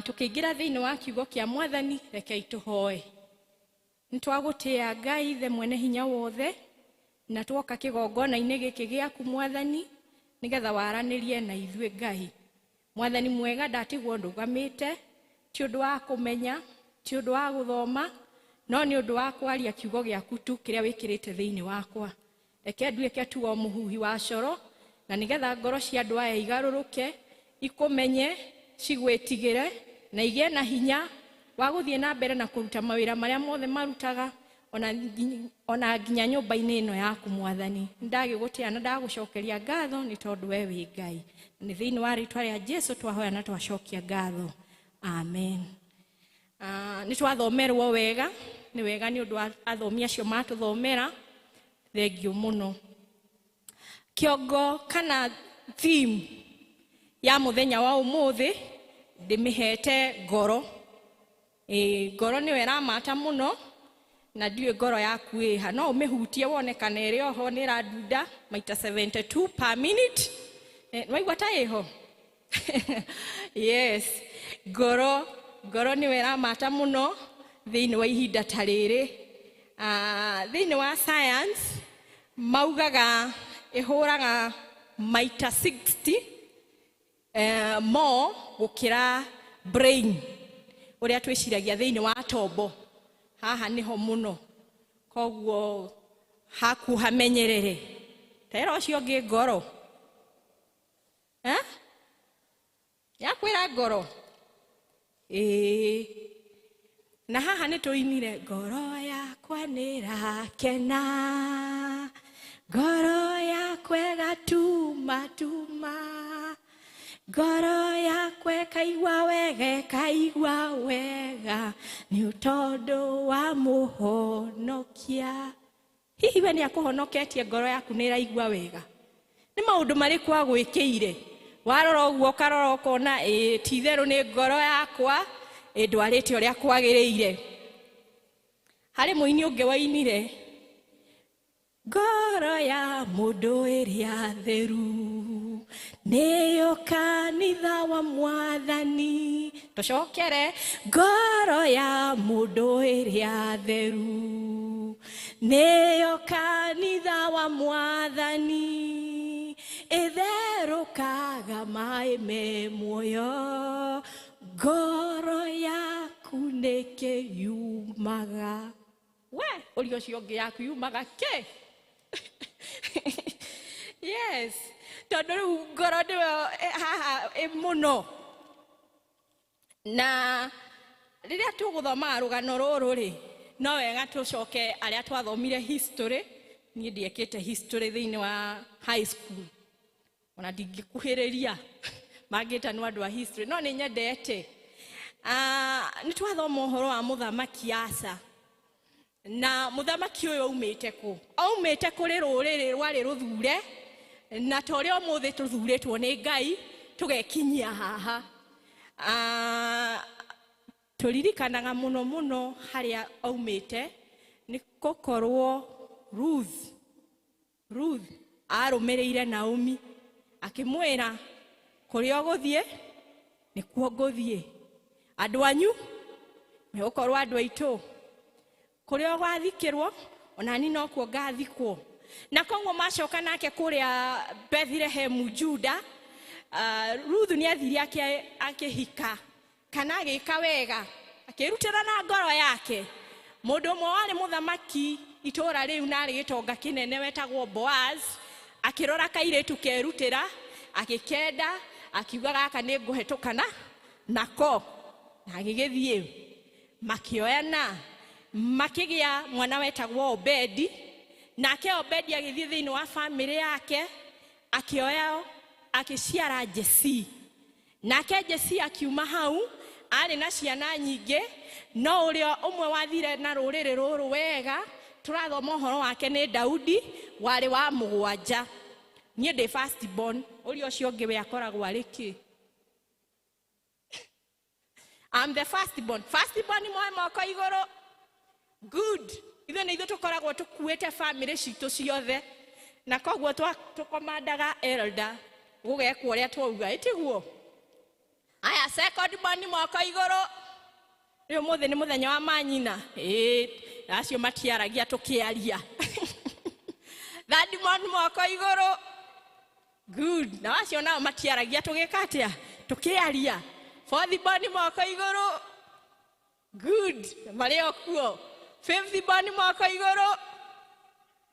E: Tũkĩingĩra thĩinĩ wa kiugo kĩa Mwathani, rekei tũhoe. Nĩtwagũtĩĩa Ngai Ithe mwene hinya wothe, na twoka kĩgongona-inĩ gĩkĩ gĩaku Mwathani, nĩgetha waranĩrie na ithuĩ Ngai. Mwathani mwega, ndatigwo ndũgamĩte, ti ũndũ wa kũmenya, ti ũndũ wa gũthoma, no nĩ ũndũ wa kwaria kiugo gĩaku tu kĩrĩa wĩkĩrĩte thĩinĩ wakwa. Reke nduĩke tu o mũhuhi wa coro, na nĩgetha ngoro cia andũ aya igarũrũke, ikũmenye, cigwĩtigĩre, na igĩe na hinya wa gũthiĩ na mbere na kũruta mawĩra marĩa mothe marutaga,
I: Ona nginya nyũmba-inĩ ĩno yaku Mwathani, ndagĩgũtĩa na ndagũcokeria ngatho nĩ tondũ we wĩ Ngai. Nĩ thĩinĩ wa rĩtwa rĩa Jesu twahoya na twacokia ngatho, amen. Nĩ twathomerwo wega, nĩ wega nĩ ũndũ wa athomi acio matũthomera, thengiũ mũno. Kĩongo kana theme ya mũthenya wa ũmũthĩ ndĩmĩhete ngoro. Ngoro nĩyo ĩramata mũno, na ndiũĩ ngoro yaku ĩha, no ũmĩhutie wone kana ĩrĩ oho nĩ ĩrandunda maita 72 per minute. Nĩwaigua ta ĩho? Yes, ngoro ngoro nĩyo ĩramata mũno thĩinĩ wa ihinda ta rĩrĩ. Thĩinĩ wa science maugaga ĩhũraga maita 60 more gũkĩra brain ũrĩa twĩciragia thĩinĩ wa tombo. Haha nĩho mũno, koguo haku hamenyerere. Tera ũcio ũngĩ ngoro, eh? Yakwĩra ngoro ĩĩ, na haha nĩ tũinire ngoro yakwa nĩ ĩrakena, ngoro yakwa ĩgatuma tuma, ngoro yakwa ĩkaigua wega, ĩkaigua wega nĩ tondũ wa mũhonokia. Hihi we nĩ akũhonoketie? Ngoro yaku nĩ ĩraigua wega? Nĩ maũndũ marĩkũ agwĩkĩire? Warora ũguo ũkarora ũkona ĩĩ, ti itherũ nĩ ngoro yakwa ĩndwarĩte ũrĩa kwagĩrĩire. Harĩ mũini ũngĩ wainire ngoro ya mũndũ ĩrĩa theru nĩyo kanitha wa Mwathani. Tũcokere, ngoro ya mũndũ ĩrĩa theru nĩyo kanitha wa Mwathani, ĩtherũkaga maĩ me muoyo, ngoro yaku nĩkĩ yumaga? We ũria ũcio ũngĩ, yaku yumaga kĩ? Yes, tondũ rĩu ngoro nĩyo haha mũno. Na rĩrĩa tũgũthomaga rũgano rũrũ rĩ, no wega tũcoke arĩa twathomire history. Niĩ ndiekĩte history thĩinĩ wa high school, ona ndingĩkuhĩrĩria mangĩta nĩ andũ a history, no nĩ nyendete. Nĩ twathoma ũhoro wa mũthamaki Asa, na mũthamaki ũyũ aumĩte kũ? Aumĩte kũrĩ rũrĩrĩ rwarĩ rũthure, na ta ũrĩa ũmũthĩ tũthurĩtwo nĩ Ngai tũgekinyia haha. Tũririkanaga mũno mũno harĩa aumĩte nĩ gũkorwo Ruth arũmĩrĩire Naomi, akĩmwĩra kũrĩa ũgũthiĩ nĩkuo ngũthiĩ, andũ anyu megũkorwo andũ aitũ, kũrĩa ũgathikĩrwo onani nokuo ngathikwo. Na koguo macoka nake kũrĩa Bethilehemu Juda, Ruth nĩ athire akĩhika kana agĩka wega, akĩrutĩra na ngoro yake mũndũ ũmwe warĩ mũthamaki itũũra rĩu na arĩ gĩtonga kĩnene wetagwo Boaz. Akĩrora kairĩtu kerutĩra, agĩkenda, akiuga gaka nĩ ngũhetũkana nako, na agĩgĩthiĩ makĩoyana, makĩgĩa mwana wetagwo Obedi. Nake Obedi agĩthiĩ thĩinĩ wa famĩlĩ yake, akĩoya akĩciara Jesi. Nake Jesi akiuma hau arĩ na ciana nyingĩ, no ũrĩa ũmwe wathire na rũrĩrĩ rũrũ wega tũrathoma ũhoro wake nĩ Daudi, warĩ wa mũgwanja. Niĩ ndĩ first born, ũrĩa ũcio ũngĩ we akoragwo arĩ kĩ? I'm the first born. First born moe moko igũrũ. Good. Ithuĩ nĩ ithuĩ tũkoragwo tũkuĩte famĩlĩ citũ ciothe, na koguo tũkomandaga elder gũgekwo ũrĩa twauga, ĩtiguo? Aya, second born moko igũrũ. Rĩu ũmũthĩ nĩ mũthenya wa manyina, ĩĩ, acio matiaragia tũkĩaria. Third born moko igũrũ. Good. Na acio nao matiaragia tũgĩka atĩa? Tũkĩaria. Fourth born moko igũrũ. Good, marĩ o kuo. Fifth born moko igũrũ,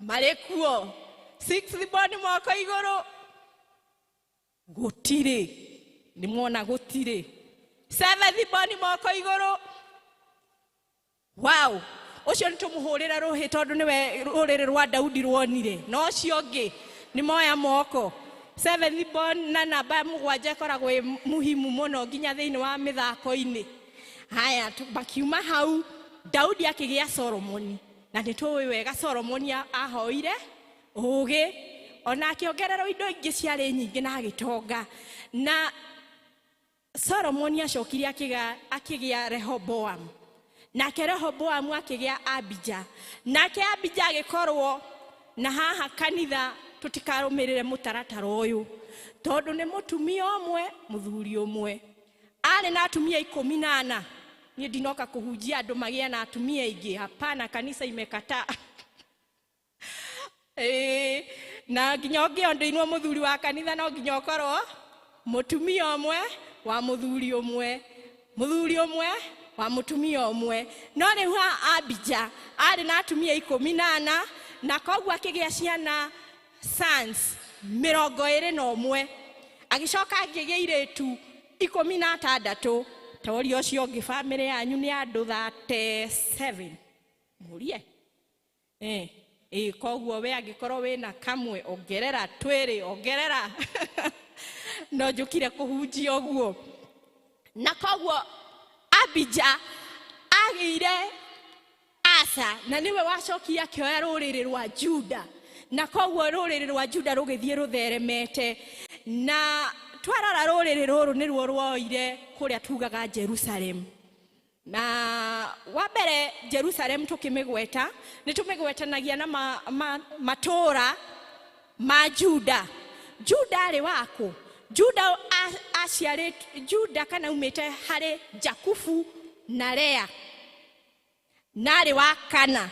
I: marĩ kuo. Sixth born moko igũrũ. Gũtirĩ, nĩ mwona gũtirĩ. Seventh born moko igũrũ. Wow. Ũcio nĩ tũmũhũrĩre rũhĩ tondũ nĩwe rũrĩrĩ rwa Daudi ruonire. Na ũcio ũngĩ nĩ moya moko. Seventh born na namba 7 ĩkoragwo ĩ muhimu mũno nginya thĩinĩ wa mĩthako-inĩ. Haya, makiuma hau Daudi akĩgĩa Solomoni. Na nĩ tũĩ wega Solomoni ahoire ũũgĩ, ona akĩongererwo indo ingĩ ciarĩ nyingĩ na agĩtonga. Na Solomoni acokire akĩgĩa Rehoboam. Nake Rehoboamu akĩgĩa Abija. Nake Abija agĩkorwo na haha kanitha tũtikarũmĩrĩre mũtaratara ũyũ, tondũ nĩ mũtumia ũmwe mũthuri ũmwe. Arĩ na atumia 14. Niĩ ndinoka kũhunjia andũ magĩe na atumia aingĩ. Hapana, kanitha imekataa. Na nginya ũngĩondoinwo mũthuri wa kanitha no nginya ũkorwo mũtumia ũmwe wa mũthuri ũmwe, mũthuri ũmwe wa mũtumia ũmwe. No rĩu haha Abija arĩ na atumia 14, na koguo akĩgĩa ciana sons 21. Agĩcoka akĩgĩa airĩtu 16. Ta ũrĩa ũcio ũngĩ bamĩrĩ yanyu nĩ andũ 37. Mũrie. Koguo we angĩkorwo wĩna kamwe ongerera twĩrĩ, ongerera. No njũkire kũhunjia ũguo. Na koguo Abija agĩire Asa, na nĩwe wacokire akĩoya rũrĩrĩ rwa Juda. Na koguo rũrĩrĩ rwa Juda rũgĩthiĩ rũtheremete. Na twarora rũrĩrĩ rũrũ nĩruo rwoire kũrĩa tugaga Jerusalem. Na wa mbere Jerusalem tũkĩmĩgweta nĩ tũmĩgwetanagia na matũũra ma Juda. Juda arĩ wakũ? Juda aciarĩtwo Juda kana umĩte harĩ Jakubu na Lea, na arĩ wa kana.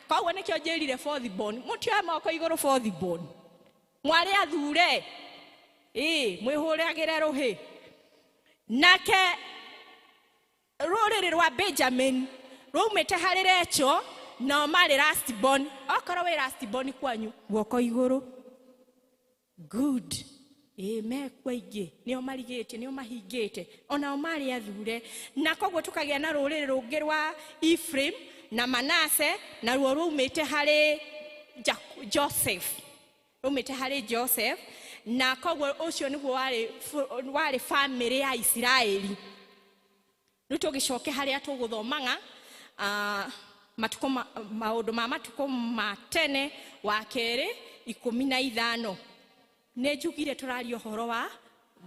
I: Koguo nĩkĩo njĩrire fourth born. Mũtioe moko igũrũ fourth born. Mwarĩ athure. Mwĩhũragĩre rũhĩ. Nake rũrĩrĩ rwa Benjamin rwaumĩte harĩ Rachel, nao marĩ last born. Okorwo wĩ last born kwanyu, guoko igũrũ. Good. Mekwo aingĩ nĩo marigĩte, nĩo mahingĩte, onao marĩ athure. Na koguo tũkagĩa na rũrĩrĩ rũngĩ rwa Ephraim na Manase, naruo rwaumĩte harĩ Joseph. Rwaumĩte harĩ Joseph. Na koguo ũcio nĩguo warĩ famĩlĩ ya Isiraeli. Rĩu tũgĩcoke harĩa tũgũthomaga matukũ maũndũ ma matukũ ma tene wa kerĩ 15. Nĩ njugire tũraria ũhoro wa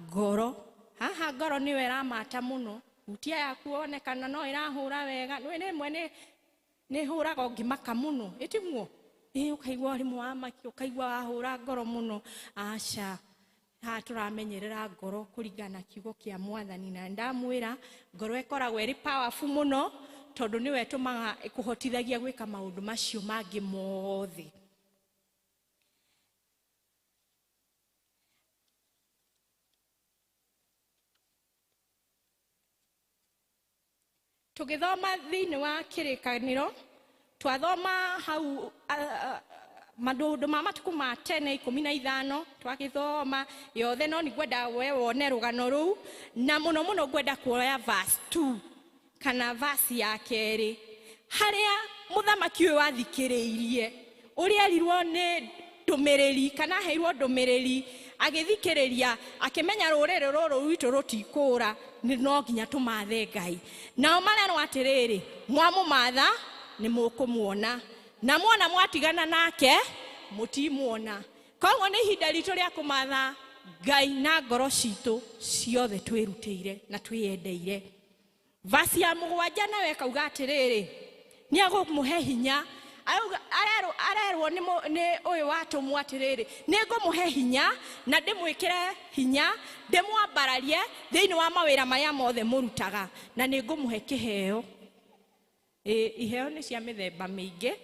I: ngoro. Haha ngoro nĩyo ĩramata mũno. Hutia yaku wone kana no ĩrahũra wega. Nĩ rĩmwe nĩ hũraga ũngĩmaka mũno. Ĩtiguo? Ũkaigua ũrimũ wa maki, ũkaigua wahũra ngoro mũno. Aca. Haha tũramenyerera ngoro kũringana na kiugo kĩa Mwathani. Na ndamwĩra ngoro ĩkoragwo ĩrĩ powerful mũno, tondũ nĩwe ĩtũmaga ĩkũhotithagia gwĩka maũndũ macio mangĩ mothe. Tũgĩthoma thĩinĩ wa kĩrĩkanĩro, twathoma hau maũndũ ma matukũ ma tene 15, twagĩthoma yothe, no nĩ ngwenda we wone rũgano rũu, na mũno mũno ngwenda kuoya verse 2 kana verse ya kerĩ, harĩa mũthamaki ũyũ athikĩrĩirie ũrĩa erirwo nĩ ndũmĩrĩri kana aheirwo ndũmĩrĩri, agĩthikĩrĩria akĩmenya rũrĩrĩ rũrũ rwitũ rũtikũra, nĩ no nginya tũmathe Ngai. Nao marerwo atĩrĩrĩ, mwamũmatha nĩ mũkũmuona, na mwona mwatigana nake mũtimuona. Koguo nĩ ihinda ritũ rĩa kũmatha Ngai na ngoro citũ ciothe twĩrutĩire na twĩyendeire. Vasi ya 7 nawe ĩkauga atĩrĩrĩ, nĩ egũmũhe hinya. Arerwo nĩ ũyũ watũmwo atĩrĩrĩ, nĩ ngũmũhe hinya na ndĩmwĩkĩre hinya, ndĩmwambararie thĩinĩ wa mawĩra marĩa mothe mũrutaga, na nĩ ngũmũhe kĩheo. Iheo nĩ cia mĩthemba mĩingĩ.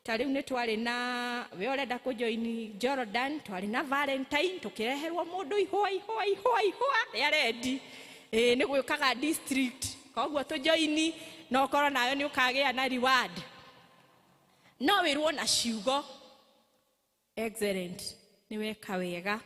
I: Ta rĩu nĩ twarĩ na we ũrenda kũjoin Jordan, twarĩ na Valentine, tũkĩreherwo mũndũ ihũa ihũa ihũa ihũa rĩa rendi. Nĩ gwĩkaga district, koguo tũjoini na ũkorwo nayo nĩ ũkagĩa na reward. No wĩrwo na ciugo excellent, nĩ weka wega.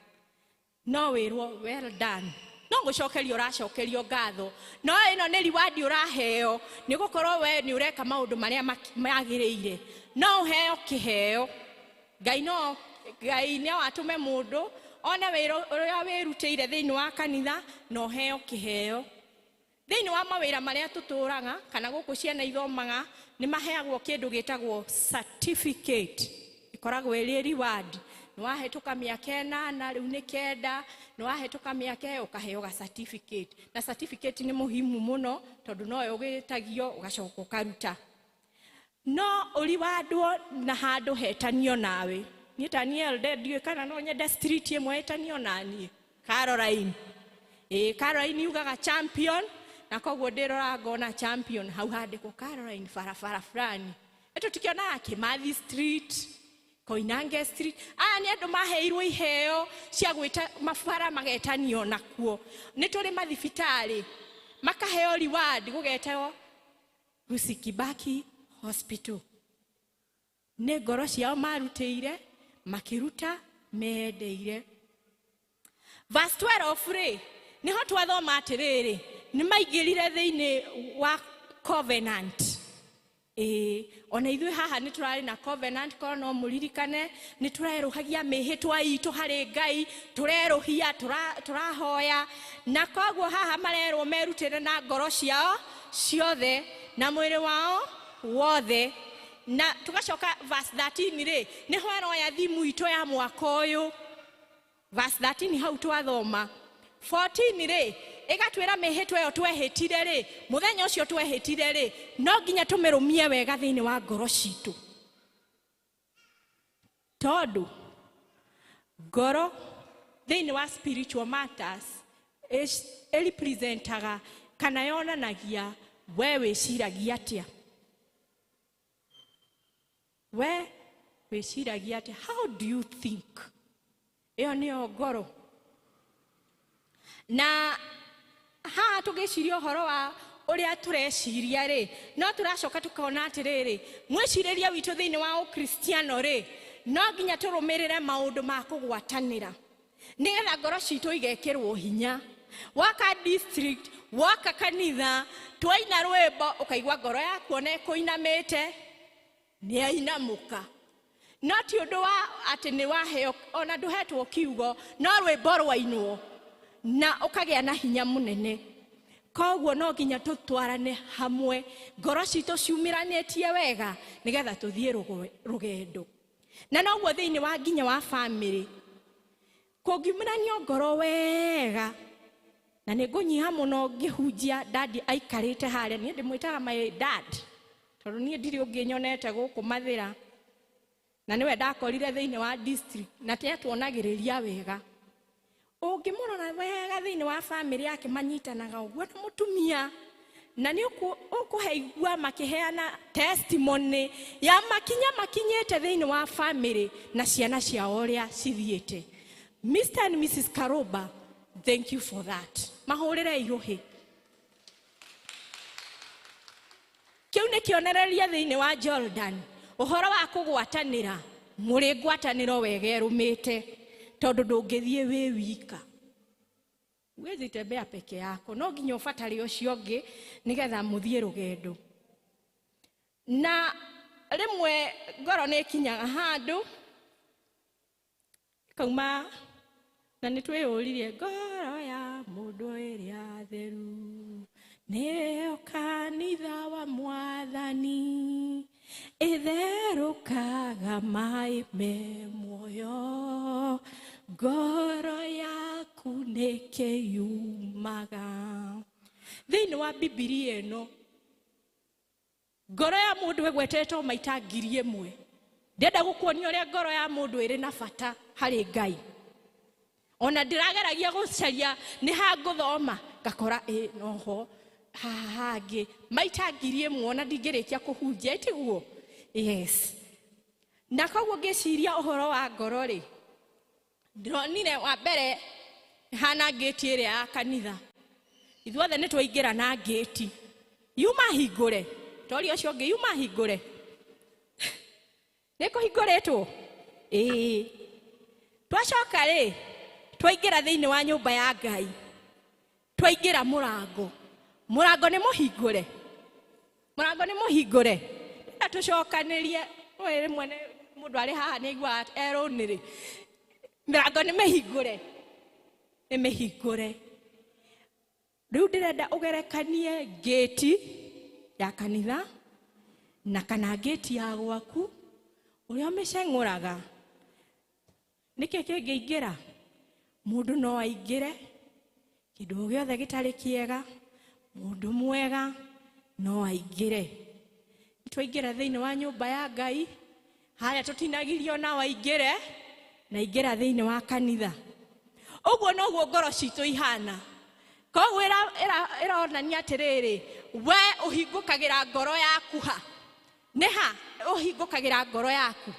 I: No wĩrwo well done. No gũcokerio ũracokerio ngatho, no ĩno nĩ reward ũraheo nĩ gũkorwo we nĩ ũreka maũndũ marĩa magĩrĩire. No ũheo kĩheo. Ngai no Ngai no atũme mũndũ one wĩra ũrĩa wĩrutĩire thĩinĩ wa kanitha na ũheo kĩheo. Thĩinĩ wa mawĩra marĩa tũtũraga kana gũkũ ciana ithomaga nĩ maheagwo kĩndũ gĩtagwo certificate, ĩkoragwo ĩrĩ reward. Nĩ wahĩtũka mĩaka 8 rĩu nĩ 9, nĩ wahĩtũka mĩaka ĩyo ũkaheo ga certificate. Na certificate nĩ muhimu mũno tondũ noyo ũgĩtagio ũgacoka ũkaruta. No ũriwandwo na handũ hetanio nawe. Niĩ Daniel ndiũĩ kana no nyende street ĩmwe ĩtanio naniĩ. Caroline. Caroline yugaga champion, na koguo ndĩrora ngona champion hau handĩkwo Caroline barabara fulani. Tũtikĩonaga Kimathi Street, Koinange Street. Aya nĩ andũ maheirwo iheo cia gwĩta mabara magetanio nakuo. Nĩ tũrĩ mathibitarĩ makaheo reward gũgetwo Lucy Kibaki Hospital. Nĩ ngoro ciao marutĩire makĩruta mendeire. Verse 12 rĩ, nĩho twathoma atĩrĩrĩ, nĩ maingĩrire thĩinĩ wa covenant. Ona ithuĩ haha nĩ tũrarĩ na covenant, korwo no mũririkane, nĩ tũrerũhagia mĩhĩtwa itũ harĩ Ngai, tũrerũhia, tũrahoya, na koguo haha marerwo merutĩre na ngoro ciao ciothe na mwĩrĩ wao wothe. Na tugacoka verse 13 rĩ, nĩho ĩroya thimu itũ ya mwaka ũyũ. Verse 13 hau twathoma. 14 rĩ, ĩgatwĩra mĩhĩtwa ĩyo twehĩtire rĩ, mũthenya ũcio twehĩtire rĩ, no nginya tũmĩrũmie wega thĩinĩ wa ngoro citũ. Tondũ ngoro thĩinĩ wa spiritual matters ĩrepresentaga kana yonanagia we wĩciragia atĩa. We wĩciragia atĩa? How do you think? Ĩyo nĩyo ngoro. Na haha tũgĩciria ũhoro wa ũrĩa tũreciria rĩ, no tũracoka tũkona atĩrĩrĩ, mwĩcirĩrie witũ thĩinĩ wa ũkristiano rĩ, no nginya tũrũmĩrĩre maũndũ ma kũgwatanĩra nĩgetha ngoro citũ igekĩrwo hinya. Waka district, waka kanitha, twaina rwĩmbo ũkaigua ngoro yaku ona ĩkũinamĩte nĩyainamũka. No ti ũndũ wa atĩ nĩ waheo ona ndũhetwo kiugo, no rwĩmbo rwainwo na ũkagĩa na hinya mũnene. Koguo no nginya tũtwarane hamwe, ngoro citũ ciumĩranĩtie wega nĩgetha tũthiĩ rũgendo. Na noguo thĩinĩ wa nginya wa family, kũngiumĩranio ngoro wega, na nĩ ngũnyiha mũno ngĩhunjia dadi aikarĩte harĩa, niĩ ndĩmwĩtaga my dad tondũ niĩ ndirĩ ũngĩ nyonete gũkũ Mathĩra, na nĩwe ndakorire thĩinĩ wa district na nĩatuonagĩrĩria wega. Ũngĩmũrora wega thĩinĩ wa family yake manyitanaga ũguo na mũtumia, na nĩ ũkũheigua makĩheana testimony ya makinya makinyĩte thĩinĩ wa family na ciana ciao ũrĩa cithiĩte. Mr and Mrs Karoba, thank you for that. Mahũrĩre irũhĩ. Kĩu nĩ kĩonereria thĩinĩ wa Jordan, ũhoro wa kũgwatanĩra, mũrĩ ngwatanĩro wega ĩrũmĩte, tondũ ndũngĩthiĩ wĩ wika. Huwezi tembea peke yako, no nginya ũbatare ũcio ũngĩ nĩgetha mũthiĩ rũgendo. Na rĩmwe ngoro nĩ ĩkinyaga handũ ĩkauma, na nĩ twĩyũririe ngoro ya mũndũ ĩrĩa theru nĩyo kanitha wa Mwathani, ĩtherũkaga maĩ me muoyo, ngoro yaku nĩkĩyumaga. Thĩinĩ wa Bibilia ĩno ngoro ya mũndũ ĩgwetetwo maita 1000. Ndĩrenda gũkuonia ũrĩa ngoro ya mũndũ ĩrĩ na bata harĩ Ngai. Ona ndĩrageragia gũcaria nĩ ha ngũthoma, ngakora ĩ noho haha hangĩ maita 1000 ona ndingĩrĩkia kũhunjia, ĩtiguo? Yes. Na koguo ngĩciria ũhoro wa ngoro rĩ, ndĩronire wa mbere hana ngĩti ĩrĩa ya kanitha. Ithuothe nĩ twaingĩra na ngĩti. Yuma hingũre. Toria ũcio ũngĩ yuma hingũre. Nĩ kũhingũrĩtwo? Ĩĩ. Twacoka rĩ, twaingĩra thĩinĩ wa nyũmba ya Ngai. Twaingĩra mũrango, mũrango nĩ mũhingũre, mũrango nĩ mũhingũre. Na tũcokanĩrie rĩmwe mũndũ arĩ haha nĩ aiguaga erũnĩrĩ, mĩrango nĩ mĩhingũre, nĩ mĩhingũre. Rĩu ndĩrenda ũgerekanie ngĩti ya kanitha na kana ngĩti ya gwaku ũrĩa ũmĩceng'ũraga. Nĩkĩ kĩngĩingĩra? Mũndũ no aingĩre kĩndũ o gĩothe gĩtarĩ kĩega, mũndũ mwega no aingĩre. Twaingĩra thĩinĩ wa nyũmba ya Ngai, harĩa tũtinagirio na waingĩre, na ingĩra thĩinĩ wa kanitha. Ũguo noguo ngoro citũ ihana. Koguo ĩronania atĩrĩrĩ, we ũhingũkagĩra ngoro yaku ha? Nĩ ha ũhingũkagĩra ngoro yaku?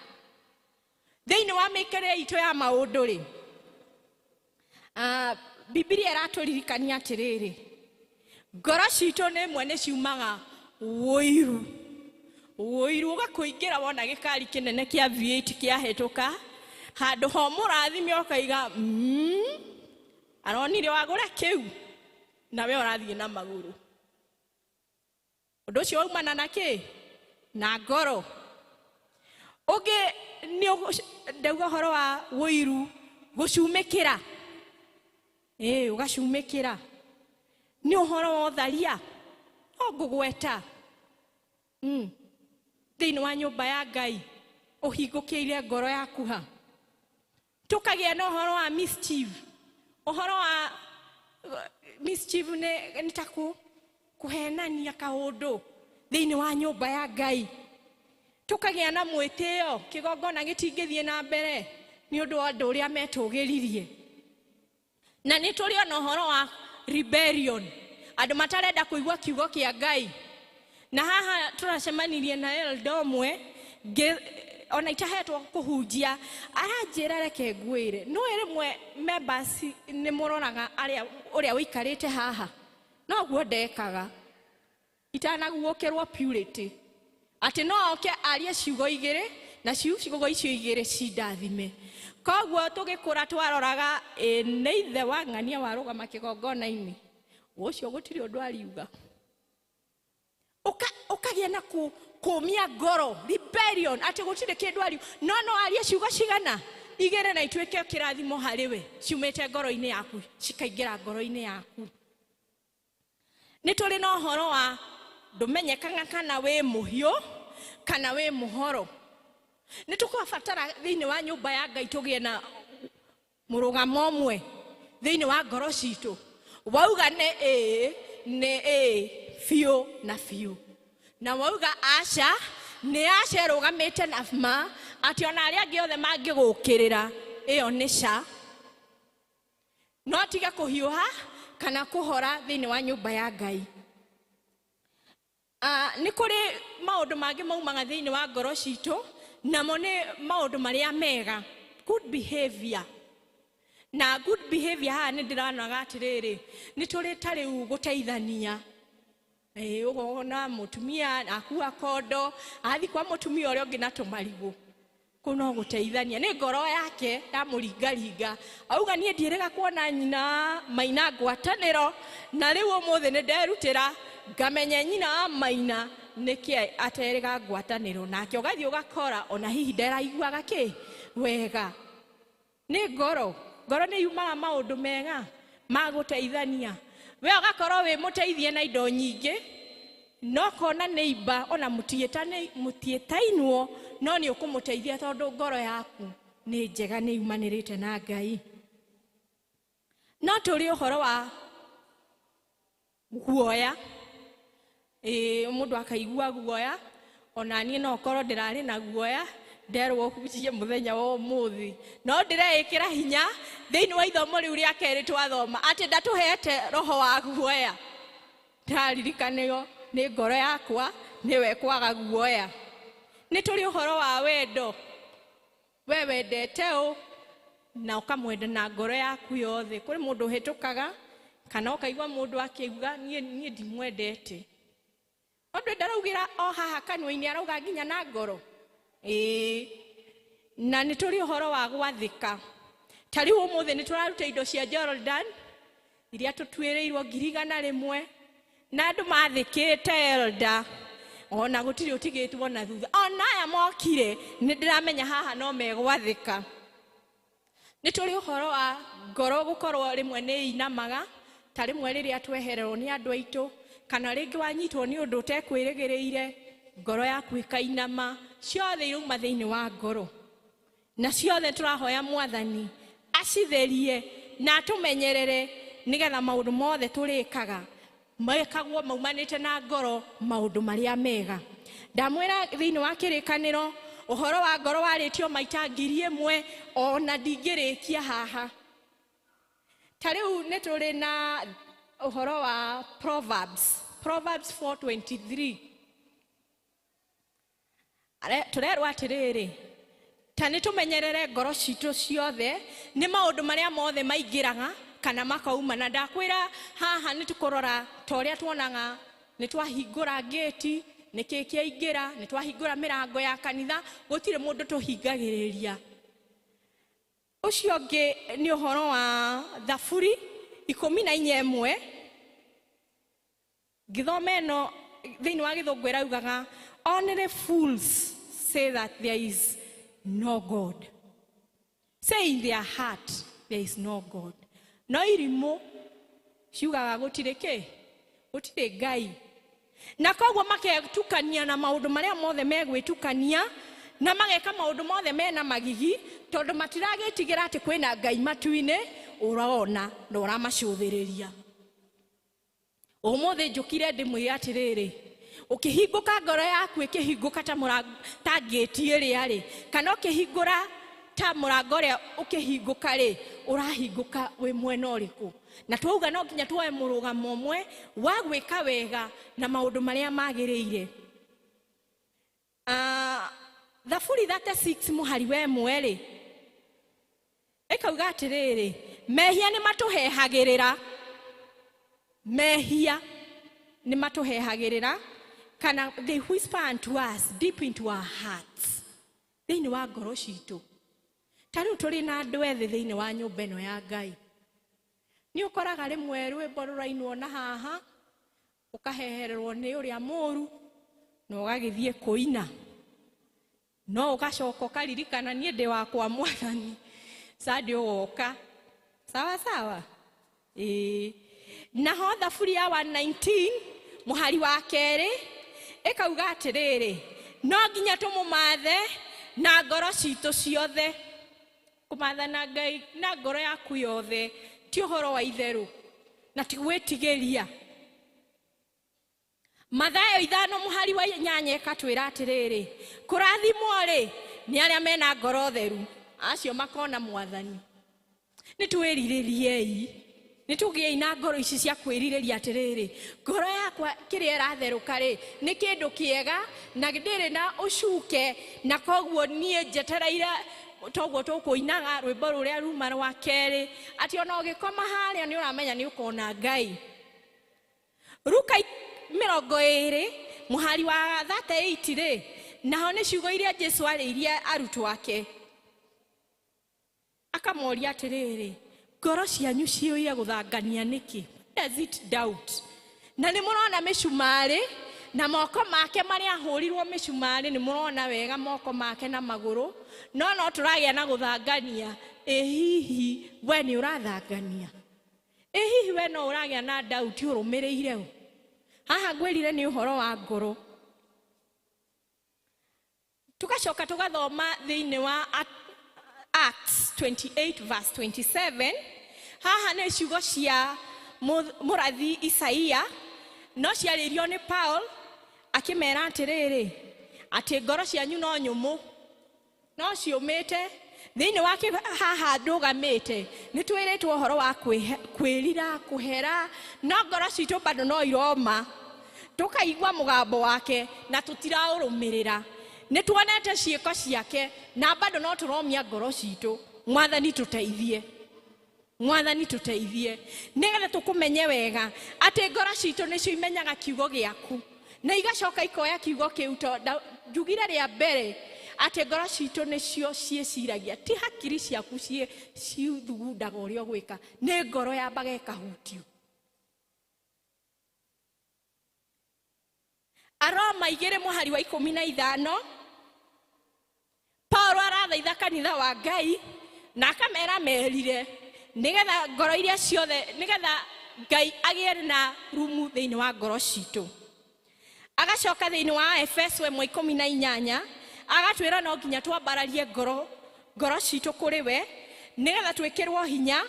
I: Thĩinĩ wa mĩikarĩre itũ ya maũndũ rĩ, Bibilia ĩratũririkania atĩrĩrĩ, ngoro citũ nĩ imwe nĩ ciumaga ũiru. Ũiru ũgakũingĩra wona gĩkari kĩnene kĩa V8 kĩahĩtũka, handũ ho mũrathime ũkaiga, aronire wagũra kĩu, nawe ũrathiĩ na magũrũ. Ũndũ ũcio waumana na kĩ? Na ngoro. Ũngĩ nĩ ndauga ũhoro wa ũiru, gũcumĩkĩra. Ũgacumĩkĩra. Nĩ ũhoro wa ũtharia, no ngũgweta. Thĩinĩ wa nyũmba ya Ngai, ũhingũkĩire ngoro yaku ha? Tũkagĩa na ũhoro wa mischief. Ũhoro wa mischief nĩ ta kũhenania kaũndũ thĩinĩ wa nyũmba ya Ngai. Tũkagĩa na mwĩtĩo, kĩgongona gĩtingĩthiĩ na mbere nĩ ũndũ wa andũ ũrĩa metũgĩririe. Na nĩ tũrĩ ona ũhoro wa rebellion, andũ matarenda kũigua kiugo kĩa Ngai. Na haha tũracemanirie na elder ũmwe, ona itahetwo kũhunjia, aranjĩra reke ngwĩre, no rĩmwe members nĩ mũroraga arĩa ũrĩa ũikarĩte haha, noguo ndekaga itanaguũkĩrwo purity, atĩ no oke arie ciugo igĩrĩ na ciugo icio igĩrĩ cindathime. Koguo tũgĩkũra twaroraga, nĩ ithe wa ng'ania warũgama kĩgongona-inĩ, ũcio gũtirĩ ũndũ ariuga. Ũkagĩa na kũmia ngoro, rebellion, atĩ gũtirĩ kĩndũ ariuga, no no arie ciugo cigana igĩrĩ na ituĩke kĩrathimo harĩ we, ciumĩte ngoro-inĩ yaku cikaingĩra ngoro-inĩ yaku. Nĩ tũrĩ na ũhoro wa ndũmenyekaga kana wĩ mũhiũ kana wĩ mũhoro. Nĩ tũkũbatara thĩinĩ wa nyũmba ya Ngai tũgĩe na mũrũgamo ũmwe thĩinĩ wa ngoro citũ. Wauga nĩ ĩĩ, nĩ ĩĩ biũ na biũ, na wauga aca, nĩ aca ĩrũgamĩte na ma, atĩ ona arĩa angĩ othe mangĩgũkĩrĩra ĩyo nĩ ca. No tiga kũhiũha kana kũhora thĩinĩ wa nyũmba ya Ngai. Nĩ kũrĩ maũndũ mangĩ maumaga thĩinĩ wa ngoro citũ, namo nĩ maũndũ marĩa mega, good behavior. Na good behavior haha nĩ ndĩronaga atĩrĩrĩ, nĩ tũrĩ ta rĩu gũteithania. Ũkona mũtumia akua kondo, athiĩ kwa mũtumia ũrĩa ũngĩ na tũmarigũ. Kũu no gũteithania, nĩ ngoro yake yamũringaringa. Auga niĩ ndiĩrĩga kuona nyina Maina ngwatanĩro, na rĩu ũmũthĩ nĩ nderutĩra ngamenye nyina wa Maina nĩkĩ aterĩga ngwatanĩro, nake ũgathiĩ ũgakora ona hihi ndaraiguaga kĩ wega. Nĩ ngoro, ngoro nĩ yumaga maũndũ mega ma gũteithania. We ũgakorwo wĩ mũteithie na indo nyingĩ, no kona nĩ imba ona mũtiĩtainwo, no nĩ ũkũmũteithia tondũ ngoro yaku nĩ njega, nĩ yumanĩrĩte na Ngai. No tũrĩ ũhoro wa guoya. Mũndũ akaigua guoya, ona niĩ no korwo ndĩrarĩ na guoya, nderwo hunjie mũthenya wa ũmũthĩ, no ndĩreĩkĩra hinya thĩinĩ wa ithomo rĩu rĩa kerĩ twathoma atĩ ndatũhete roho wa guoya. Ndaririkanio nĩ ngoro yakwa nĩwe kwaga guoya. Nĩ tũrĩ ũhoro wa wendo, we wendete ũ na ũkamwenda na ngoro yaku yothe. Kũrĩ mũndũ ũhĩtũkaga kana ũkaigua mũndũ akiuga niĩ ndimwendete, Ũndũ ndaraugĩra o haha kanua-inĩ, arauga nginya na ngoro. Na nĩ tũrĩ ũhoro wa gwathĩka. Ta rĩu ũmũthĩ nĩ tũraruta indo cia Jordan, Iria tũtuĩrĩirwo 100,000 na andũ mathĩkĩte elder ona gũtirĩ ũtigĩtwo na thutha. Ona aya mokire nĩ ndĩramenya haha no megwathĩka. Nĩ tũrĩ ũhoro wa ngoro gũkorwo rĩmwe nĩ inamaga, ta rĩmwe rĩrĩa twehererwo nĩ andũ aitũ, kana rĩngĩ wanyitwo nĩ ũndũ ũtekwĩrĩgĩrĩire, ngoro yaku ĩkainama, ciothe irauma thĩinĩ wa ngoro. Na ciothe tũrahoya Mwathani acitherie na atũmenyerere nĩgetha maũndũ mothe tũrĩkaga mekagwo maumanĩte na ngoro, maũndũ marĩa mega. Ndamwĩra thĩinĩ wa kĩrĩkanĩro ũhoro wa ngoro warĩtio maita 1000 ona ndingĩrĩkia haha. Ta rĩu nĩ tũrĩ na ũhoro wa Proverbs, Proverbs 4:23. Tũrerwo atĩrĩrĩ, ta nĩ tũmenyerere ngoro citũ ciothe nĩ maũndũ marĩa mothe maingĩraga kana makauma. Na ndakwĩra haha nĩ tũkũrora ta ũrĩa tuonaga nĩ twahingũra ngĩti, nĩ kĩ kĩaingĩra, nĩ twahingũra mĩrango ya kanitha, gũtirĩ mũndũ tũhingagĩrĩria. Ũcio ũngĩ nĩ ũhoro wa Thaburi 14:1. Ngĩthoma ĩno thĩinĩ wa gĩthũngũ ĩraugaga, only fools say that there is no God. Say in their heart there is no God. No irimũ ciugaga gũtirĩ kĩ? Gũtirĩ Ngai. Na koguo maketukania na maũndũ marĩa mothe megwĩtukania, na mageka maũndũ mothe mena magigi, tondũ matiragĩtigĩra atĩ kwĩna Ngai matu-inĩ ũrona na ũramacũthĩrĩria. Ũmũthĩ njũkire ndĩmwĩre atĩrĩrĩ, ũkĩhingũka ngoro yaku ĩkĩhingũka ta mũrango, ta ngĩti ĩrĩa rĩ, kana ũkĩhingũra ta mũrango ũrĩa ũkĩhingũka rĩ, ũrahingũka wĩ mwena ũrĩkũ? Na twauga no nginya tuoe mũrũgamo ũmwe wa gwĩka wega na maũndũ marĩa magĩrĩire. Thaburi 36 mũhari wa 1 rĩ, ĩkauga atĩrĩrĩ, mehia nĩ matũhehagĩrĩra, mehia nĩ matũhehagĩrĩra, kana they whisper unto us deep into our hearts, thĩinĩ wa ngoro citũ. Ta rĩu tũrĩ na andũ ethĩ thĩinĩ wa nyũmba ĩno ya Ngai. Nĩ ũkoraga rĩmwe rwĩmbo rũrainwo na haha, ũkahehererwo nĩ ũrĩa mũru, na ũgagĩthiĩ kũina. No ũgacoka ũkaririkana niĩ ndĩ wakwa Mwathani, Sunday ũgoka. Sawa sawa? Ĩĩ. Naho Thaburi ya 119 mũhari wa 2 ĩkauga atĩrĩrĩ, no nginya tũmũmathe na ngoro citũ ciothe. Kũmatha na Ngai na ngoro yaku yothe ti ũhoro wa itherũ na ti gwĩtigĩria. Mathayo 5 mũhari wa 8 ĩkatwĩra atĩrĩrĩ, kũrathimwo rĩ nĩ arĩa mena ngoro theru, acio makona Mwathani. Nĩ twĩrirĩriei, nĩ tũgĩei na ngoro ici cia kwĩrirĩria atĩrĩrĩ, ngoro yakwa kĩrĩa ĩratherũka rĩ nĩ kĩndũ kĩega na ndĩrĩ na ũcuke, na koguo niĩ njetereire toguo tũkũinaga rwĩmbo rũrĩa ruma rwa 2, atĩ ona ũgĩkoma harĩa nĩ ũramenya nĩ ũkona Ngai. Luka 20 mũhari wa 38 rĩ, naho nĩ ciugo iria Jesu arĩirie arutwo ake, akamoria atĩrĩrĩ, ngoro cianyu ciũire gũthangania nĩkĩ? Does it doubt? Na nĩ mũrona mĩcumarĩ na moko make marĩa ahũrirwo mĩcumarĩ, nĩ mũrona wega moko make na magũrũ, no tũragĩa na gũthangania. Ĩ hihi we nĩ ũrathangania? Ĩ hihi we no ũragĩa na doubt ũrũmĩrĩire ũ? Haha ngwĩrire nĩ ũhoro wa ngoro. Tugacoka tũgathoma thĩinĩ wa Acts 28 verse 27. Haha nĩ ciugo cia mũrathi Isaia, no ciarĩirio nĩ Paul akĩmera atĩrĩrĩ, atĩ ngoro cianyu no nyũmũ, no ciũmĩte. Thĩinĩ wa haha ndũgamĩte nĩ twĩrĩtwo ũhoro wa kwĩrira, kũhera, no ngoro citũ bado no iroma, tũkaigua mũgambo wake na tũtiraũrũmĩrĩra. Nĩ tuonete ciĩko ciake na bado no tũromia ngoro citũ. Mwathani tũteithie, Mwathani tũteithie, nĩgetha tũkũmenye wega atĩ ngoro citũ nĩcio imenyaga kiugo gĩaku na igacoka ikoya kiugo kĩu. Tondũ njugire rĩa mbere Atĩ ngoro citũ nĩcio ciĩciragia, ti hakiri ciaku cithugundaga ũrĩa ũgwĩka, nĩ ngoro yambaga ĩkahutio. Aroma 2 mũhari wa 15, Paulo arathaitha kanitha wa Ngai na akamera merire nĩgetha ngoro iria ciothe, nĩgetha Ngai agĩe na rumu thĩinĩ wa ngoro citũ. Agacoka thĩinĩ wa Efeso 1:18 agatwĩra no nginya twambararie ngoro citũ kũrĩ we nĩgetha twĩkĩrwo hinya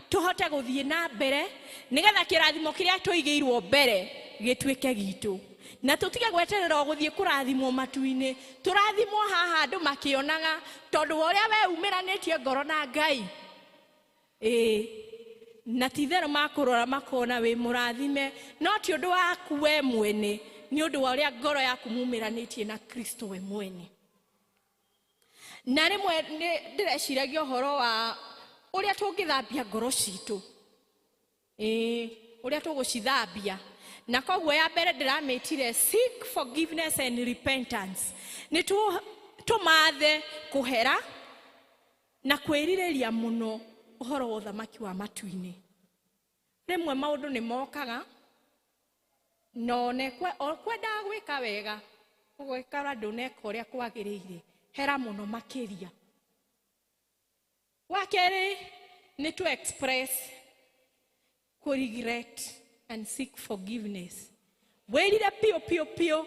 I: tũhote gũthiĩ na mbere, nĩgetha kĩrathimo kĩrĩa tũigĩirwo mbere gĩtuĩke gitũ, na tũtige gweterera gũthiĩ kũrathimwo matu-inĩ. Tũrathimwo haha andũ makĩonaga tondũ wa ũrĩa we umĩranĩtie ngoro na Ngai. Ĩĩ, na ti itherũ makũrora makona wĩ mũrathime, no ti ũndũ waku we mwene, nĩ ũndũ wa ũrĩa ngoro yaku mumĩranĩtie na Kristo we mwene. Na rĩmwe ndĩreciragia ũhoro wa ũrĩa tũngĩthambia ngoro citũ, ĩĩ, ũrĩa tũgũcithambia. Na koguo ya mbere ndĩramĩtire seek forgiveness and repentance. Nĩ tũmathe kũhera na kwĩrirĩria mũno ũhoro wa ũthamaki wa matu-inĩ. Rĩmwe maũndũ nĩ mokaga no kwendaga gwĩka wega, ũgwĩkora ndũneka ũrĩa kwagĩrĩire, hera mũno makĩria. Wa kerĩ nĩ to express kũ regret and seek forgiveness. Wĩrire piũ piũ piũ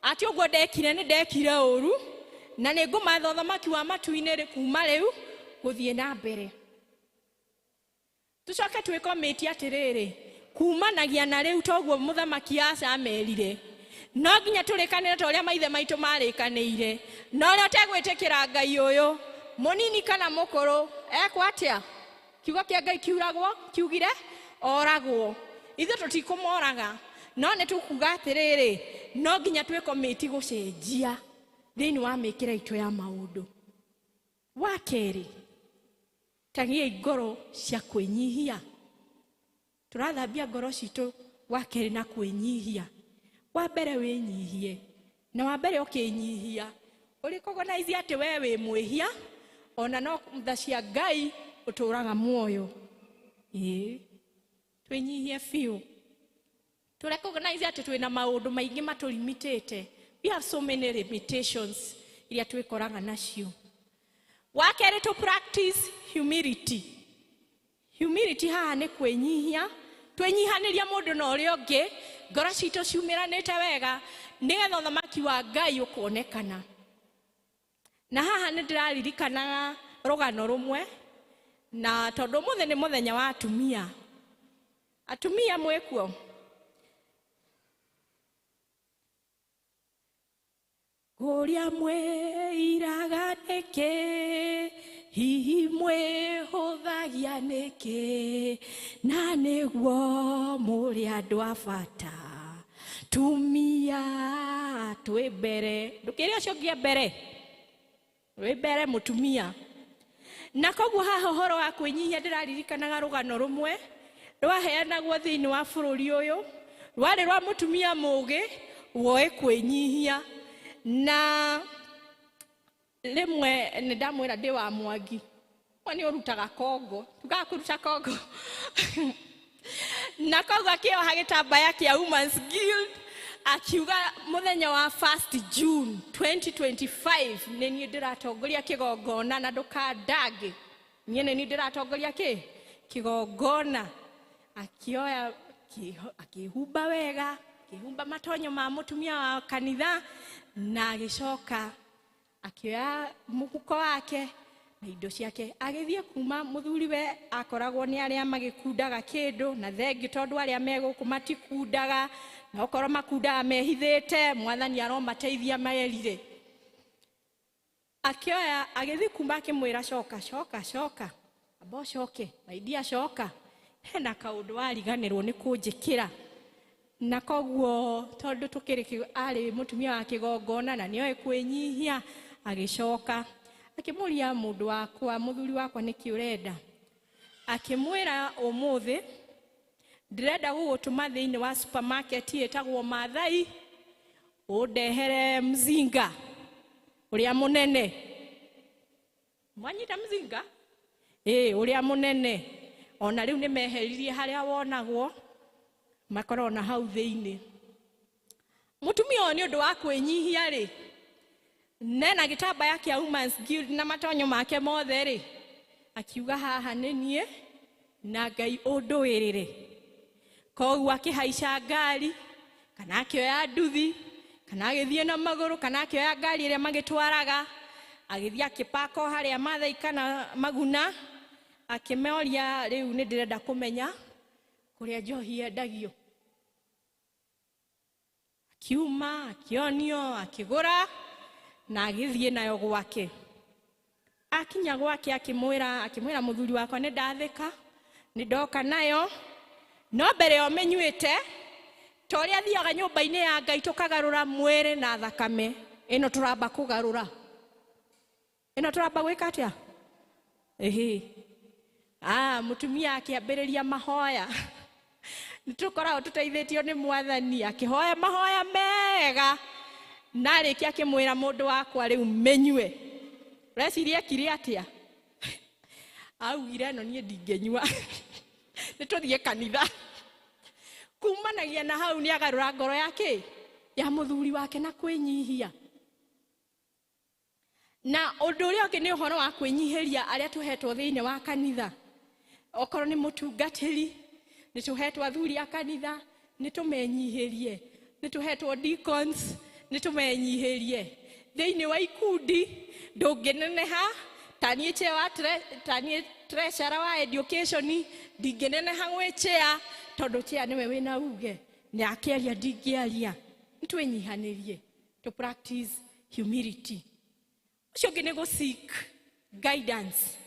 I: atĩ ũguo ndekire nĩ ndekire ũru na nĩ ngũmatha ũthamaki wa matu-inĩ kuma rĩu gũthiĩ na mbere. Tũcoke twĩkomĩtie atĩrĩrĩ, kumanagia na rĩu toguo mũthamaki Asa amerire, no nginya tũrĩkanĩre ta ũrĩa maithe maitũ marĩkanĩire, na ũrĩa ũtegwĩtĩkĩra Ngai ũyũ mũnini kana mũkũrũ ekwo atĩa? Kiugo kĩa Ngai kiuragwo, kiugire oragwo. Ithuĩ tũtikũmoraga, no nĩ tũkuga atĩrĩrĩ, no nginya twĩkomĩti gũcenjia thĩinĩ wa mĩkĩre itũ ya maũndũ. Wa kerĩ, tagiai ngoro cia kwĩnyihia. Tũrathambia ngoro citũ wa kerĩ na kwĩnyihia. Wa mbere wĩnyihie, na wa mbere ũkĩnyihia ũrĩcogonize atĩ we wĩ mwĩhia, ona no tha cia Ngai ũtũraga muoyo. Ĩĩ, twĩnyihie biũ, tũrecogonize atĩ twĩna maũndũ maingĩ matũlimitĩte. We have so many limitations iria twĩkoraga nacio. Wa kerĩ, to practice humility. Humility haha nĩ kwĩnyihia, twĩnyihanĩria mũndũ na ũrĩa ũngĩ, ngoro citũ ciumĩranĩte wega nĩgetha ũthamaki wa Ngai ũkonekana. Na haha nĩ ndĩraririkanaga rũgano rũmwe, na tondũ ũmũthĩ nĩ mũthenya wa atumia. Atumia mwĩkuo? Kũrĩa mwĩiraga nĩkĩ, hihi mwĩhũthagia nĩkĩ, na nĩguo mũrĩ andũ a bata. Tumia twĩ mbere, ndũkĩre ũcio ũngĩ mbere, wĩ mbere mũtumia. Na koguo haha ũhoro wa kwĩnyihia ndĩraririkanaga rũgano rũmwe rwaheanagwo thĩinĩ wa bũrũri ũyũ, rwarĩ rwa mũtumia mũũgĩ woĩ kwĩnyihia. Na rĩmwe nĩ ndamwĩra ndĩ wa Mwangi, we nĩ ũrutaga kongo, tugaga kũruta kongo. Na koguo akĩoha gĩtambaya kĩa Women's Guild akiuga mũthenya wa 1st June 2025 nĩ niĩ ndĩratongoria kĩgongona na ndũkandange, niĩ nĩ niĩ ndĩratongoria kĩ kĩgongona. Akĩoya akĩhumba wega, akĩhumba matonyo ma mũtumia wa kanitha, na agĩcoka akĩoya mũhuko wake na indo ciake agĩthiĩ kuma mũthuriwe akoragwo nĩ arĩa magĩkundaga kĩndũ, na thengi tondũ arĩa me gũkũ matikundaga, na okorwo makundaga mehithĩte, mwathani aromateithia merire. Akĩoya agĩthiĩ kuma akĩmwĩra coka coka coka, amba ũcoke maidia coka, hena kaũndũ wariganĩrwo nĩ kũnjĩkĩra. Na koguo tondũ tũkĩrĩ arĩ mũtumia wa kĩgongona na nĩoĩ kwĩnyihia, agĩcoka akĩmũria mũndũ wakwa, mũthuri wakwa, nĩkĩ ũrenda? Akĩmwĩra ũmũthĩ ndĩrenda gũgũtũma thĩinĩ wa supermarket ĩtagwo Maathai ũndehere mzinga. Ũrĩa mũnene. Mwanyita mzinga? Ũrĩa mũnene. Ona rĩu nĩ meheririe harĩa wonagwo, makorwo na hau thĩinĩ. Mũtumia ũyũ nĩ ũndũ wa kwĩnyihia rĩ, nena gĩtambaya kĩa Women's Guild na matonyo make mothe rĩ, akiuga haha nĩ niĩ na Ngai ũndũĩrĩre. Koguo akĩhaica ngari, kana akĩoya nduthi, kana agĩthiĩ na magũrũ, kana akĩoya ngari ĩrĩa magĩtwaraga, agĩthiĩ akĩpaka o harĩa Mathai kana Maguna, akĩmoria rĩu nĩ ndĩrenda kũmenya kũrĩa njohi yendagio. Akiuma, akĩonio, akĩgũra na agĩthiĩ nayo gwake. Akinya gwake akĩmwĩra mũthuri wakwa nĩ ndathĩka, nĩ ndoka nayo, no mbere yo mĩnyuĩte, ta ũrĩa thiaga nyũmba-inĩ ya Ngai tũkagarũra mwĩrĩ na thakame, ĩno tũramba kũgarũra. Ĩno tũramba gwĩka atĩa? Ĩhĩ. Mũtumia akĩambĩrĩria mahoya. Nĩ tũkoragwo tũteithĩtio nĩ Mwathani, akĩhoya mahoya mega, na arĩkia akĩmwĩra mũndũ wakwa rĩu mĩnyue. Ũreciria ekire atĩa? Augire ĩno niĩ ndingĩnyua. Nĩ tũthiĩ kanitha. Kumanagia na hau nĩ agarũra ngoro yake ya mũthuri wake na kwĩnyihia. Na ũndũ ũrĩa ũngĩ nĩ ũhoro wa kwĩnyihĩria arĩa tũhetwo thĩinĩ wa kanitha. Okorwo nĩ mũtungatĩri, nĩ tũhetwo athuri a kanitha, nĩ tũmenyihĩrie. Nĩ tũhetwo deacons, nĩ tũmenyihĩrie. Thĩinĩ wa ikundi ndũngĩneneha, ta niĩ chair wa ta niĩ treasurer wa education, ndingĩneneha gwĩ chair, tondũ chair nĩwe wĩna uge, nĩ akĩaria ndingĩaria. Nĩ twĩnyihanĩrie, to practice humility. Ũcio ũngĩ nĩ gũ seek guidance.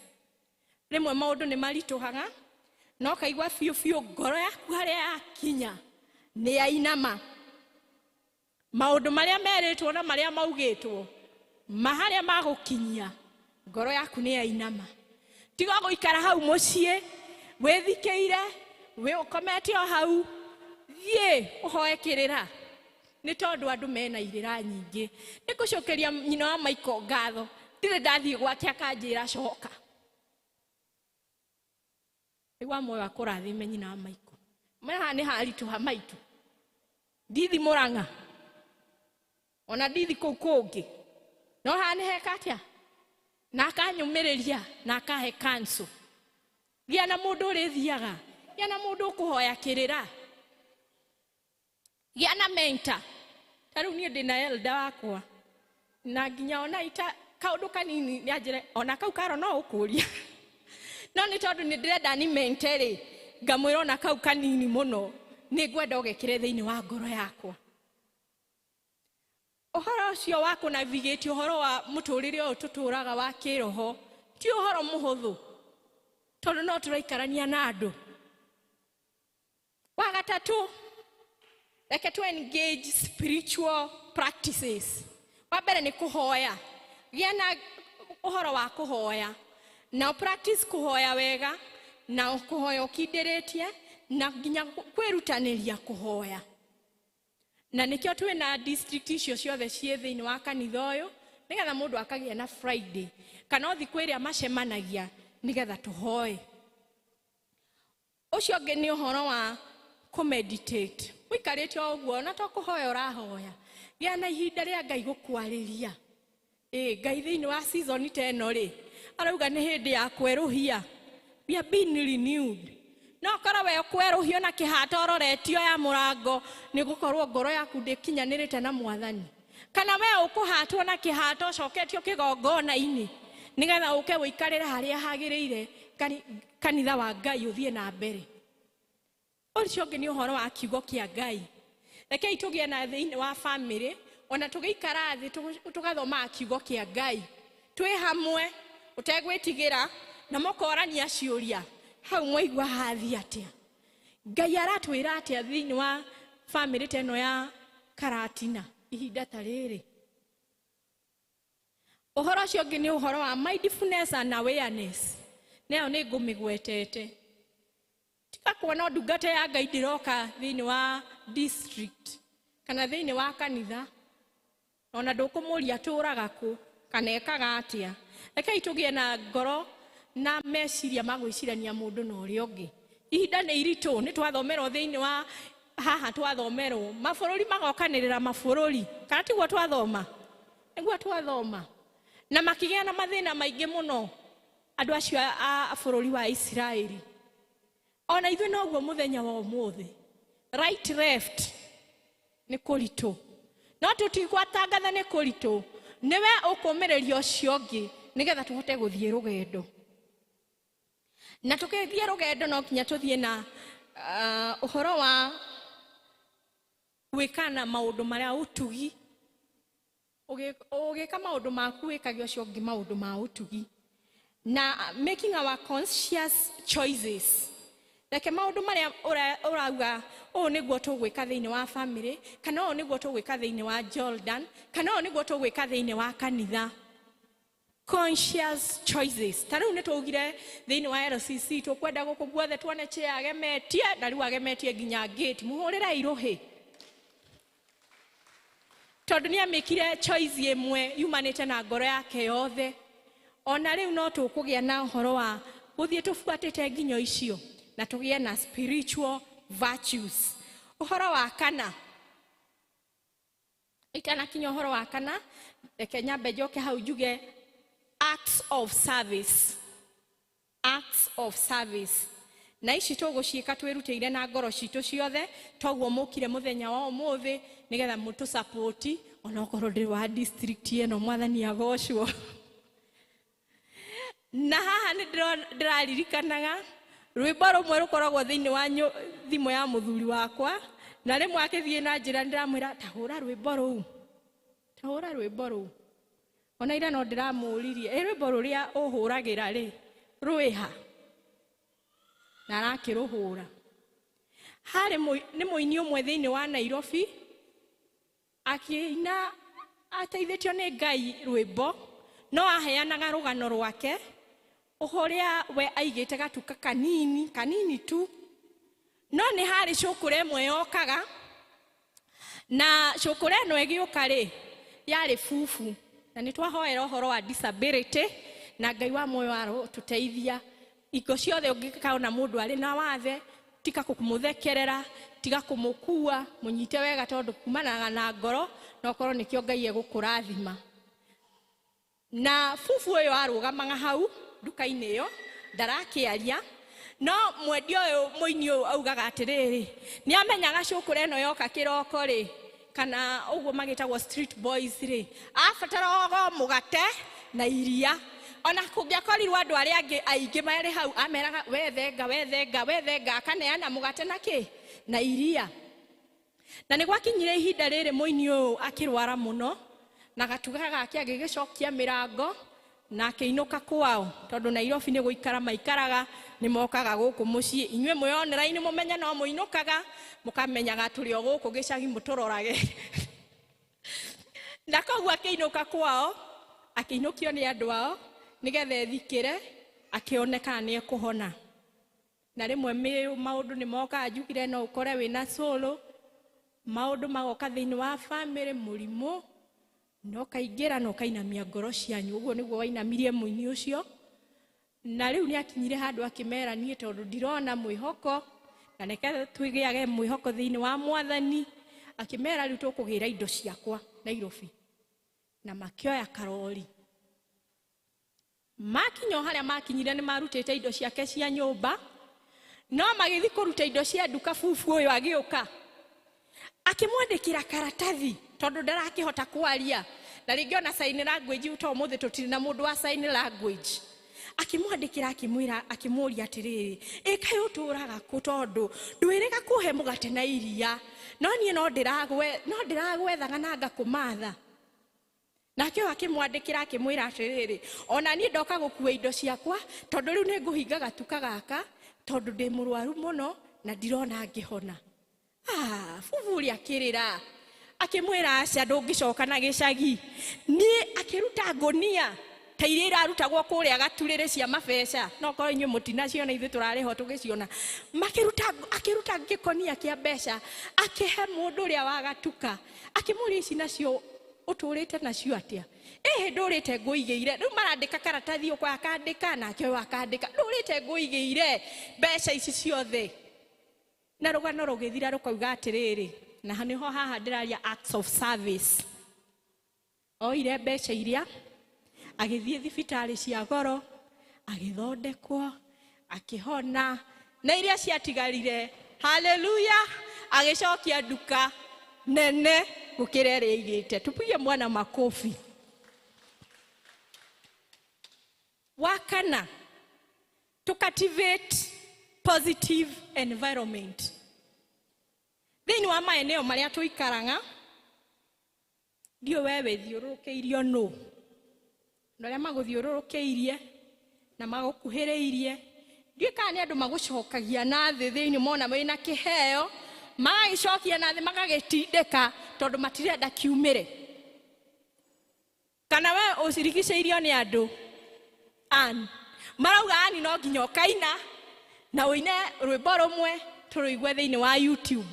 I: Rĩmwe maũndũ nĩ maritũhaga, no ũkaigua biũ biũ ngoro yaku harĩa yakinya nĩ yainama. Maũndũ marĩa merĩtwo na marĩa maugĩtwo, ma harĩa magũkinyia, ngoro yaku nĩ yainama. Tiga gũikara hau mũciĩ, wĩthikĩire, ũkomete o hau, thiĩ ũhoe kĩrĩra. Nĩ tondũ andũ mena irĩra nyingĩ. Nĩ ngũcokeria nyina wa Michael ngatho, ndirĩ ndathiĩ gwake akanjĩra coka. Igua muoyo akũrathime nyina wa Michael. Haha nĩ haritũha maitũ. Ndithi Mũrang'a, ona ndithi kũu kũngĩ. No haha nĩ heka atĩa? Na akanyũmĩrĩria, na akahe counsel. Gĩa na mũndũ ũrĩthiaga, gĩa na mũndũ ũkũhoya kĩrĩra. Gĩa na mentor. Ta rĩu niĩ ndĩna elder wakwa. Na nginya ona ita kaũndũ kanini nĩ anjĩre, ona kau karo no ũkũria. No nĩ tondũ nĩ ndĩrenda ni mentor rĩ, ngamwĩra ona kau kanini mũno, nĩ ngwenda ũgekĩre thĩinĩ wa ngoro yakwa. Ũhoro ũcio wa kũ-navigate ũhoro wa mũtũrĩre ũyũ tũtũraga wa kĩroho, ti ũhoro mũhũthũ, tondũ no tũraikarania na andũ. Wa gatatũ, reke tu engage spiritual practices. Wa mbere nĩ kũhoya. Gĩa na ũhoro wa kũhoya. Na practice kũhoya wega, na kũhoya ũkindĩrĩtie, na nginya kwĩrutanĩria kũhoya. Na nĩkĩo twĩna district icio ciothe ciĩ thĩinĩ wa kanitha ũyũ, nĩgetha mũndũ akagĩa na Friday, kana o thikũ ĩrĩa macemanagia, nĩgetha tũhoe. Ũcio ũngĩ nĩ ũhoro wa kũmeditate. Ũikarĩte o ũguo, na to kũhoya ũrahoya. Gĩa na ihinda rĩa Ngai gũkwarĩria. Ngai thĩinĩ wa season ta ĩno rĩ, arauga nĩ hĩndĩ ya kwerũhia. We are being renewed. No korwo we ũkwerũhio na kĩhato ũroretio ya mũrango, nĩ gũkorwo ngoro yaku ndĩkinyanĩrĩte na Mwathani. Kana we ũkũhatwo na kĩhato ũcoketio kĩgongona-inĩ, nĩgetha ũke ũikarĩre harĩa hagĩrĩire kanitha wa Ngai ũthiĩ na mbere. Ũcio ũngĩ nĩ ũhoro wa kiugo kĩa Ngai. Rekei tũgĩe na thĩinĩ wa family, ona tũgĩikara thĩ tũgathomaga kiugo kĩa Ngai. Twĩ hamwe, ũtegwĩtigĩra, na mũkorania ciũria. Hau mwaigua hathiĩ atĩa? Ngai aratwĩra atĩa thĩinĩ wa family ta ĩno ya Karatina ihinda ta rĩrĩ? Ũhoro ũcio ũngĩ nĩ ũhoro wa mindfulness and awareness. Nayo nĩ ngũmĩgwetete. Tiga kuona ndungata ya Ngai ndĩroka thĩinĩ wa district kana thĩinĩ wa kanitha, ona ndũkũmũria atũraga kũ. Kana ekaga atĩa? Rekei tũgĩe na ngoro na meciria ma gwĩcirania mũndũ na ũrĩa ũngĩ. Ihinda nĩ iritũ, nĩ twathomerwo thĩinĩ wa haha, twathomerwo mabũrũri magokanĩrĩra mabũrũri, kana tiguo twathoma? Nĩguo twathoma. Na makĩgĩa na mathĩna maingĩ mũno andũ acio a bũrũri wa Isiraeli. Ona ithuĩ noguo mũthenya wa ũmũthĩ, right, left, nĩ kũritũ, no tũtigwatangatha nĩ kũritũ. Nĩwe ũkũmĩrĩria ũcio ũngĩ nĩgetha tũhote gũthiĩ rũgendo. Na tũkĩthiĩ rũgendo no nginya tũthiĩ na ũhoro wa gwĩkana maũndũ marĩa ũtugi. Ũgĩka maũndũ maku, wĩkage ũcio ũngĩ maũndũ ma ũtugi na making our conscious choices. Reke maũndũ marĩa ũrauga ũũ nĩguo tũgwĩka thĩinĩ wa family, kana ũũ nĩguo tũgwĩka thĩinĩ wa Jordan, kana ũũ nĩguo tũgwĩka thĩinĩ wa kanitha. Conscious choices. Ta rĩu nĩ twaugire thĩinĩ wa LCC tũkwenda gũkũ guothe tuone chair agemetie, na rĩu agemetie nginya gate. Mũhũrĩrei rũhĩ, tondũ nĩ amĩkire choice ĩmwe yumanĩte na ngoro yake yothe. Ona rĩu no tũkũgĩa na ũhoro wa gũthiĩ tũbuatĩte nginyo icio na tũgĩe na spiritual virtues. Ũhoro wa kana, itanakinya ũhoro wa kana, reke nyambe njoke hau njuge acts of service. Acts of service, na ici tũgũciĩka twĩrutĩire na ngoro citũ ciothe. Toguo mũkire mũthenya wa ũmũthĩ nĩgetha mũtũ onokorwo ndĩ wa district ĩno. Mwathani agocwo. Na haha nĩ ndĩraririkanaga rwĩmbo rũmwe rũkoragwo thĩinĩ wa thimũ ya mũthuri wakwa, na rĩmwe akĩthiĩ na njĩra ndĩramwĩra, "Ta hũra rwĩmbo rũu, ta hũra rwĩmbo rũu." Ona ira no ndĩramũririe, "Ĩ rwĩmbo rũrĩa ũhũragĩra rĩ, rwĩha?" Na arakĩrũhũra. Harĩ nĩ mũini ũmwe thĩinĩ wa Nairobi akĩina ateithĩtio nĩ Ngai rwĩmbo, no aheanaga rũgano rwake ũrĩa we aigĩte gatuka kanini kanini tu, no nĩ harĩ cũkũra ĩmwe yokaga, na cũkũra ĩno ĩgĩũka rĩ, yarĩ bubu. Na nĩ twahoera ũhoro wa disability, na Ngai wa muoyo arotũteithia. Hingo ciothe ũngĩkaona mũndũ arĩ na wathe, tiga kũmũthekerera, tiga kũmũkua, mũnyite wega, tondũ kumanaga na ngoro, na ũkorwo nĩkĩo Ngai egũkũrathima. Na bubu ũyũ arũgamaga hau nduka-inĩ ĩyo, ndarakĩaria, no mwendia ũyũ, mũini ũyũ, augaga atĩrĩrĩ, nĩ amenyaga cũkũra ĩno yoka kĩroko rĩ, kana ũguo magĩtagwo street boys rĩ, abatara ogo mũgate na iria. Ona kũngĩakorirwo andũ arĩa angĩ aingĩ marĩ hau, ameraga, "We thenga, we thenga, we thenga," akaneana mũgate na kĩ na iria. Na nĩ gwakinyire ihinda rĩrĩ mũini ũyũ akĩrwara mũno, na gatuga gake agĩgĩcokia mĩrango na akĩinũka kwao, tondũ Nairobi nĩ gũikara maikaraga, nĩ mokaga gũkũ mũciĩ. Inyuĩ mwĩonera-inĩ mũmenye no mũinũkaga, mũkamenyaga tũrĩ o gũkũ gĩcagi, mũtũrorage. Na koguo akĩinũka kwao, akĩinũkio nĩ andũ ao nĩgetha ethikĩre akĩone kana nĩ ekũhona. Na rĩmwe maũndũ nĩ mokaga, njugire no ũkore wĩna solo, maũndũ magoka thĩinĩ wa family, mũrimũ na ũkaingĩra na ũkainamia ngoro cianyu. Ũguo nĩguo wainamirie mũini ũcio. Na rĩu nĩ akinyire handũ akĩmera, "Niĩ tondũ ndirona mwĩhoko, na reke twĩgĩage mwĩhoko thĩinĩ wa Mwathani." Akĩmera, "Rĩu tũkũgĩra indo ciakwa Nairobi." Na makĩoya karori, makinya o harĩa makinyire nĩ marutĩte indo ciake cia nyũmba, no magĩthiĩ kũruta indo cia nduka, bubu ũyũ agĩũka akĩmwandĩkĩra karatathi, tondũ ndarakĩhota kwaria, na rĩngĩ ona sign language, to ũmũthĩ tũtirĩ na mũndũ wa sign language. Akĩmwandĩkĩra, akĩmwĩra, akĩmũria atĩrĩrĩ, "Ĩ kaĩ ũtũraga kũ? Tondũ ndwĩrĩga kũhe mũgate na iria, no niĩ no ndĩragwethaga na ngakũmatha." Nake ũyũ akĩmwandĩkĩra, akĩmwĩra atĩrĩrĩ, "Ona niĩ ndoka gũkua indo ciakwa, tondũ rĩu nĩ ngũhinga gatuka gaka, tondũ ndĩ mũrwaru mũno na ndirona ngĩhona." Ah, bubu ũrĩa akĩrĩra, akĩmwĩra, "Aca, ndũngĩcoka na gĩcagi niĩ." Akĩruta ngũnia ta iria irarutagwo kũrĩa gaturĩrĩ cia mabeca, no korwo inyuĩ mũtinaciona, ithuĩ tũrarĩho tũgĩciona. Makĩruta, akĩruta gĩkonia kĩa mbeca, akĩhe mũndũ ũrĩa wa gatuka, akĩmũria, "Ici nacio Ũtũrĩte nacio atĩa? Ĩhĩ ndũrĩte ngũigĩire. Rĩu marandĩka karatathi ũkwa akandĩka nake ũyũ akandĩka. Ndũrĩte ngũigĩire mbeca ici ciothe. Na rũgano rũgĩthira rũkauga atĩrĩrĩ, na nĩho haha ndĩraria acts of service. Oire mbeca iria agĩthiĩ thibitarĩ cia goro, agĩthondekwo, akĩhona, na iria ciatigarire, haleluya, agĩcokia nduka nene gũkĩra ĩrĩa aigĩte. Tupige mwana makofi. Wa kana, to cultivate positive environment. Thĩinĩ wa maeneo marĩa tũikaraga, ndiũ we wĩthiũrũrũkĩirio nũ, andũ arĩa magũthiũrũrũkĩirie na magũkuhĩrĩirie, ndiũĩ kana nĩ andũ magũcokagia na thĩ thĩinĩ mona wĩna kĩheo, magagĩcokia na thĩ magagĩtindĩka tondũ matirenda kiumĩre. Kana we ũcirigicĩirio nĩ andũ an marauga ani no nginya ũkaina na ũine rwĩmbo rũmwe tũrũigue thĩinĩ wa YouTube,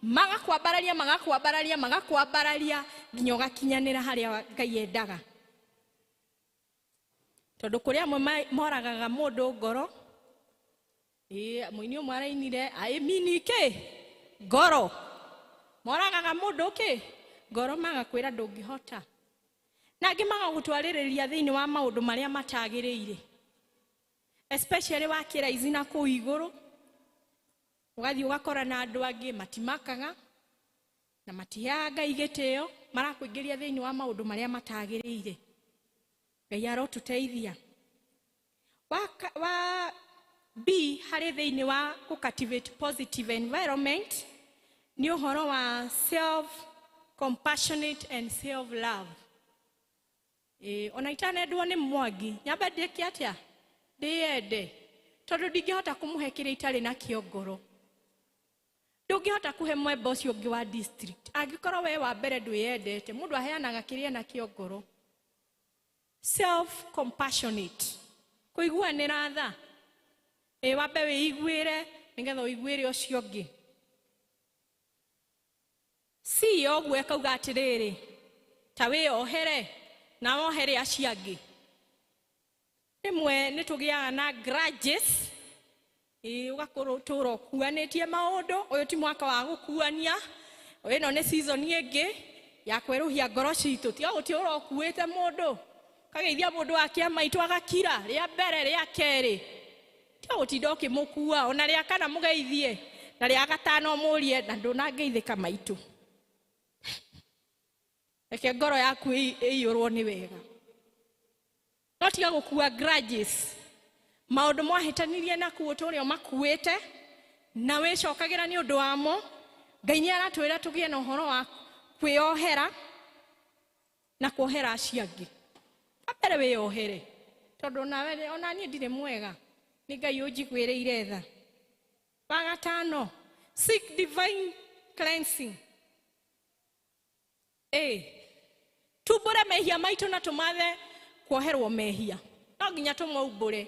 I: magakwambararia magakwambararia magakwambararia nginya ũgakinyanĩra harĩa Ngai endaga. Tondũ kũrĩ amwe moragaga mũndũ ngoro, ĩĩ mũini ũmwe arainire aĩmini kĩ ngoro, moragaga mũndũ kĩ ngoro, magakwĩra ndũngĩhota, na angĩ magagũtwarĩrĩria thĩinĩ wa maũndũ marĩa matagĩrĩire, especially wakĩra ici na kũu igũrũ, ũgathiĩ ũgakora na andũ angĩ matimakaga na matiheaga Ngai gĩtĩo, marakũingĩria thĩinĩ wa maũndũ marĩa matagĩrĩire. Ngai arotũteithia. Wa B harĩ thĩinĩ wa kũ cultivate positive environment nĩ ũhoro wa self compassionate and self love. Ona itanendwo nĩ Mwangi, nyambe ndĩke atĩa? Ndĩyende, tondũ ndingĩhota kũmũhe kĩrĩa itarĩ nakĩo ngoro. Ndũngĩhota kũhe mwemba ũcio ũngĩ wa district angĩkorwo we wa mbere ndwĩyendete. Mũndũ aheanaga kĩrĩa nakĩo ngoro. Self compassionate, kũiguanĩra tha, ĩ wambe wĩiguĩre nĩgetha ũiguĩre ũcio ũngĩ. C ũguo ĩkauga atĩrĩrĩ, ta wĩyohere na wohere acio angĩ. Rĩmwe nĩ tũgĩaga na grudges, ĩ ũgakorwo ũtũra ũkuanĩtie maũndũ. Ũyũ ti mwaka wa gũkuania, ĩno nĩ season ĩngĩ ya kwerũhia ngoro citũ. Tiga gũtũra ũkuĩte mũndũ, ũkageithia mũndũ wa kĩama itũ agakira rĩa mbere rĩa kerĩ, tiga gũtinda ũkĩmũkua, ona rĩa kana mũgeithie, na rĩa gatano mũrie na ndũnangeithĩka maitũ. Reke ngoro yaku ĩiyũrwo nĩ wega. No tiga gũkua grudges, maũndũ mwahĩtanirie nakuo ũtũre ũmakuĩte na wĩcokagĩra nĩ ũndũ wamo. Ngai nĩ aratwĩra tũgĩe na ũhoro wa kwĩyohera na kuohera acio angĩ. Mbere wĩyohere, tondũ nawe ona niĩ ndirĩ mwega, nĩ Ngai ũnjiguĩrĩire tha. Wa gatano, seek divine cleansing. Tumbũre mehia maitũ na tũmathe kuoherwo mehia. No nginya tũmaumbũre.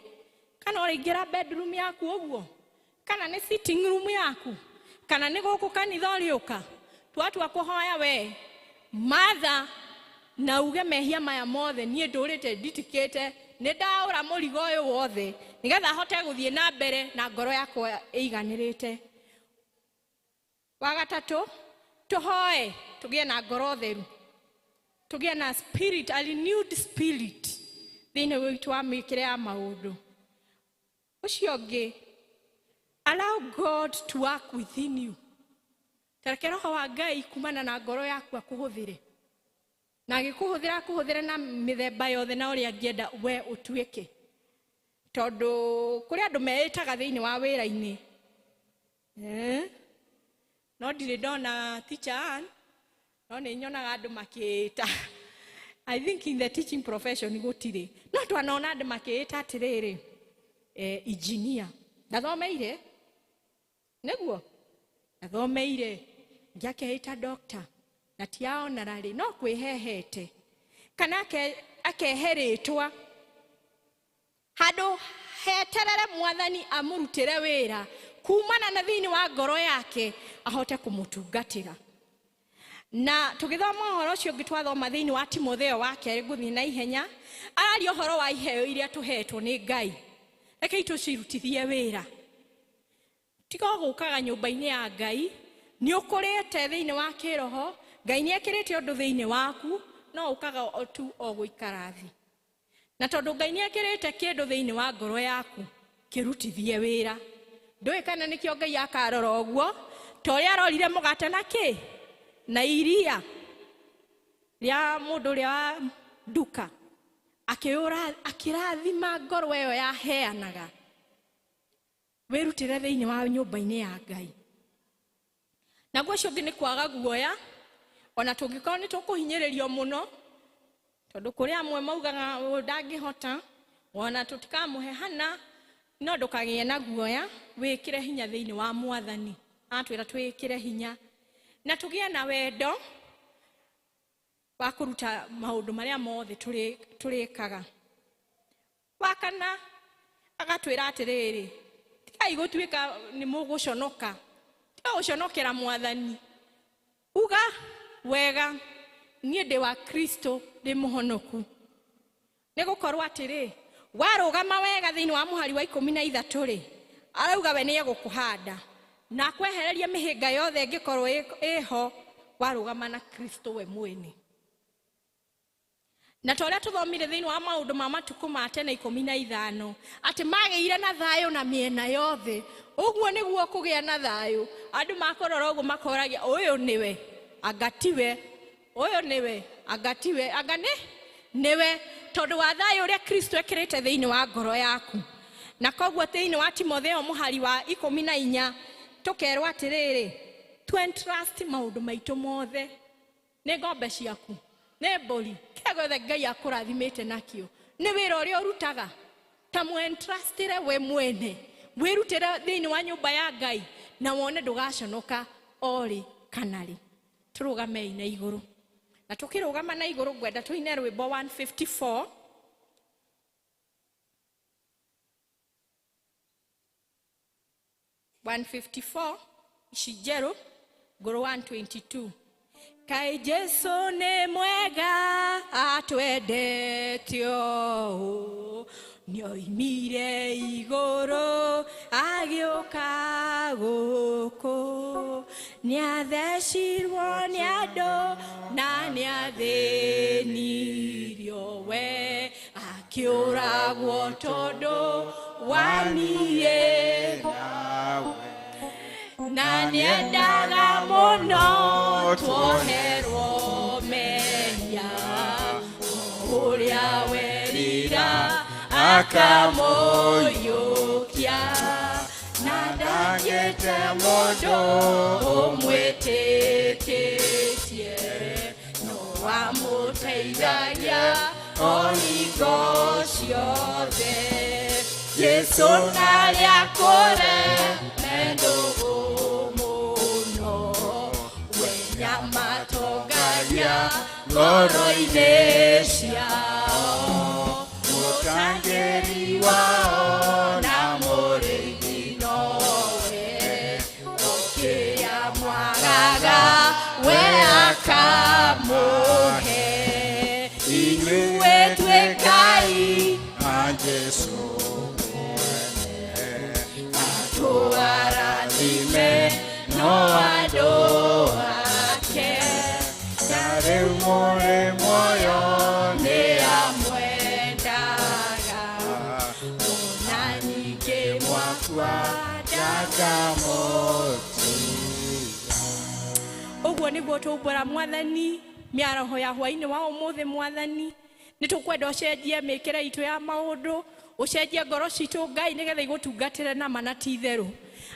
I: Kana ũraingĩra bedroom yaku ũguo, kana nĩ sitting room yaku, kana nĩ gũkũ kanitha ũrĩũka, twatua kũhoya we matha na uge mehia maya mothe niĩ ndũrĩte nditikĩte, nĩ ndaũra mũrigo ũyũ wothe nĩgetha hote gũthiĩ na mbere na ngoro yakwa ĩiganĩrĩte. Wa gatatũ, tũhoe tũgĩe na ngoro theru, tũgĩe na spirit, a renewed spirit thĩinĩ witũ wa mĩkĩre ya maũndũ. Ũcio ũngĩ, allow God to work within you. Tareke roho wa Ngai kumana na ngoro yaku akũhũthĩre, na agĩkũhũthĩra akũhũthĩre na mĩthemba yothe na ũrĩa angĩenda we ũtuĩke. Tondũ kũrĩ andũ meĩtaga thĩinĩ wa wĩra-inĩ, no ndirĩ ndona teacher Ann, no nĩ nyonaga andũ makĩĩta. I think in the teaching profession gũtirĩ, no twanona andũ makĩĩta atĩrĩrĩ, engineer ndathomeire, nĩguo ndathomeire, ngĩakeĩta doctor na ti honorary, no kwĩhehete kana akehe rĩtwa handũ heterere mwathani amũrutĩre wĩra kumana na thĩinĩ wa ngoro yake ahote kũmũtungatĩra. Na tũgĩthoma ũhoro ũcio ũngĩ twathoma thĩinĩ wa Timotheo wa kerĩ ngũthiĩ na ihenya, araria ũhoro wa iheo iria tũhetwo nĩ Ngai. Rekei tũcirutithie wĩra. Tiga gũkaga nyũmba-inĩ ya Ngai, nĩ ũkũrĩte thĩinĩ wa kĩroho, Ngai nĩ ekĩrĩte ũndũ thĩinĩ waku, no ũkaga tu o gũikara thĩ. Na tondũ Ngai nĩ ekĩrĩte kĩndũ thĩinĩ wa ngoro yaku, kĩrutithie wĩra. Ndũĩ kana nĩkĩo Ngai akarora ũguo, ta ũrĩa arorire mũgate na kĩ? Na iria rĩa mũndũ ũrĩa wa nduka, akĩrathima ngoro ĩyo yaheanaga. Wĩrutĩre thĩinĩ wa nyũmba-inĩ ya Ngai. Naguo ũcio ũngĩ nĩ kwaga guoya, ona tũngĩkorwo nĩ tũkũhinyĩrĩrio mũno, tondũ kũrĩ amwe maugaga ũyũ ndangĩhota, ona tũtikamũhe hana, no ndũkagĩe na guoya, wĩkĩre hinya thĩinĩ wa Mwathani. Atwĩra twĩkĩre hinya na tũgĩe na wendo wa kũruta maũndũ marĩa mothe tũrĩkaga. Wa kana agatwĩra atĩrĩrĩ, tigai gũtuĩka nĩ mũgũconoka, tiga gũconokera Mwathani. Uga wega, niĩ ndĩ wa Kristo, ndĩ mũhonoku. Nĩ gũkorwo atĩrĩ, warũgama wega thĩinĩ wa mũhari wa 13 rĩ, arauga we nĩ egũkũhanda na akwehererie mĩhĩnga yothe ĩngĩkorwo ĩho warũgama na Kristo we mwene. Na ta ũrĩa tũthomire thĩinĩ wa maũndũ ma matukũ ma tene 15, atĩ magĩire na thayũ na mĩena yothe. Ũguo nĩguo kũgĩa na thayũ. Andũ makũrora ũguo makoragia, ũyũ nĩwe, anga tiwe, ũyũ nĩwe, anga tiwe, anga nĩwe, tondũ wa thayũ ũrĩa Kristo ekĩrĩte thĩinĩ wa ngoro yaku. Na koguo thĩinĩ wa Timotheo mũhari wa 14 tũkerwo atĩrĩrĩ, tu entrust maũndũ maitũ mothe. Nĩ ng'ombe ciaku, nĩ mbũri, kĩrĩa gĩothe Ngai akũrathimĩte nakĩo, nĩ wĩra ũrĩa ũrutaga, ta mwentrustĩre we mwene, wĩrutĩre thĩinĩ wa nyũmba ya Ngai, na wone ndũgaconoka orĩ kana rĩ. Tũrũgamei na igũrũ. Na tũkĩrũgama na igũrũ ngwenda tũine rwĩmbo 154. Ici njerũ, ngũrũ 122. Kaĩ Jesũ nĩ mwega atwendete ũũ, nĩoimire igũrũ agĩũka gũkũ, nĩathecirwo nĩ andũ na nĩathĩnirio we, akĩũragwo tondũ wa niĩ na nĩendaga mũno tuoherwo mehia, ũrĩa werira akamũiyũkia, na ndangĩte mũndũ ũmwĩtĩkĩtie, no amũteithagia o hingo ciothe. Jesũ narĩa kũre ndũgũ mũno, we nĩamatongagia ngoro-inĩ ciao, mũtangĩri wao na mũrĩithi nowe, o kĩrĩa mwagaga we akamũhe. Inyuĩ tuĩkai
D: a Jesũ mwene,
I: atũarathime no andũ ake,
D: na rĩu mũrĩ muoyo
I: nĩ amwendaga, ona ningĩ mwakua
D: ndakamũtiga.
I: Ũguo nĩguo tũmbũra Mwathani mĩaraho ya hwaĩ-inĩ wa ũmũthĩ. Mwathani, nĩ tũkwenda ũcenjie mĩkĩre itũ ya maũndũ, ũcenjie ngoro citũ Ngai, nĩgetha igũtungatĩre na ma na ti itherũ.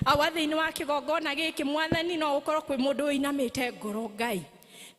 I: Awa thĩinĩ wa kĩgongona gĩkĩ Mwathani, no ũkorwo kwĩ mũndũ ũinamĩte ngoro Ngai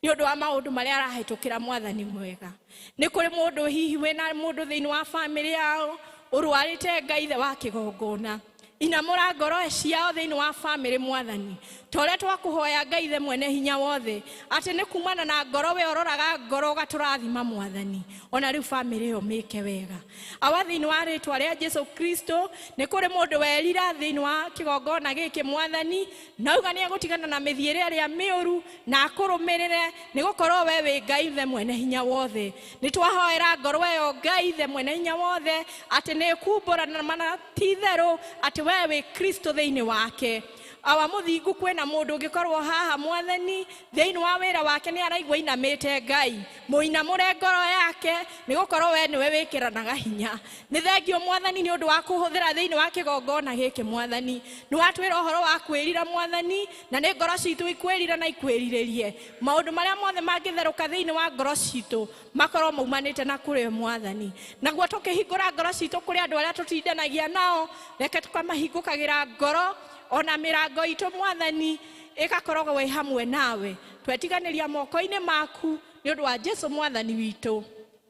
I: nĩ ũndũ wa maũndũ marĩa arahĩtũkĩra. Mwathani mwega, nĩ kũrĩ mũndũ hihi wĩna mũndũ thĩinĩ wa bamĩrĩ yao ũrwarĩte Ngai ithe wa kĩgongona, Inamũra ngoro ciao thĩinĩ wa bamĩrĩ Mwathani, ta ũrĩa twakũhoya Ngai the mwene hinya wothe, atĩ nĩ kumana na ngoro we ũroraga ngoro ũgatũrathima Mwathani, ona rĩu bamĩrĩ ĩyo mĩke wega. Awa, thĩinĩ wa rĩtwa rĩa Jesu Kristo, nĩ kũrĩ mũndũ werira thĩinĩ wa kĩgongona gĩkĩ Mwathani, na auga nĩ egũtigana na mĩthiĩre ĩrĩa mĩũru na akũrũmĩrĩre, nĩ gũkorwo we wĩ Ngai the mwene hinya wothe. Nĩ twahoera ngoro ĩyo Ngai the mwene hinya wothe, atĩ nĩ ĩkumbũra na mana ti itherũ atĩ we wĩ Kristo thĩinĩ wake. Awa mũthingu, kwĩna mũndũ ũngĩkorwo haha Mwathani, thĩinĩ wa wĩra wake nĩ araigua inamĩte, Ngai mũinamũre ngoro yake, nĩ gũkorwo we nĩwe wĩkĩranaga hinya. Nĩ thengio Mwathani nĩ ũndũ wa kũhũthĩra thĩinĩ wa kĩgongona gĩkĩ Mwathani. Nĩ watwĩra ũhoro wa kwĩrira Mwathani, na nĩ ngoro citũ ikwĩrira na ikwĩrirĩrie maũndũ marĩa mothe mangĩtherũka thĩinĩ wa ngoro citũ makorwo maumanĩte na kũrĩ Mwathani. Naguo tũkĩhingũra ngoro citũ kũrĩ andũ arĩa tũtindanagia nao, reke tũkamahingũkagĩra ngoro ona mĩrango itũ Mwathani ĩgakoragwo ĩ hamwe nawe. Twetiganĩria moko-inĩ maku nĩ ũndũ wa Jesu Mwathani witũ,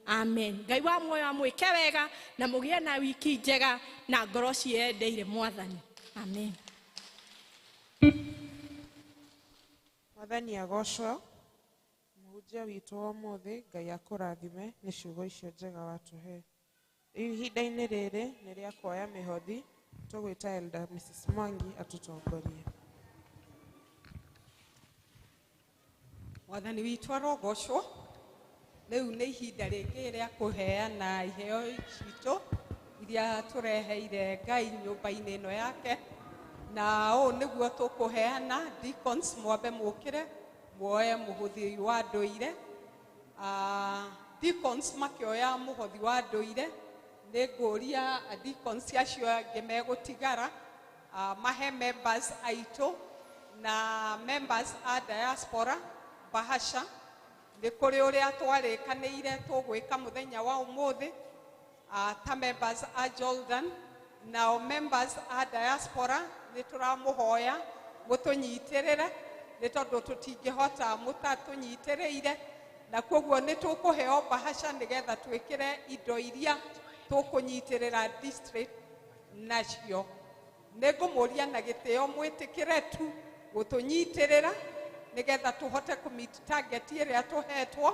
I: amen. Ngai wa muoyo amwĩke wega na mũgĩe na wiki njega na ngoro ciendeire Mwathani, amen.
A: Mwathani agocwo. Mũhunjia witũ wa ũmũthĩ, Ngai akũrathime nĩ ciugo icio njega watũhe. Rĩu ihinda-inĩ rĩrĩ nĩ rĩa kuoya mĩhothi. Tũgwĩta Elder Mrs. Mwangi atũtongorie.
F: Mwathani witũ arogocwo. Rĩu nĩ ihinda rĩngĩ rĩa kũheana iheo citũ iria tũreheire Ngai nyũmba-inĩ ĩno yake, na ũũ nĩguo tũkũheana. Deacons, mwambe mũkĩre muoe mũhothi wa ndũire. Deacons makĩoya mũhothi wa ndũire, nĩ ngũria deacons acio angĩ megũtigara mahe members aitũ na members a diaspora bahasha. Nĩ kũrĩ ũrĩa twarĩkanĩire tũgwĩka mũthenya wa ũmũthĩ ta members a Jordan, nao members a diaspora nĩ tũramũhoya mũtũnyitĩrĩre, nĩ tondũ tũtingĩhota mũtatũnyitĩrĩire, na koguo nĩ tũkũheo bahasha nĩgetha twĩkĩre indo iria tũkũnyitĩrĩra district nacio. Nĩ ngũmũria na gĩtĩo mwĩtĩkĩre tu gũtũnyitĩrĩra nĩgetha tũhote kũ-meet target ĩrĩa tũhetwo,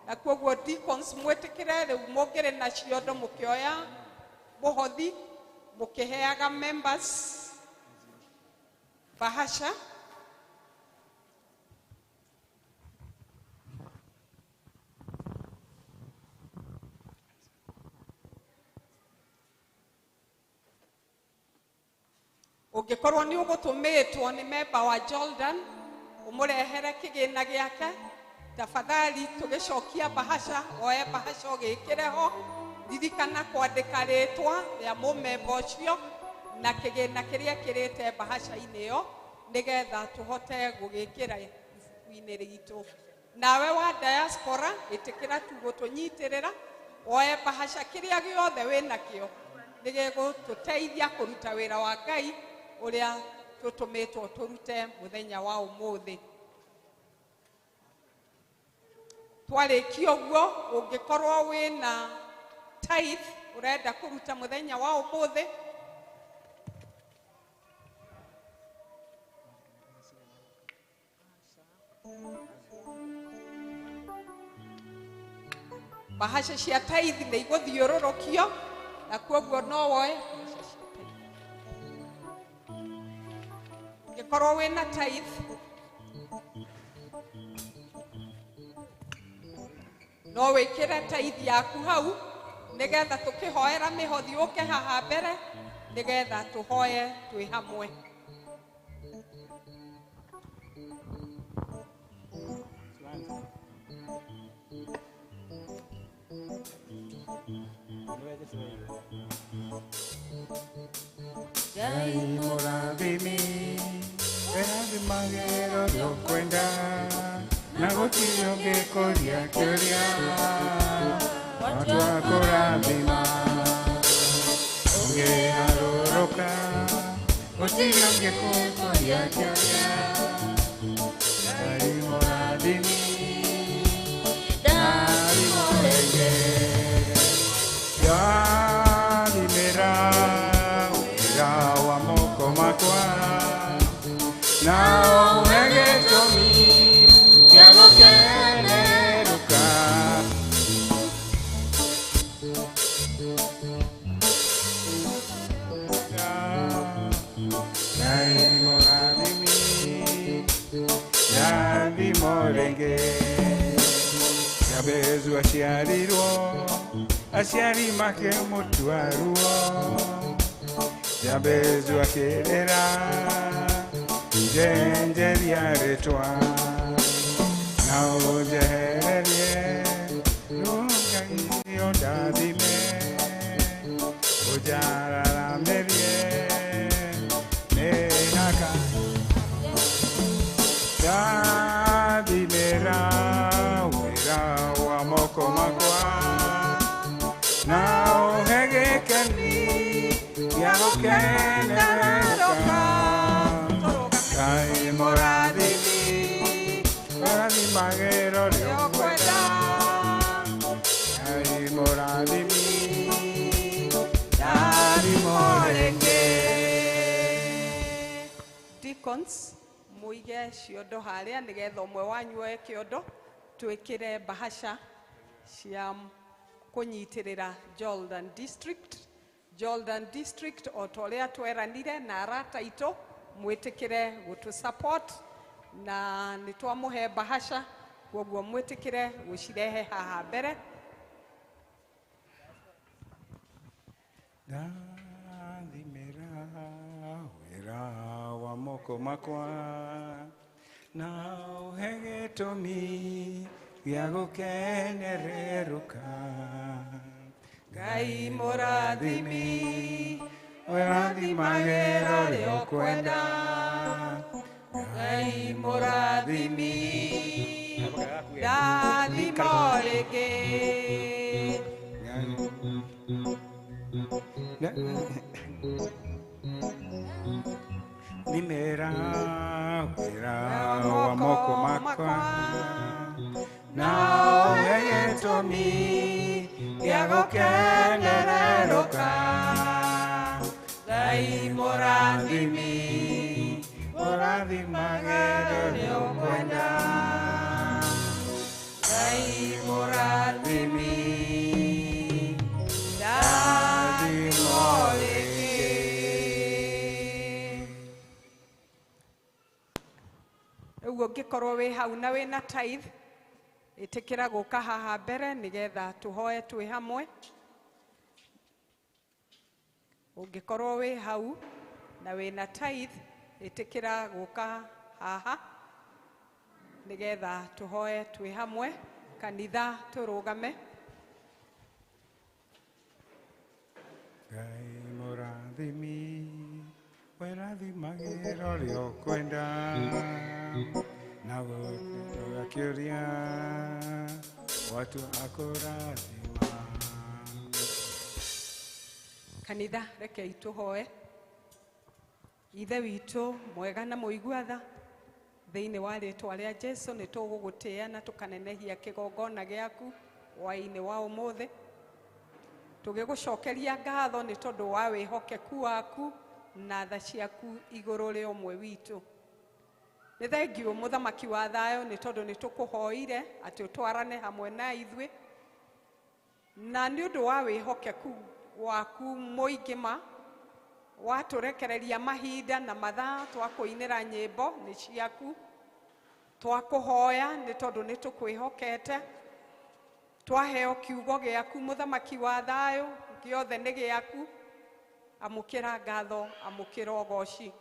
F: na koguo deacons mwĩtĩkĩre rĩu mũngĩrĩ na ciondo mũkĩoya mũhothi mũkĩheaga members bahasha. Ũngĩkorwo nĩ ũgũtũmĩtwo nĩ memba wa Jordan ũmũrehere kĩgĩna gĩake, tafadhali tũgĩcokia bahasha, oe bahasha ũgĩkĩre ho. Ririkana kwandĩka rĩtwa rĩa mũmemba ũcio na kĩgĩna kĩrĩa kĩrĩte bahasha-inĩ ĩyo, nĩgetha tũhote gũgĩkĩra ibuku-inĩ ritũ. Nawe wa diaspora, ĩtĩkĩra tu gũtũnyitĩrĩra, woe bahasha, kĩrĩa gĩothe wĩnakĩo nĩgĩgũtũteithia kũruta wĩra wa Ngai ũrĩa tũtũmĩtwo tũrute mũthenya wa ũmũthĩ. Twarĩkia ũguo, ũngĩkorwo wĩna tithe ũrenda kũruta mũthenya wa ũmũthĩ, bahasha cia tithe nĩ igũthiũrũrũkio, na koguo no woe bahasha cia tithe. Ũngĩkorwo wĩna tithe no wĩkĩre tithe yaku hau, nĩgetha tũkĩhoera mĩhothi ũke haha mbere, nĩgetha tũhoye twĩ hamwe.
D: Ngai mũrathimi, ĩrathimagĩra ũrĩa ũkwenda, na gũtirĩ ũngĩkũria kĩũria watua kũrathima. Ũngĩharũrũka gũtirĩ ũngĩkũria kĩũria. Ngai mũrathimi, ndathimwo rĩngĩ. Yathimĩra wĩra wa moko. Ngai mũrathimi, ndathimo rĩngĩ. Jabezu aciarirwo, aciari makĩmũtua ruo. Jabezu akĩrĩra, njenjeria rĩtwa, na ũnjehererie Ngai ũndathime, ũnjararamĩrie mĩhaka. Ndathimĩra wĩra wa moko makwa, na ũhe gĩkeni gĩa gũkenerũka. Ngai mũrathimi, ũrathimagĩra ũrĩa ũkwenda. Ngai mũrathimi, ndathimo rĩngĩ.
F: Deacons, muige ciondo harĩa nĩgetha ũmwe wanyu oe kĩondo, twĩkĩre bahasha cia kũnyitĩrĩra Jordan District. Jordan District o ta ũrĩa tweranire na arata aitũ, mwĩtĩkĩre gũtũ support, na nĩ twamũhe bahasha, koguo mwĩtĩkĩre gũcirehe haha mbere.
D: Ndathimĩra wĩra wa moko makwa, na ũhe gĩtũmi gĩa gũkenererũka.
F: Ngai mũrathimi,
D: ũrathimagĩra ũrĩa ũkwenda.
F: Ngai mũrathimi, ndathimo rĩngĩ.
D: Thimĩra wĩra wa moko makwa, na ũhe gĩtũmi gĩa gũkenererũka.
F: Ngai mũrathimi,
D: ũrathimagĩra ũrĩa ũkwenda.
F: Ngai mũrathimi, ndathimo rĩngĩ. Rĩu ũngĩkorwo wĩ hau na wĩna tithe, ĩtĩkĩra gũka haha mbere nĩgetha tũhoe twĩ hamwe. Ũngĩkorwo wĩ hau na wĩna tithe, ĩtĩkĩra gũka haha nĩgetha tũhoe twĩ hamwe. Kanitha tũrũgame.
D: Ngai mũrathimi, ũrathimagĩra ũrĩa ũkwenda, na gũkĩũria watu akũrathima.
F: Kanitha rekei tũhoe. Ithe witũ mwega na mũigua tha, thĩinĩ wa rĩtwa rĩa Jesu nĩ tũgũgũtĩĩa na tũkanenehia kĩgongona gĩaku hwaĩ-inĩ wa ũmũthĩ, tũgĩgũcokeria ngatho nĩ tondũ wa wĩhokeku waku na tha ciaku igũrũ rĩa ũmwe witũ. Nĩ thengiũ mũthamaki wa thayũ nĩ tondũ nĩ tũkũhoire atĩ ũtwarane hamwe na ithuĩ, na nĩ ũndũ wa wĩhokeku waku mũingĩ ma watũrekereria mahinda na mathaa twakũinĩra nyĩmbo nĩ ciaku, twakũhoya nĩ tondũ nĩ tũkwĩhokete, twaheo kiugo gĩaku mũthamaki wa thayũ, gĩothe nĩ gĩaku. Amũkĩra ngatho, amũkĩra ũgoci.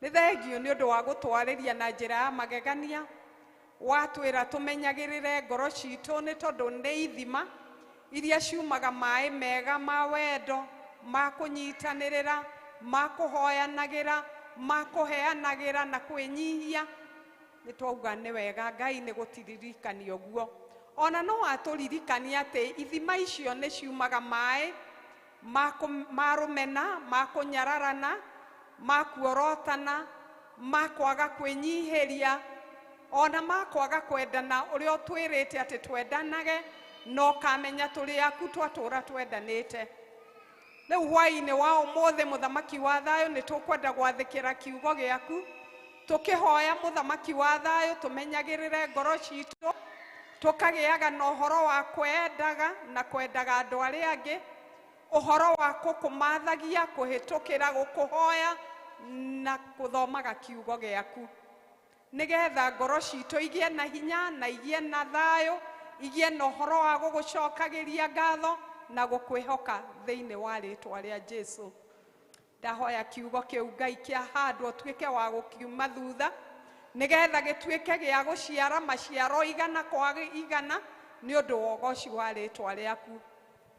F: Nĩ thengiũ nĩ ũndũ wa gũtwarĩria na njĩra ya magegania, watwĩra tũmenyagĩrĩre ngoro citũ nĩ tondũ nĩ ithima iria ciumaga maĩ mega ma wendo, ma kũnyitanĩrĩra, ma kũhoyanagĩra, ma kũheanagĩra na kwĩnyihia. Nĩ twauga nĩ wega Ngai nĩ gũtiririkania ũguo. Ona no atũririkania atĩ ithima icio nĩ ciumaga maĩ ma rũmena, ma kũnyararana, ma kuorotana, ma kwaga kwĩnyihĩria, ona ma kwaga kwendana ũrĩa ũtwĩrĩte atĩ twendanage, na ũkamenya tũrĩ aku twatũra twendanĩte. Rĩu hwaĩ-inĩ wa ũmũthĩ mũthamaki wa thayũ nĩ tũkwenda gwathĩkĩra kiugo gĩaku, tũkĩhoya mũthamaki wa thayũ tũmenyagĩrĩre ngoro citũ, tũkagĩaga na ũhoro wa kwendaga na kwendaga andũ arĩa angĩ, Ũhoro wa gũkũmathagia kũhĩtũkĩra gũkũhoya na gũthomaga kiugo gĩaku, nĩgetha ngoro citũ igĩe na hinya na igĩe na thayũ, igĩe na ũhoro wa gũgũcokagĩria ngatho na gũkwĩhoka thĩinĩ wa rĩtwa rĩa Jesu. Ndahoya kiugo kĩu Ngai kĩahandwo ũtuĩke wa gũkiuma thutha, nĩgetha gĩtuĩke gĩa gũciara maciaro igana kwa igana nĩ ũndũ wa ũgoci wa rĩtwa rĩaku.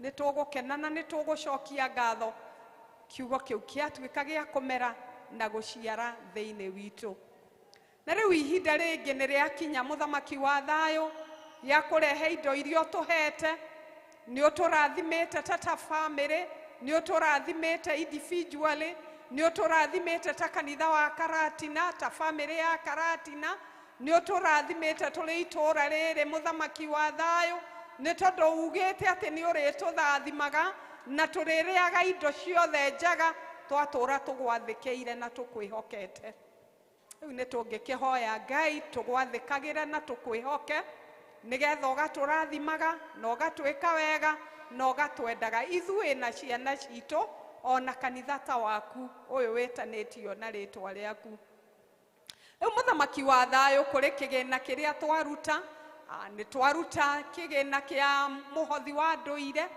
F: Nĩ tũgũkena na nĩ tũgũcokia ngatho kiugo kĩu kĩatuĩka gĩa kũmera na gũciara thĩinĩ witũ. Na rĩu ihinda rĩngĩ nĩ rĩakinya mũthamaki wa thayũ gĩa kũrehe indo iria ũtũhete. Nĩ ũtũrathimĩte ta famĩlĩ, nĩ ũtũrathimĩte individually, nĩ ũtũrathimĩte ta kanitha wa Karatina, ta famĩlĩ ya Karatina, nĩ ũtũrathimĩte tũrĩ itũũra rĩrĩ mũthamaki wa thayũ, nĩ tondũ ugĩte atĩ nĩ ũrĩtũthathimaga na tũrĩrĩaga indo ciothe njega twatũũra tũgwathĩkĩire na tũkwĩhokete. Rĩu nĩ tũngĩkĩhoya Ngai tũgwathĩkagĩre na tũkwĩhoke, nĩgetha ũgatũrathimaga na ũgatwĩka wega na ũgatwendaga ithuĩ na ciana citũ ona kanitha ta waku ũyũ wĩtanĩtio na rĩtwa rĩaku. Rĩu mũthamaki wa thayũ, kũrĩ kĩgĩna kĩrĩa twaruta, nĩ twaruta kĩgĩna kĩa mũhothi wa ndũire,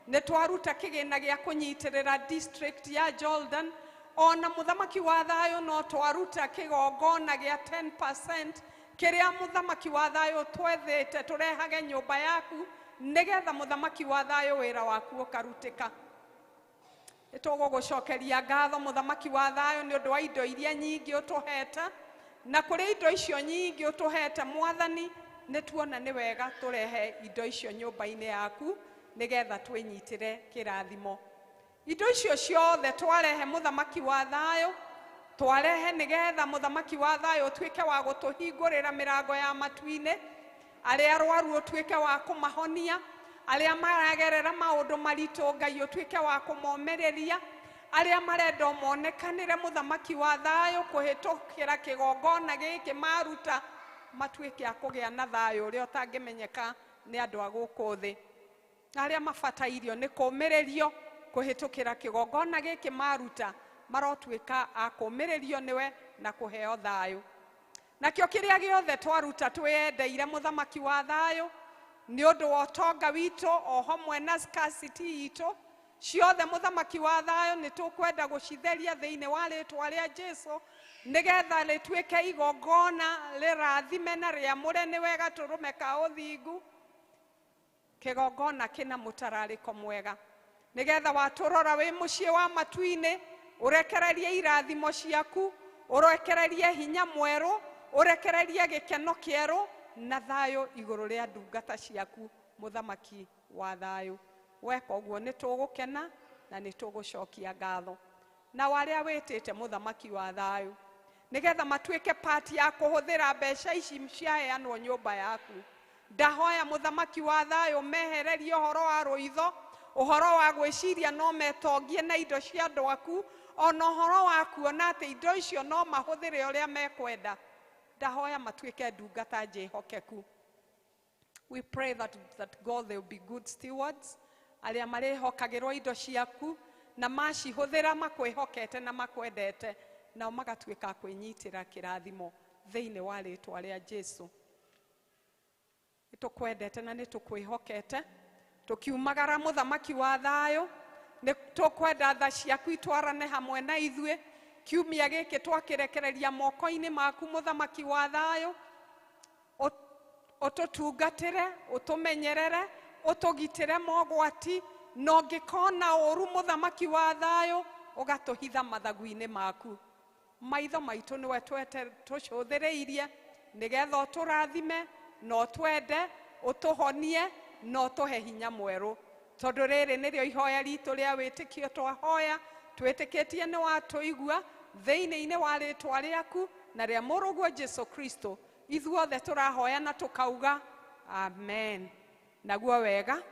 F: nĩ twaruta kĩgĩna gĩa kũnyitĩrĩra district ya Jordan, ona mũthamaki wa thayũ no twaruta kĩgongona gĩa 10% kĩrĩa mũthamaki wa thayũ twethĩte tũrehage nyũmba yaku, nĩgetha mũthamaki wa thayũ wĩra waku ũkarutĩka. Nĩ tũgũgũcokeria ngatho mũthamaki wa thayũ nĩ ũndũ wa indo iria nyingĩ ũtũhete, na kũrĩ indo icio nyingĩ ũtũhete mwathani, nĩ tuona nĩ wega tũrehe indo icio nyũmba-inĩ yaku nĩgetha twĩnyitĩre kĩrathimo. Indo icio ciothe twarehe mũthamaki wa thayũ, twarehe nĩgetha mũthamaki wa thayũ ũtuĩke wa gũtũhingũrĩra mĩrango ya matu-inĩ, arĩa arwaru ũtuĩke wa kũmahonia, arĩa maragerera maũndũ maritũ Ngai ũtuĩke wa kũmomĩrĩria, arĩa marenda monekanĩre mũthamaki wa thayũ kũhĩtũkĩra kĩgongona gĩkĩ maruta, matuĩke a kũgĩa na thayũ ũrĩa ũtangĩmenyeka nĩ andũ a gũkũ thĩ. Na arĩa mabatairio nĩ kũmĩrĩrio kũhĩtũkĩra kĩgongona gĩkĩ maruta, marotuĩka a kũmĩrĩrio nĩwe na kũheo thayũ. Nakĩo kĩrĩa gĩothe twaruta twĩyendeire mũthamaki wa thayũ nĩ ũndũ wa ũtonga witũ o hamwe na scarcity itũ ciothe, mũthamaki wa thayũ nĩ tũkwenda gũcitheria thĩinĩ wa rĩtwa rĩa Jesu, nĩgetha rĩtuĩke igongona rĩrathime na rĩamũre nĩwe gatũrũme ka ũthingu, kĩgongona kĩna mũtararĩko mwega, nĩgetha watũrora wĩ mũciĩ wa matu-inĩ ũrekererie irathimo ciaku, ũrekererie hinya mwerũ, ũrekererie gĩkeno kĩerũ na thayũ igũrũ rĩa ndungata ciaku mũthamaki wa thayũ. Weka ũguo nĩ tũgũkena na nĩ tũgũcokia ngatho. Na arĩa wĩtĩte mũthamaki wa thayũ nĩgetha matuĩke part ya kũhũthĩra mbeca ici ciaheanwo nyũmba yaku, ndahoya mũthamaki wa thayũ mehererie ũhoro wa rũitho, ũhoro wa gwĩciria no metongie na indo cia andũ aku, ona ũhoro wa kuona atĩ indo icio no mahũthĩre ũrĩa mekwenda. Ndahoya matuĩke ndungata njĩhokeku. We pray that God, they will be good stewards, arĩa marĩhokagĩrwo indo ciaku na macihũthĩra makwĩhokete na makwendete, nao magatuĩka a kwĩnyitĩra kĩrathimo thĩinĩ wa rĩtwa rĩa Jesu. Nĩ tũkwendete na nĩ tũkwĩhokete. Tũkiumagara mũthamaki wa thayũ, nĩ tũkwenda tha ciaku itwarane hamwe na ithuĩ. Kiumia gĩkĩ twakĩrekereria moko-inĩ maku mũthamaki wa thayũ, ũtũtungatĩre, ũtũmenyerere, ũtũgitĩre mogwati, na ũngĩkona ũru mũthamaki wa thayũ ũgatũhitha mathagu-inĩ maku. Maitho maitũ nĩwe tũcũthĩrĩirie nĩgetha ũtũrathime na ũtwende, ũtũhonie na ũtũhe hinya mwerũ, tondũ rĩrĩ nĩrĩo ihoya ritũ rĩa wĩtĩkio twahoya, twĩtĩkĩtie nĩ watũigua thĩinĩ-inĩ wa rĩtwa rĩaku na rĩa mũrũguo Jesu Kristo. Ithuothe tũrahoya na tũkauga amen. Naguo wega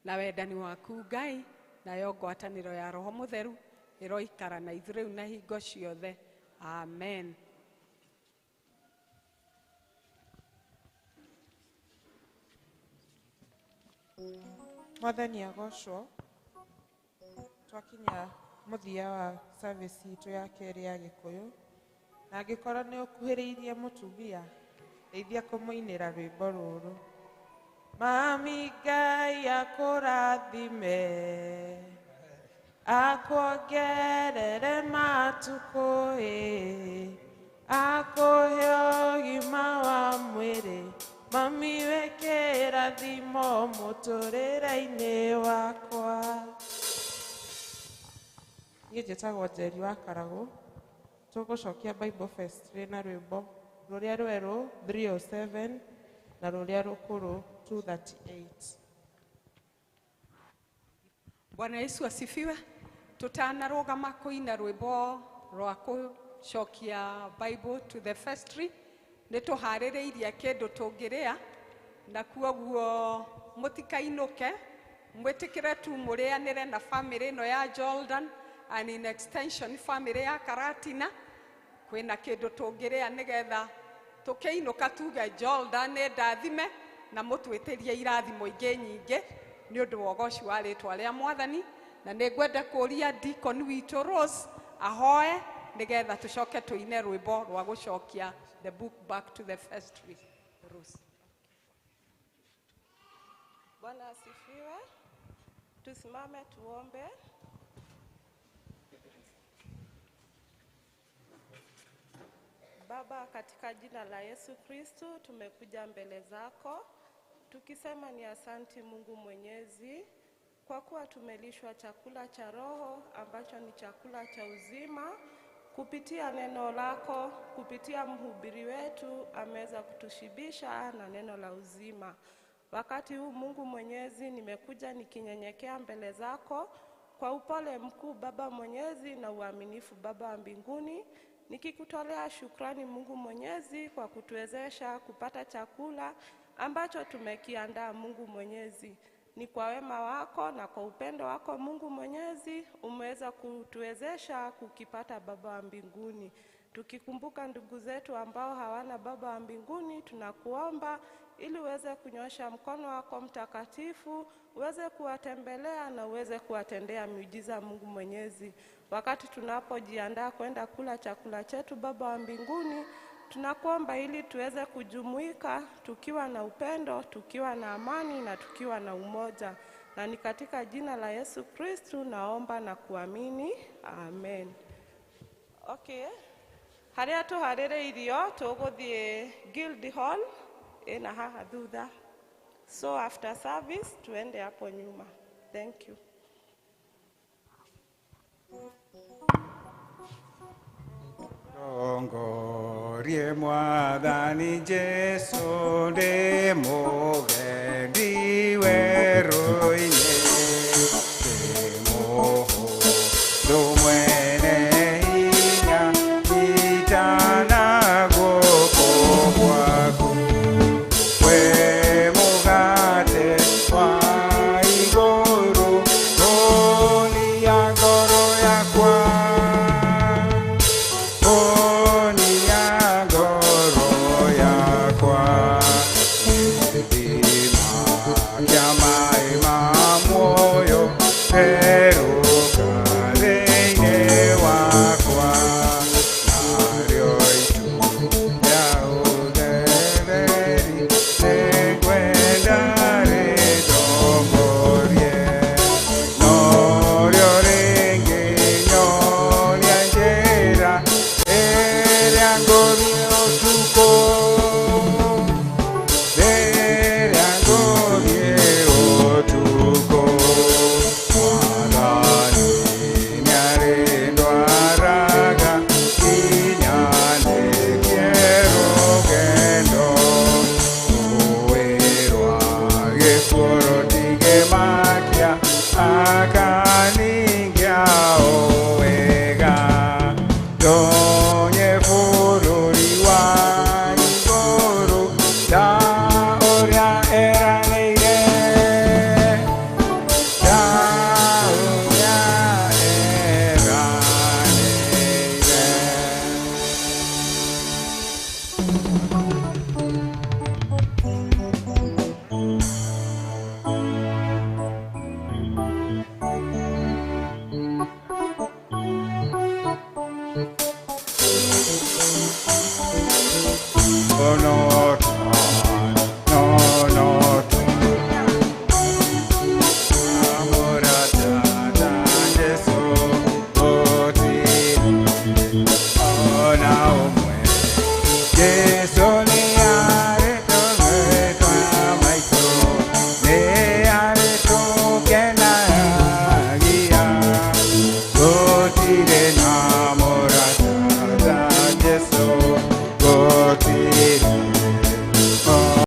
F: na wendani waku Ngai nayo ngwatanĩro ya Roho Mũtheru ĩroikara na ithuĩ rĩu na hingo ciothe. Amen.
A: Mwathani agocwo. Twakinya mũthia wa service itũ ya kerĩ ya Gĩkũyũ, na angĩkorwo nĩ ũkuhĩrĩirie mũtumia, ndeithia kũmũinĩra rwĩmbo rũrũ. Mami Ngai akũrathime, akuongerere matukũ ĩ, akũhe ũgima wa mwĩrĩ, mami wĩ kĩrathimo mũtũrĩre-inĩ wakwa. Niĩ njĩtagwo Njeri wa Karagũ. Tũgũcokia Bible Fest rĩ na rwĩmbo rũrĩa rwerũ 307 na rũrĩa rũkũrũ 238.
F: Bwana Yesu asifiwe. Tutanarũgama kũina rwĩmbo rwa kũcokia Bible to the vestry, nĩ tũharĩrĩirie kĩndũ tũngĩrĩa, na kuoguo mũtikainũke, mwĩtĩkĩre tu mũrĩanĩre na family ĩno ya Jordan and in extension family ya Karatina. Kwĩna kĩndũ tũngĩrĩa nĩgetha tũkĩinũka tuge Jordan nĩ ndathime, na mũtwĩtĩrie irathimo ingĩ nyingĩ nĩ ũndũ wa ũgoci wa rĩtwa rĩa Mwathani. Na nĩ ngwenda kũria deacon witũ Rose ahoe nĩgetha tũcoke tũine rwĩmbo rwa gũcokia the book back to the vestry. Rose.
J: Bwana asifiwe. Tusimame tuombe. Baba, katika jina la Yesu Kristu tumekuja mbele zako tukisema ni asanti Mungu Mwenyezi kwa kuwa tumelishwa chakula cha roho ambacho ni chakula cha uzima kupitia neno lako, kupitia mhubiri wetu ameweza kutushibisha na neno la uzima. Wakati huu Mungu Mwenyezi, nimekuja nikinyenyekea mbele zako kwa upole mkuu Baba Mwenyezi na uaminifu Baba wa mbinguni, nikikutolea shukrani Mungu Mwenyezi kwa kutuwezesha kupata chakula ambacho tumekiandaa. Mungu Mwenyezi, ni kwa wema wako na kwa upendo wako Mungu Mwenyezi umeweza kutuwezesha kukipata Baba wa mbinguni. Tukikumbuka ndugu zetu ambao hawana Baba wa mbinguni, tunakuomba ili uweze kunyosha mkono wako mtakatifu, uweze kuwatembelea na uweze kuwatendea miujiza Mungu Mwenyezi. Wakati tunapojiandaa kwenda kula chakula chetu Baba wa mbinguni, tunakuomba ili tuweze kujumuika tukiwa na upendo, tukiwa na amani na tukiwa na umoja. Na ni katika jina la Yesu Kristu naomba na kuamini. Amen. Okay. Haria tuharĩrĩirio tũgũthiĩ Guild Hall ĩna haha thutha. So after service tuende hapo nyuma. Thank you.
D: Tongorie Mwathani Jesu ndĩ mũgendi werũ-inĩ, ndĩ mũhũthũ mwene hinya, nyitana guoko gwaku. We mũgate wa igũrũ, hũnia ngoro yakwa, hũnia ngoro yakwa. Gĩthima kĩa maĩ ma muoyo, herũka thĩinĩ wakwa, narĩo itu rĩa ũtheri nĩngwenda rĩndongorie. Norĩo rĩngĩnyonia njĩra ĩrĩa ngũthiĩ ũtukũ, rĩrĩa ngũthiĩ ũtukũ. Mwathani nĩarĩndwaraga nginya ndĩkie rũgendo, rũũĩ rwa gĩkuũ rũtingĩmakia.